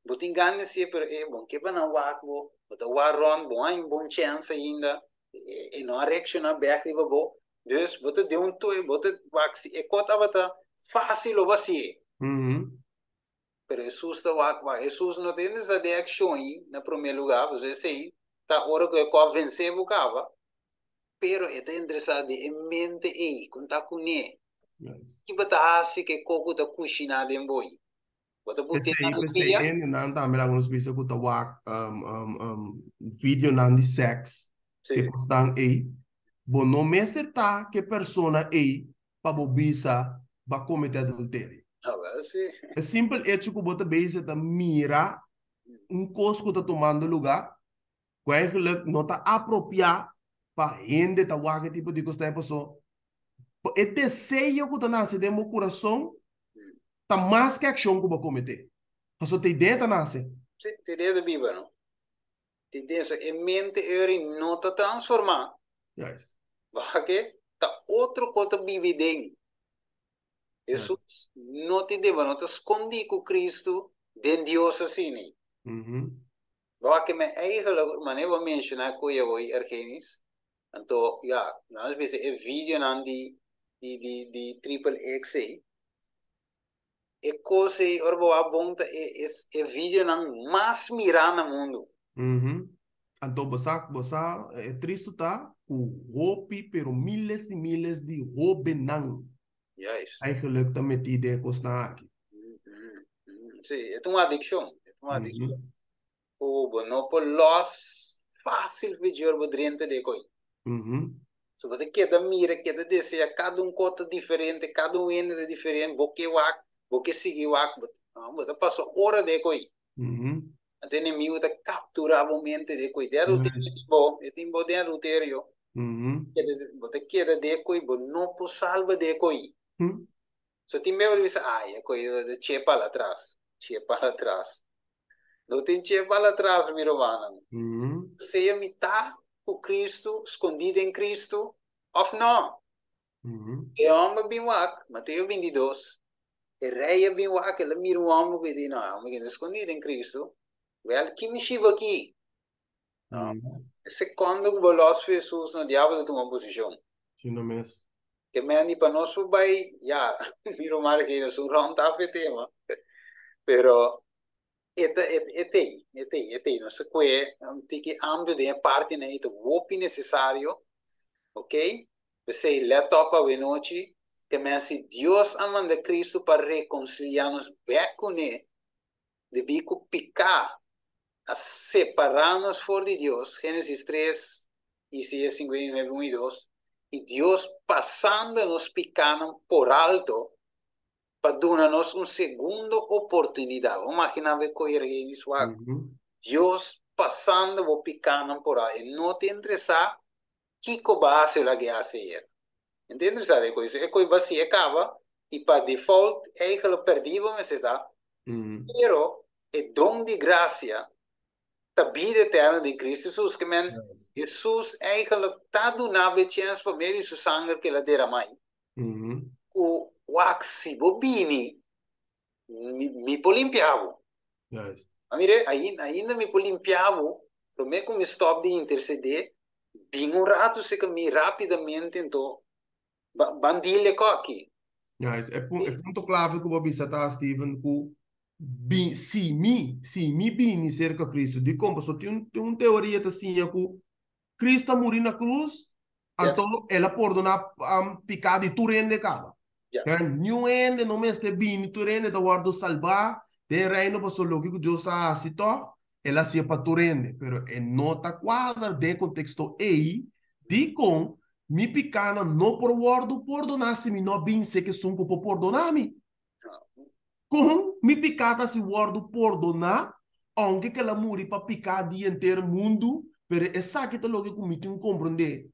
Bo tin gana di hasié, pero e bo no ke pa nan wak bo, bo ta wak rònt, bo no haña un bon chèns ainda, e no a reakshoná bèk riba bo. Dus bo ta den un toe, bo ta wak si e kos tabata fásil lo bo hasié. Pero Hesus ta wak wak. Hesus no ta interesá den akshon ei na promé lugá, pasobra esei ta ora ku e kòp vensé bo kaba. Pero e ta interesá den e mente ei, kon ta kuné. Ki bo ta hasi ku e kos ku ta kushiná den bo ei? Bo ta but'é P'esei, na bo p'esei pia? hendenan tambe laga nos bisa ku ta wak videonan di sèks, ke kosnan ei. Bo no mester ta ku e persona ei pa bo bisa bo a komete adulterio. E simpel echo ku bo ta bezig ta mira un kos ku ta tumando lugá, ku eigenlijk no ta apropiá pa hende ta wak e tipo di kos ta paso e deseo ku ta nase den bo kurason. Ta mas ku akshon ku bo kometé. Pasobra ta idea ta nase. Sí, ta idea ta biba, no? Ta idea, so e mente eri no ta transformá. Juist. Wak ta otro ku ta biba den. Hesus no ta idea, no ta skondí ku Kristu den Dios asina. Wak mi eigenlijk, manera bo menshoná ku ya hoy, Argenis, anto ya, nos bisa e videonan di di di di Triple X ei, e kos ei ora bo wak bon ta e e videonan mas mirá na mundu. Anto bo sa, bo sa e tristu ta ku hopi pero miles i miles di hóbennan Juist. eigenlijk ta metí den e kosnan aki. Sí, e ta un adikshon, e ta un adikshon. Ku bo no por lòs fásil fijor bo drenta di e koi. So bo ta keda mira, keda desea, kada un kos ta diferente, kada un hende ta diferente, bo ke wak, bo ke sigui wak, bo ta pasa ora di e koi. Anto enemigu ta kapturá bo mente di e koi. Den adulterio tin bo, e tin bo den adulterio. Bo ta keda di e koi, bo no por salba di e koi. So tin bes bo ta bisa, ay, e koi ta chepa al atras, chepa al atras. No tin che bal atras, mi rumannan. Sea mi ta ku Kristu, skondí den Kristu, òf nò. E hòmber bin wak, Mateo 22, e rei a bin wak, el a mira un hòmber ku e di, No, e hòmber aki no skondí den Kristu. Wèl, ki mi shiba aki? E sekondo ku bo lòs for Hesus, no diabel ta tuma posishon. Si no mes. Ke men di pa nos por bai, ya, mi ruman aki nos un rònt af e tema, pero e ta e t'ei, e t'ei, e t'ei. Nos ta kue un tiki amplio den e partinan ei ta hopi nesesario, ok? P'esei lèt òp awenochi, ke men si Dios a manda Cristo pa rekonsiliá nos bèk kuné, debí ku piká a separá nos for di Dios, Génesis 3, Isaías 59, 1 i 2, i Dios pasando nos pikánan por alto pa duna nos un segundo oportunidat. Bo imaginá bo e koe rei swak? Dios pasando bo pikánan por alto. E no ta interesá kiko bo a hasi o lag'é hasi ayer. E no ta interesá den e koe. E koe bo hasi e kaba i pa default eigenlijk pèrdí bo mester ta. Pero e don di grasia ta bida eterno den Cristo Jesus. Ke men Jesus eigenlijk ta duna bo e chèns pa medio di su sanger ku el a deramá. Ku wak si bo bini, mi, mi por limpia bo. Juist. Ma mire, ainda, ainda mi por limpia bo, promé ku mi stòp di intersedé, bin un ratu serka mi rápidamente, anto ba, ban deal e kòki. Juist. E, pu, e punto klave ku bo bisa ta, Steven, ku bi, si mi, si mi bini serka Kristu, dikon? Pasobra tin un, tin un teoria ta siña ku Cristo a muri na cruz, anto el a pordona pica di tur hende caba. Niun hende no mester bini, tur hende ta wordo salba den reino pasobra loke cu Dios a haci toch, el a haci'e pa tur hende. Pero e no ta cuadra den e contexto ey, dicon mi picanan no por wordo pordona si mi no a bin sek esun cu por pordona mi? Kon mi piká ta si wòrdu pordoná, ounke ku el a muri pa piká di henter mundu? Pero esaki ta loke ku mi tin ku komprondé.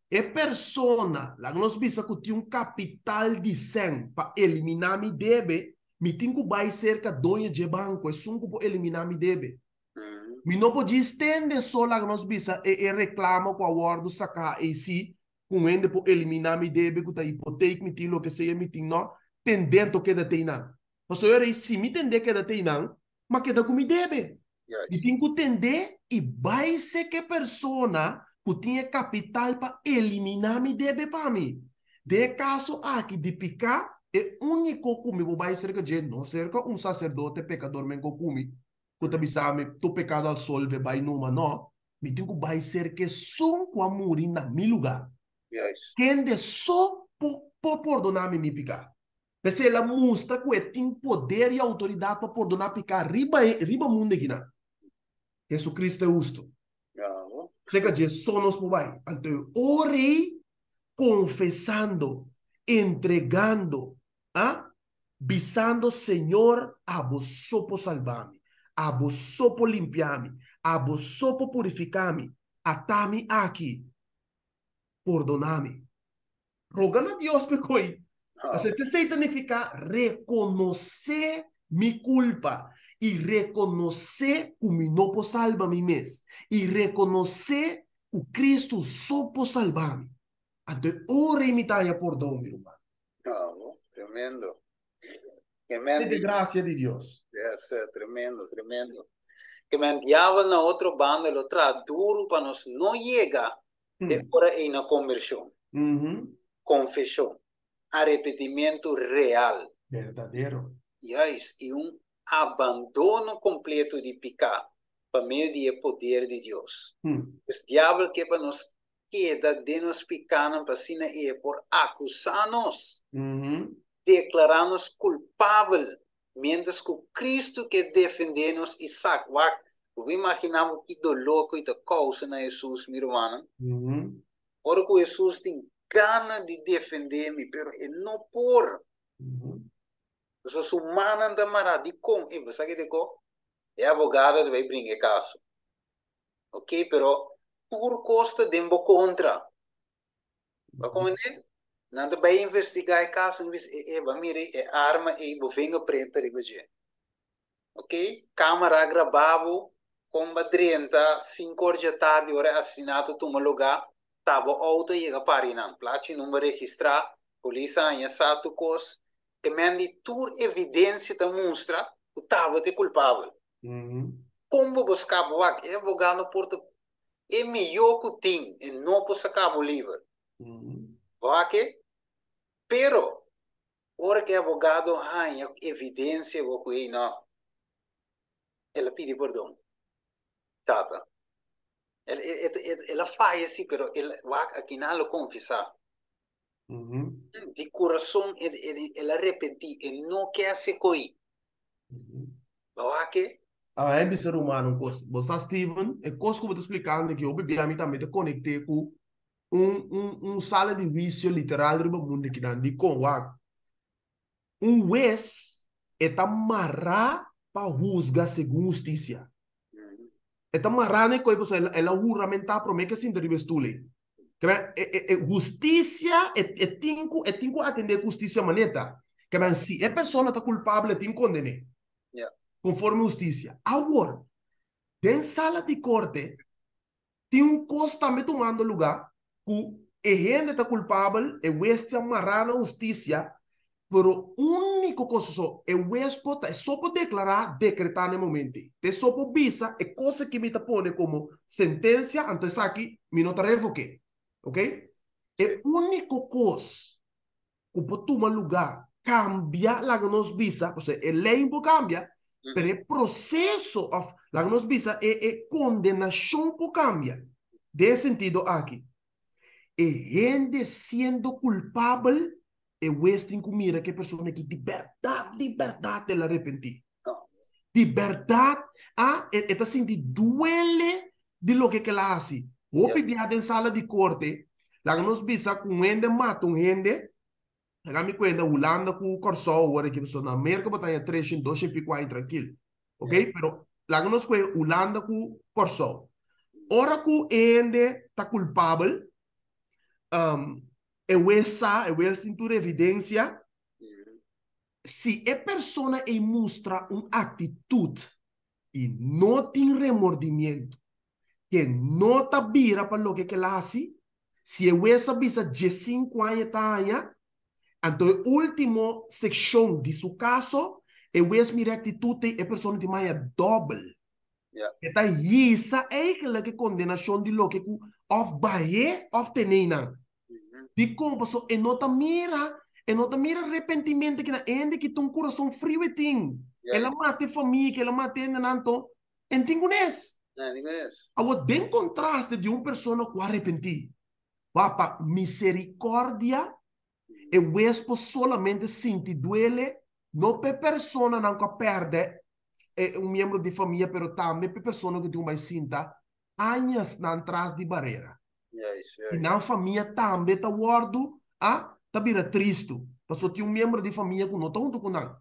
E persona, laga nos bisa ku tin un kapital di sèn pa eliminá mi debe, mi tin ku bai serka doño dje banko, esun ku por eliminá mi debe. Mi no por djis tende so, laga nos bisa, e e reklamo ku a wòrdu saká ei si, ku un hende por eliminá mi debe ku ta hipoteek mi tin loke sea mi tin no tendé anto keda te einan. Pasobra ora ei si mi tendé keda te einan m'a keda ku mi debe. Mi tin ku tendé i bai sek e persona ku tin e kapital pa eliminá mi debe pa mi. Den e kaso aki di piká e úniko ku mi por bai serka dje no serka un saserdote pekador menko ku mi ku ta bisa mi tu pekado absolve bai numa no. Mi tin ku bai serka esun ku a muri na mi lugá. Kende so por por pordoná mi mi piká. P'esei el a mustra ku e tin poder i outoridat pa pordoná piká riba e riba mundu akinan. Jesucristo e hustu. Serka dje so nos por bai. Anto e ora ei, konfesando, entregando, a, bisando, Señor, abo so por salba mi, abo so por limpia mi, abo so por purifica mi, ata mi aki, pordona mi. Roga na Dios p'e koe Asina esei ta nifiká rekonosé mi kulpa i rekonosé ku mi no por salba mi mes i rekonosé ku Kristu so por salba mi. Anto e ora ei mi ta haña pordon, mi ruman. Bravo, tremendo. Ke men di grasia di Dios. Yes, tremendo, tremendo. Ke men diabel na otro banda lo traha duru pa nos no yega e ora ei na kombershon, konfeshon, arepentimentu real. Berdadero. Juist, i un abandono kompleto di piká pa medio di e poder di Dios. Pues diabel ke pa nos keda den nos pikánan pa asina e por akusá nos, deklará nos kulpabel, miéntras ku Kristu ke defendé nos i sak. Wak, bo por imaginá bo ki doló ku i ta kousa na Hesus, mi rumannan? Ora ku Hesus tin gana di defendé mi, pero e no por. Pasobra su mannan ta mará. Dikon? E bo sa ki dikon? E abogado ta bai bringa e kaso. Ok, pero tur kos ta den bo kontra. Bo komprende? Nan ta bai investigá e kaso, nan bisa, e, e, bo a mira e arma ei, bo vingerprint ta riba dje. Ok, kamera a grabá bo kon bo a drenta sinku or dje tardi ora e asesinato tuma lugá, ta bo outo a yega pari nan. Plachi number registrá, polis a haña sa tur kos. Te men di tur evidensia ta mustra ku tabata e kulpabel. Kon bo por skapa? Wak, e abogado no por ta e mihó ku tin, e no por saka bo liber. Wak e? Pero, ora ku e abogado haña evidensia bo ku ei no, el a pidi pordon. Tata, el, el, el, el a faya si, pero el, wak, akinan lo konfesá. Di kurason el, el, el a repentí, e no ke hasi koi. Bo wak e? Awe mi bisa ruman un kos. Bo sa Steven, e kos ku bo ta splikando aki hopi bia mi tambe ta konekt'é ku un un un sala di huisio literal riba mundu akinan. Dikon? Wak, un hues e ta mará pa husga segun hustisia. E ta mará na e kos pasobra el a huramentá promé ke sinta riba e stul ei. Ke men e e hustisia e e tin ku e tin ku atendé ku hustisia maneta. Ke men si e persona ta kulpabel e tin kondené. Konforme hustisia. Awor, den sala di korte tin un kos tambe tumando lugá ku e hende ta kulpabel, e hues ta mará na hustisia, pero úniko kos so e hues por ta, e so por deklará, dekretá na e momento ei. Te so por bisa e kos aki mi ta pone komo sentensia, anto esaki mi no ta revok'é. Oke? E úniko kos ku por tuma lugá kambia laga nos bisa, osea e lei por kambia, pero e proseso òf laga nos bisa e e kondenashon por kambia. Den e sentido aki, e hende siendo kulpabel, e hues tin ku mira ku e persona aki di bèrdat, di bèrdat el a arepentí. Di bèrdat a e ta sinti duele di loke ku el a hasi. Hopi bia den sala di korte, laga nos bisa ku un hende mata un hende, laga mi kuenta Hulanda ku Kòrsou awor aki pasobra na Merka bo ta haña tres shen, dos shen piku aña trankil. Ok, pero laga nos kue Hulanda ku Kòrsou. Ora ku e hende ta kulpabel, e wes sa, e wes tin tur evidensia, si e persona ei mustra un aktitut i no tin remordimiento, ke no ta bira pa loke ke el a hasi, si e wes a bisa diesinku aña e ta haña, anto e último sekshon di su kaso, e wes mira e aktitut ei, e persona tin haña dòbel. E ta hisa eigenlijk e kondenashon di loke ku òf bah'é òf ten'é nan. Dikon? Pasobra e no ta mira, e no ta mira arrepentimento kina hende ki ta un kurason friu e tin. El a mata e famia, el a mata e hendenan anto e no tin kunes. Awor den kontraste di un persona ku a arepentí, wak pa miserikòrdia e wes por solamente sinti duele no pa e personanan ku a pèrdè un miembro di famia pero tambe pa e persona ku tin ku bai sinta añasnan tras di barera. I nan famia tambe ta wòrdu a ta bira tristu pasobra tin un miembro di famia ku no ta huntu ku nan.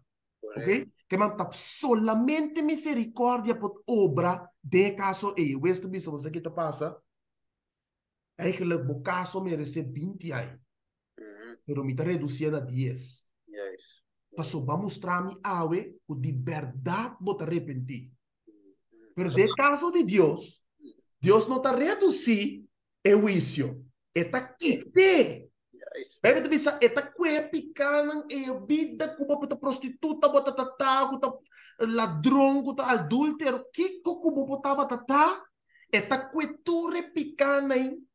Ok? Ke man ta solamente miserikòrdia por obra den e kaso ei. E wes ta bisa bo sa ke ta pasa? Eigenlijk bo kaso meresé binti aña. Pero mi ta reducié na 10. Paso bo a mustra mi awe cu di berdad bo ta repenti. Pero den caso di Dios, Dios no ta reduci e huicio, e ta kite. Bijbel ta bisa, e ta kue picanan e bida cu bo ta prostituta, bo ta tata, cu ta ladron, cu ta adultero, kico cu bo por tabata ta, e ta kue tur e picanan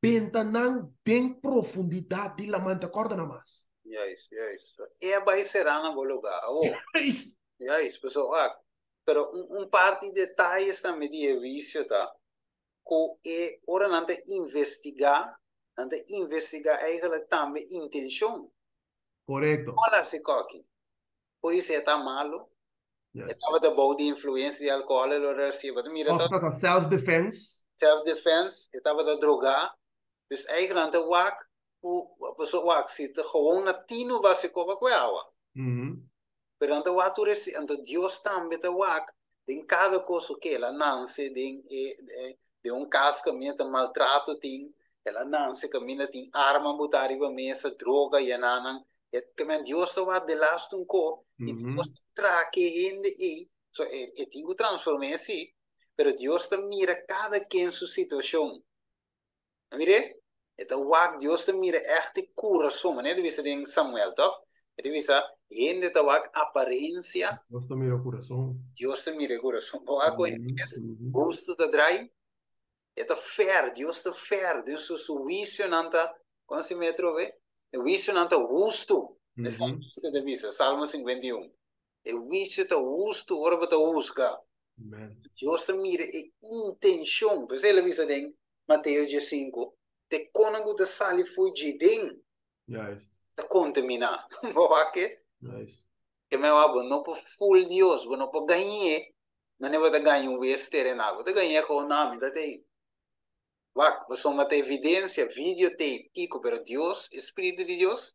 benta nan den profundidad di laman, ta corda nan mas. Juist, juist. E a bai sera na bo lugar, awo. Juist. Juist, pasobra wak, pero un parti detalles tambe di e huicio ta cu e ora nan ta investiga, nan ta investiga eigenlijk tambe intencion. Correcto. Con a haci coki? Por isso e ta malo. E tabata bou di influencia di alcohol, el ora haci. Bo ta mira Of ta self-defense. Self-defense, e tabata droga. Dus eigenlijk nan ta wak cu, pasobra wak si ta gewoon na tino basico pa cu e awa. Pero nan ta wak tur esi, anto Dios tambe ta wak den kada kos ku el a nanse den e den un kas kaminda ta maltrato tin, el a nanse kaminda tin arma botá riba mesa, droga yená nan. E kaminda Dios ta wak delaste un ko i Dios ta traha ke hende ei, so e e tin ku transform'é si, pero Dios ta mira kada ken su situashon. A mir'é? E ta wak, Dios ta mira ègt e kurason. Manera ta bisa den Samuel, tòg? E ta bisa, hende ta wak aparensia. Dios ta mira kurason. Dios ta mira e kurason. Bo wak kon hende mes gustu ta drai? E ta fèr, Dios ta fèr. Den su su huisionan ta, kon si mi atrobe? E huisionan ta hustu. E salmista ta bisa, Salmo 51. E huisio ta hustu ora bo ta husga. Dios ta mira e intenshon. P'esei el a bisa den Mateo 15, Te konan ku ta sali fo'i dje den ta kontaminá. Bo wak ke? Ke men wak bo no por ful Dios, bo no por gañ'é manera bo ta gaña un wes terenal. Bo ta gañ'é gewoon, no, mi ta tei. Wak, pasobra ta evidensia, videotape, kiko, pero Dios, e Spiritu di Dios,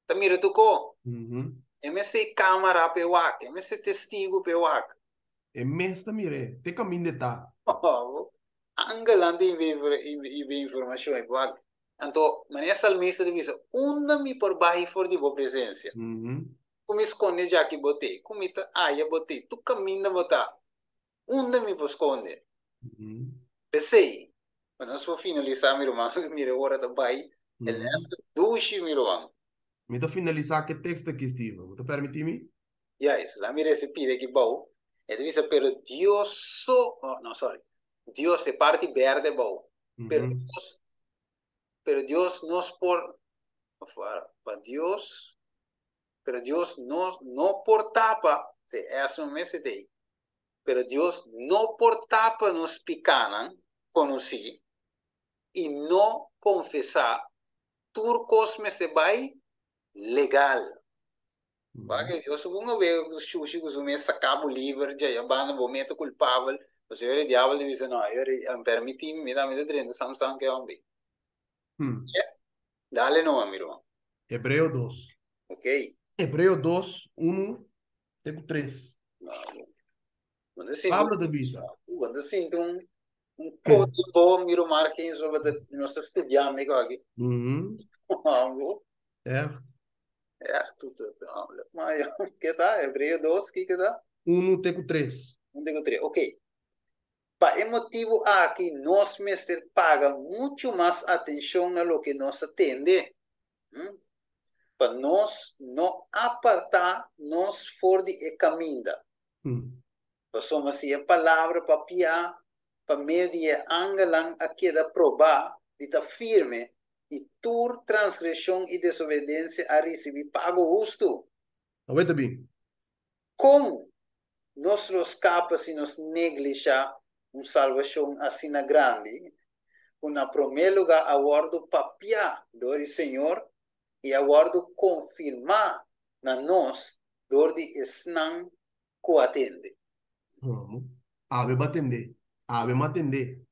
ta mira tur ko. E mester e kamara pa e wak, e mester testigu pa e wak. E mes ta mir'é, te kaminda e ta. Angelnan ta inbia informashon e wak. Anto, manera salmista ta bisa, Unda mi por bai for di bo presensia? Ku mi skonde djaki bo t'ei? Ku mi ta aya bo t'ei? Tur kaminda bo ta. Unda mi por skonde? P'esei, pa nos por finalisá, mi ruman, mira e ora ta bai, e lès ta dushi, mi ruman. Mi ta finalisá ku e teksto aki, Steven. Bo ta permití mi? Juist, laat mi resa e pida aki bou. E ta bisa, Pero Dios so, oh, no, sorry. Dios, e parti berde bou. Pero Dios, pero Dios nos por, pa Dios, pero Dios no, no por tapa, sí, eso mester ta ei. Pero Dios no por tapa nos pikánan konosí i no konfesá, tur kos mester bai legal. Wak Dios su un awe shushi ku su mes saka bo liber dja ya banda bo meta kulpabel, pasobra e diabel ta bisa no, e permití mi, mi tambe ta drenta Samsung ke homber. Dale no, mi ruman. Hebreo 2. Ok. Hebreo 2, 1 te ku 3. Pablo ta bisa. Bo ta sinti un un kos bon, mi ruman, geen zo wat nos ta studiando aki. Echt. Echt, maar ja, ke ta? Hebreo 2, kiko ta? 1 te ku 3. 1 te ku 3, ok. Pa e motibu aki nos mester paga muchu mas atenshon na loke nos ta tende, pa nos no apartá nos for di e kaminda. Pasobra si e palabra papiá pa medio di e angelnan a keda probá di ta firme, i tur transgreshon i desobedensia a risibí pago hustu. Awor ta bin. Kon nos lo skapa si nos neglishá un salbashon asina grandi, ku na promé lugá a wòrdu papiá dor di Señor i a wòrdu konfirmá na nos dor di esnan ku a tende? Awe bo a tendé. Awe mi a tendé.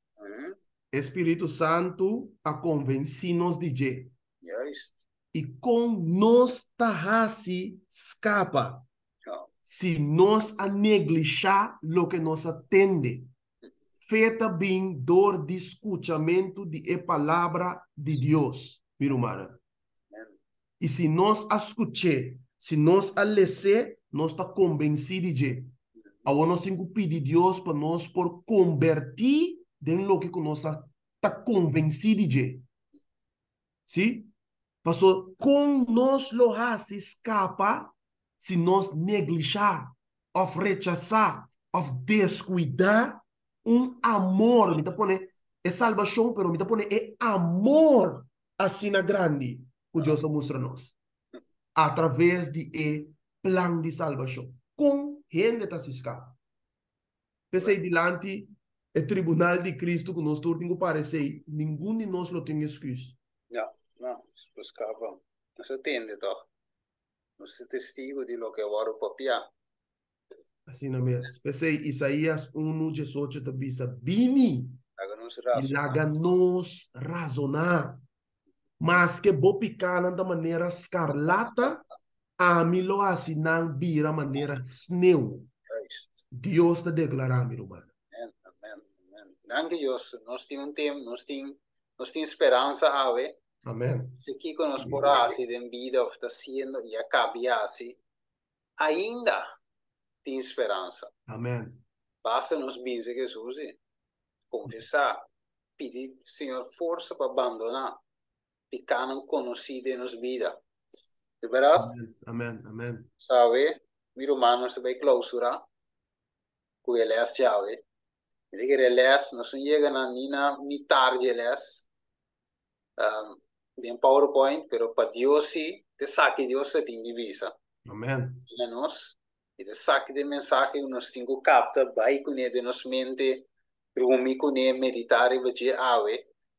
E Spiritu Santu a konvensí nos di dje. Juist. I kon nos ta hasi skapa si nos a neglishá loke nos a tende? Fe ta bin dor di skuchamentu di e Palabra di Dios, mi rumannan. I si nos a skuch'é, si nos a les'é, nos ta konbensí di dje. Awor nos tin ku pidi Dios pa nos por kombertí den loke ku nos a ta konvensí di dje. Sí? Paso kon nos lo hasi skapa si nos neglishá òf rechasá òf deskuidá un amor, mi ta pone e salbashon, pero mi ta pone e amor asina grandi ku Dios a mustra nos a traves di e plan di salbashon. Kon hende ta hasi skapa? P'esei dilanti e tribunal di Cristo ku nos tur tin ku paresé, ningun di nos lo tin esküs. No, no, nos por skapa. Nos a tende tòg. Nos ta testigu di loke a wòrdu papiá. Asina mes. P'esei Isaías unu diesocho ta bisa, Bini Laga nos i rasoná. laga nos rasoná. Maske bo pikánan ta manera skarlata, ami lo hasi nan bira manera sneu. Juist. Dios ta deklará, mi rumannan. Amen, amen, amen. Danki Dios, nos tin un tem, nos tin, nos tin speransa awe. Amen. Si kiko nos por hasi den bida of ta siendo i a kabi hasi, ainda tin speransa. Amen. Basta nos binse Jesus i konfesá, pidi Señor forsa pa bandoná pikánan konosí den nos bida. Di bèrdat? Amen, amen, amen. Sabe, mi ruman, nos ta bai klausurá ku e lès djawe. Mi ta kere e lès, nos no yega na ni na mitar di e lès den PowerPoint, pero pa Dios si, ta esaki Dios ta tin di bisa. Amen. Na nos, i ta esaki den mensahe ku nos tin ku kapta, bai kuné den nos mente, rumi kuné, meditá riba dje awe,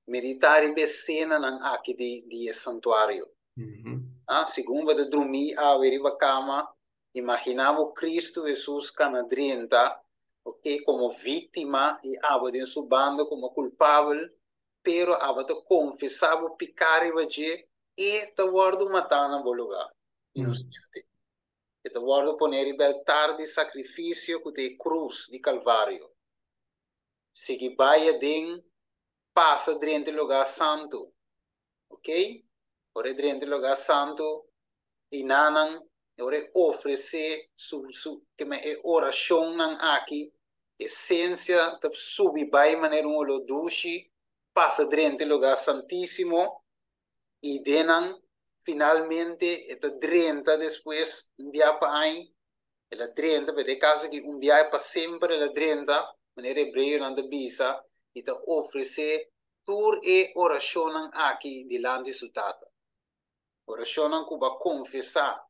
meditá riba e senanan aki di di e santuario. Ah, segun bo ta drumí awe riba kama, imaginá bo Kristu Hesus kana drenta, ok, komo víktima i abo den su banda komo kulpabel, pero abo ta konfesá bo piká riba dje, e ta wòrdu matá na bo lugá, inosente. E ta wòrdu poné riba e altar di sakrifisio ku ta e krus di Kalvario. Sigui bai aden, pasa drenta e lugá santu. Ok? Ora e drenta e lugá santu, einanan, ora e ofresé su, su, keme e orashonnan aki, esensia ta subi bai manera un oló dushi, pasa drenta e lugá santísimo, i den nan finalmente e ta drenta despues un bia pa aña, el a drenta, pero den e kaso aki un bia pa semper el a drenta, manera hebreonan ta bisa, i ta ofresé tur e orashonnan aki dilanti su Tata. Orashonnan ku bo a konfesá.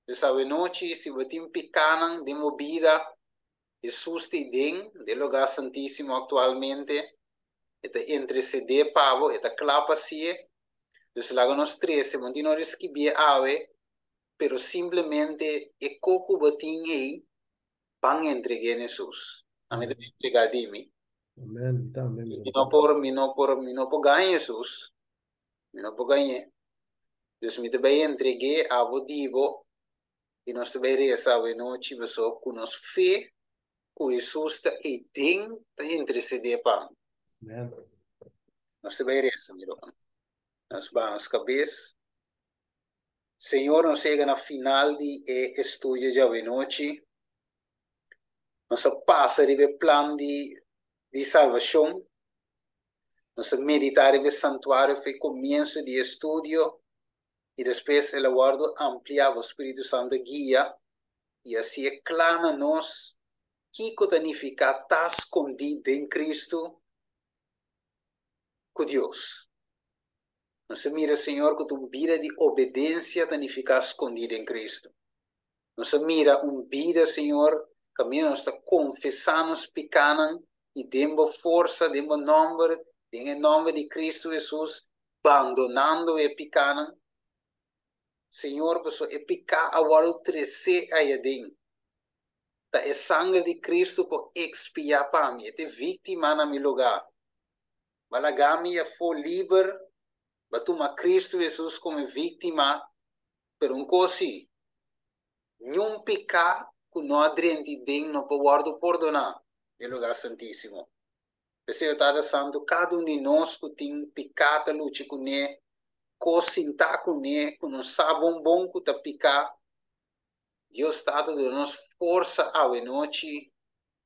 Dus awenochi, si bo tin pikánan den bo bida, Hesus ta den den Lugá Santísimo aktualmente, e ta intersedé pa bo, e ta kla pa hasié. Dus laga nos trese, bo no tin ora di skibié awe, pero simplemente e ko ku bo tin ei, ban entreg'é na Hesus. Ami ta entregá di mi. Amén, mi tambe, mi Mi no por, mi no por, mi no por gaña Hesus. Mi no por gañ'é. Dus mi ta bai entreg'é abo di bo i nos ta bai resa awe nochi pasobra ku nos fe ku Hesus ta ei den ta intersedé pa mi. Amén. Nos ta bai resa, mi ruman. Nos baha nos kabes. Señor, nos yega na final di e estudio djawe nochi. Nos a pasa riba e plan di di salbashon. Nos a meditá riba e santuario for e komienso di e estudio i despues el a wòrdu ampliá bo Spiritu Santu a guia i hasié kla na nos kiko ta nifiká ta skondí den Kristu ku Dios. Nos a mira, Señor, ku ta un bida di obedensia ta nifiká skondí den Kristu. Nos a mira un bida, Señor, kaminda nos ta konfesá nos pikánan i den Bo forsa, den Bo nòmber, den e nòmber di Kristu Hesus, bandonando e pikánan. Señor, pasobra e piká a wòrdu tresé ayaden. Ta e sanger di Kristu por ekspiá pa mi. E ta e víktima na mi lugá. Ba laga mi afó liber, ba tuma Kristu Hesus komo e víktima, pero un kos sí, niun piká ku no a drenti den no por wòrdu pordoná den lugá santísimo. P'esei, o Tata Santu, kada un di nos ku tin piká ta lucha kuné. kos sintá kuné ku nos sa bon bon ku ta piká. Dios Tata duna nos forsa awe nochi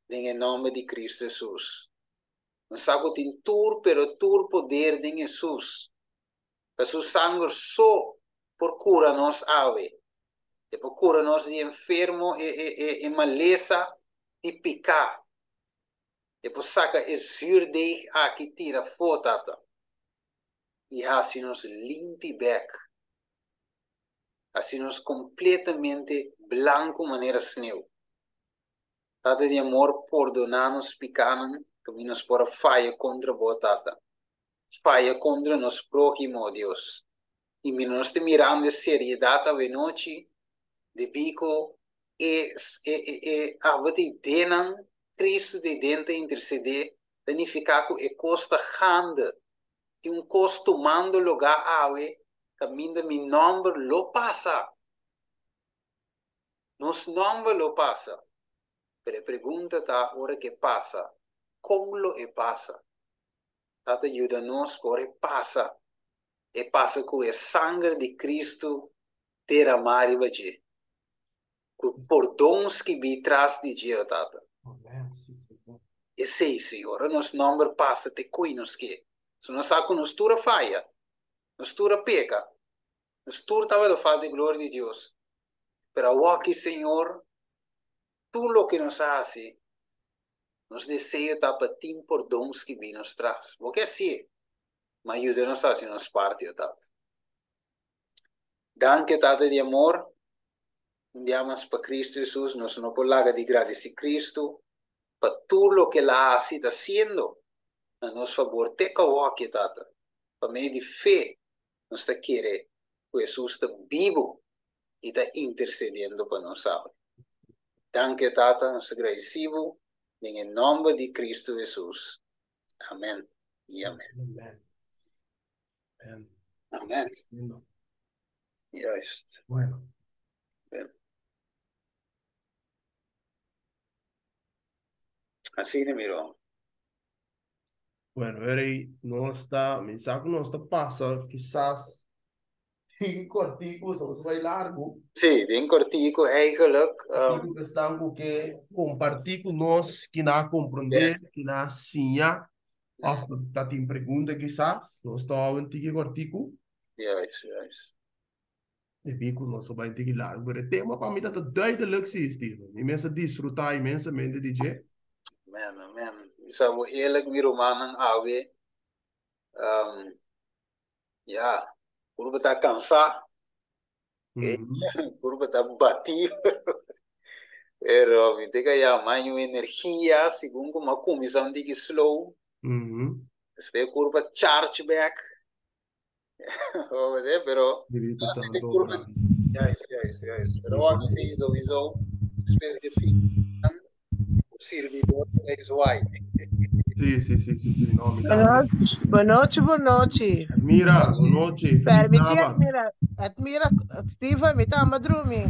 den e nòmber di Kristu Hesus. Nos sa ku tin tur pero tur poder den Hesus. Ta su sanger so por kura nos awe. E por kura nos di enfermo e e e e malesa di piká. E por saka e zuurdeeg aki tira afó, Tata, i hasi nos limpi bèk. Hasi nos kompletamente blanku manera sneu. Tata di amor, pordoná nos pikánan, kaminda nos por a faya kontra Bo, Tata. Faya kontra nos próhimo, o Dios. I mira nos ta mirando e seriedat awenochi, debí ku e e e e abo ta idenan, Cristo ta iden ta intersedé, ta nifiká ku e kos ta gande. Tin un kos tumando lugá awe kaminda mi nòmber lo pasa. Nos nòmber lo pasa. Pero e pregunta ta, ora ku e pasa, kon lo e pasa? Tata yuda nos pa ora e pasa, e pasa ku e sanger di Kristu deramá riba dje, ku pordon skibí tras di dje, o Tata. Esei, Señor, ora nos nòmber pasa te koe nos ke. So nos sa ku nos tur a faya, nos tur a peka, nos tur tabata falta e gloria di Dios. Pero awoki, Señor, tur loke nos a hasi, Nos deseo ta pa tin pordon skibí nos tras. Bo ke hasié, ma yuda nos hasi nos parti, o Tata. Danki, o Tata di amor, un bia mas pa Cristo Jesus. Nos no por laga di gradisí Cristo pa tur loke el a hasi i ta hasiendo na nos fabor te ku awoki, o Tata. Pa medio di fe nos ta kere ku Jesus ta bibu i ta intersediendo pa nos awe. Danki Tata, nos ta gradisí bo den e nòmber di Kristu Hesus. Amèn i amèn. Amèn. Amèn. Amèn. Juist. Bueno. Ben. Asina mi ron. Bueno, Eri, nos ta, mi sa ku nos ta pasa kisas Den kortiku, soms bai largu. Sí, den kortiku eigenlijk. Kortiku ku esnan ku ke kompartí ku nos ki nan a komprondé, ki nan a siña, òf ku ta tin pregunta kisas, nos ta hou un tiki kortiku. Juist, juist. Debí ku nos a bai un tiki largu, pero e tema pa mi ta ta duidelijk sí, Steven. Mi mes a disfrutá inmensamente di dje. Amen, amen. Mi sa bo eerlijk, mi rumannan awe, Ya, kurpa ta kansá, kurpa ta batí, pero mi te ka yama un energia segun ku mi a kuminsá un tiki slow, despues kurpa charge back, pero Spiritu Santo kurpa, obrando. juist, juist, juist, pero awor si souiso despues di fin Sirbidor ta zwaai. Sí, sí, sí, sí, sí. No, mi Boa tambe. noite, boa noite, boa noite. Admira, boa noite. Feliz Permiti, Sabbat. Admira, Admira, Steven, mi ta madrumi.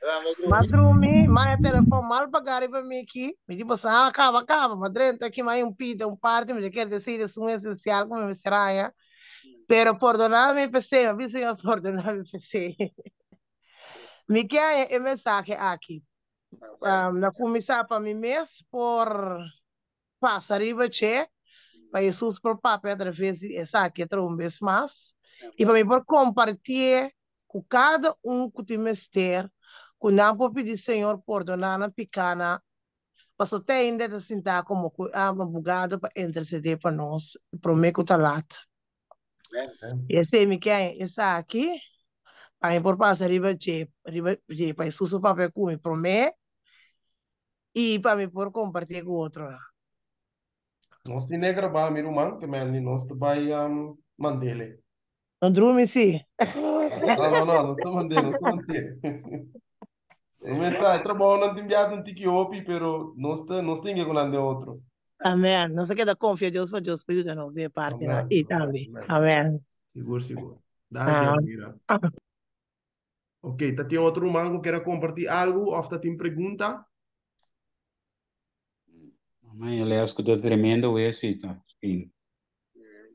Ta madrumi. Madrumi, ma e telefon mal paga riba mi aki. Mi di boso, ah, caba, caba. Ma drenta aki, ma un pida, un parte, mi kier decir, es un esencial como mi mester haña. Pero pordona mi p'esei, mi bisa Señor pordona mi p'esei. Mi ke haña e mensahe aki. Na kuminsá pa mi mes por pasa riba dje, pa Hesus por papia atraves di esaki otro un bes mas, i pa mi por kompartié ku kada un ku tin mester, ku nan por pidi Señor pordoná nan pikánan, pasobra te ainda e ta sintá komo ku e abogado pa intersedé pa nos promé ku ta lat. I esei mi ke haña esaki pa mi por pasa riba dje, riba dje pa Hesus por papia ku mi promé i pa mi por kompartié ku otronan. Nos tin e grabá, mi ruman, ke men di nos ta bai mandele. No drumi si. No, no, no, nos ta mand'é, nos ta mand'é. Un mensahe, trabounan tin biaha un tiki hopi, pero nos ta, nos tin ke ku nan den otro. Amen. Nos ta keda konfia Dios pa Dios por yuda nos den e partinan Amen, ei amen, tambe. amen. Amen. Sigur, sigur. Danki, Admira. Ok, ta tin otro ruman ku kier a kompartí algu òf ta tin pregunta? Amai, e les ku ta tremendo wes i ta fin.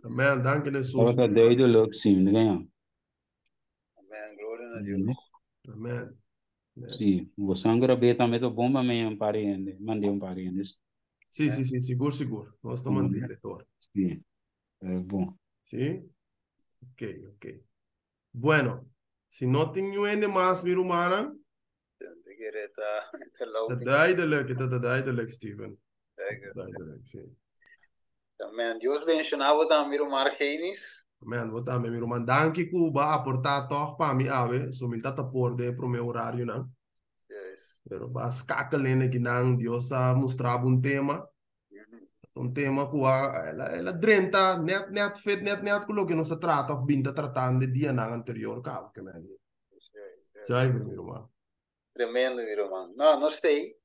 Amen. Danki na Jesus. Tabata duidelijk, sí, mi Amen. Gloria na Dios. Amen. Sí, bo sangra beta me to bomba me un pariente, mandé un pariente. Sí, sí, sí, sigur, sigur. Nos ta mandé, lector. Sí, eh, bon. Sí? Ok, ok. Bueno, si no tin niun mas, mi rumannan. Ta duidelijk, ta duidelijk, Steven. Duidelijk, sí. Amen. Dios bendishoná bo tambe, mi ruman Argenis. Amen. Bo tambe, mi ruman. Danki ku bo a aportá tòg pa mi awe. So mi ta por den promé orarionan. Yes. Pero b'a skakel akinan, Dios a mustra un tema. Un tema ku a el a drenta net net fit net net ku loke nos a trata òf bin ta tratando e dianan anterior kaba ke men. Zuiver, mi ruman. Tremendo, mi ruman. No, nos t'ei.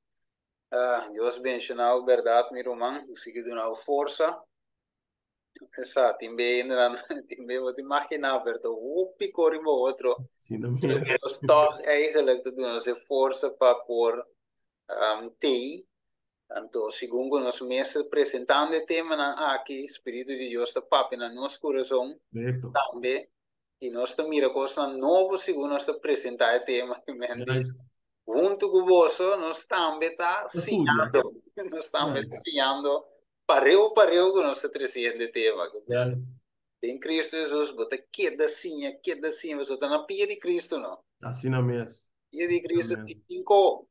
Uh, Dios bendishoná bo bèrdat, mi ruman. Sigui duna bo forsa. Esa, tin be nan, tin be bo ta imaginá, pero ta hopi kos riba otro. Sí, no Pero Dios tòg eigenlijk ta duna nos e forsa pa por um, t'ei. Anto, segun ku nos mes ta presentando e temanan aki, Spiritu di Dios ta papia na nos kurason Korekto. tambe, i nos ta mira kosnan nobo segun nos ta presentá e tema. Juist. Huntu ku boso, nos tambe ta Ta studia. siñando. Nos tambe ta Juist. siñando pareu pareu ku nos ta tresiendo e tema. Juist. Den Kristu Hesus bo ta keda siña, keda siña, pasobra ta na pia di Kristu, no? Asina mes. Pia di Kristu Amen. tin cinco.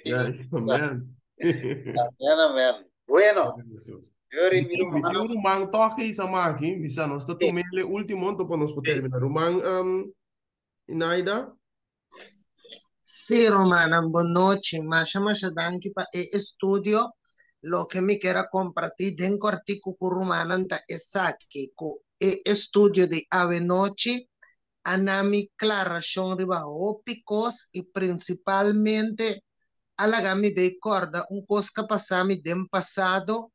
Juist. Amen. Amen, amen. Bueno, Jesus. Yuri, Mi mi tin, mi tin ruman. un ruman tòg ke isa maki, bisa nos ta tum'é e último anto pa nos por terminá. Ruman um, Inaida? Sí, rumannan, bon nochi. Masha, masha danki pa e estudio. Loke mi kier a kompartí den kòrtiku ku rumannan ta esaki, ku e estudio di awenochi a na mi klarashon riba hopi kos i prinsipalmente a laga mi bei kòrda un kos ku a pasa mi den pasado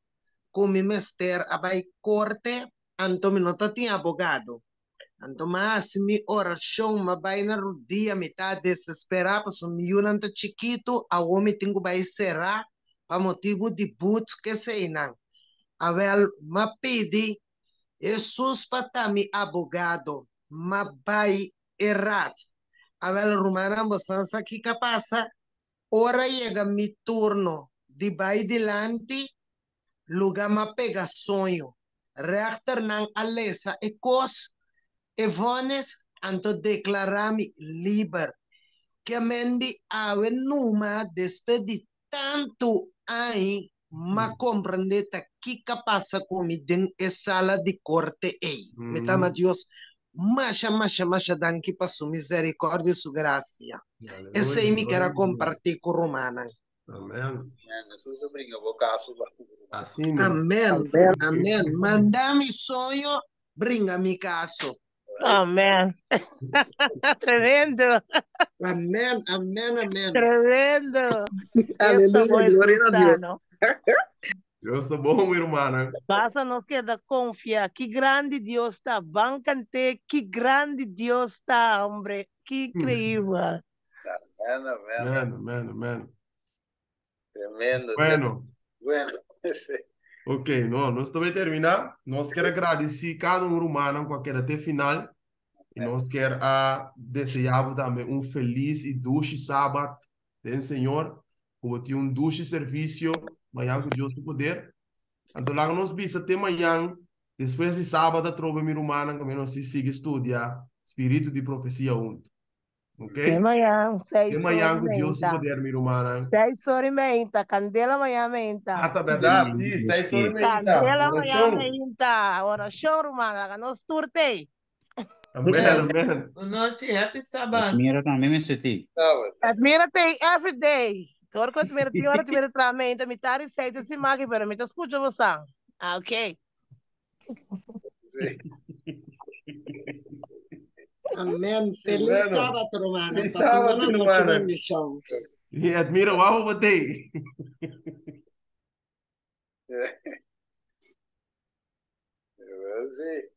ku mi mester a bai korte anto mi no ta tin abogado. Anto m'a hasi mi orashon, m'a bai na rudia, mi ta desesperá pasobra mi yunan ta chikitu, awor mi tin ku bai será pa motibu di but keseinan. Awèl, m'a pidi Hesus pa ta mi abogado, m'a bai e rat. Awèl, rumannan, bosan sa kiko a pasa? Ora yega mi turno di bai dilanti, Luga m'a pega soño. Rechternan a lesa e kos, e vònes, anto deklará mi liber. Ke men di awe numa despues di tantu aña m'a komprendé ta kiko a pasa ku mi den e sala di korte ei. Mi ta ama Dios masha, masha, masha danki pa su miserikòrdia i su grasia. Esei mi ker a kompartí ku rumannan. Amen. Amen. Jesús a bringa bo caso ba. Así no. Amen. Amen. Manda mi soño, bringa mi caso. Amen. Tremendo. Amen, amen, amen. Tremendo. Aleluya, gloria a Dios. No? Dios ta bon, mi hermana. Basta nos keda konfia. Ki grandi Dios ta. Ban kant'é. Ki grandi Dios ta, hombre. Ki inkreibel. Amen, amen. Amen, amen, amen. Tremendo. Bueno. Bueno. Sí. Ok, no, nos ta bai terminá. Nos kier a gradisí kada un rumannan ku a keda te final. I nos kier a deseá bo tambe un felis i dushi sabat den Señor. Ku bo tin un dushi servisio mañan ku Dios su poder. Anto laga nos bisa te mañan, despues di sabat atrobe mi rumannan ku mi nos sigui studia Spiritu di Profesia huntu. Ok? Te mañan, Te 6 ora mañan i ku Dios su meinta. poder, mi rumannan. 6 ora i meinta. Kandela mañan meinta. Ah, ta bèrdat, sí, 6 ora i meinta. Kandela mañan Orashon. meinta. Orashon, ruman. Laga nos tur t'ei. Amèn, amèn. Bon nochi, happy Sabbath. Admira tambe mester tin. Sabbath. Admira t'ei every day. Tur ku admira tin ora admira traha meinta. Mitar di seis ta siman aki, pero mi ta skucha bosan. Ah, ok. Sí. Amén. Feliz Bueno. sábado, hermano. Feliz Pasa sábado, buena noche, hermana. bendición. I admiro wou bo t'ei. Sí.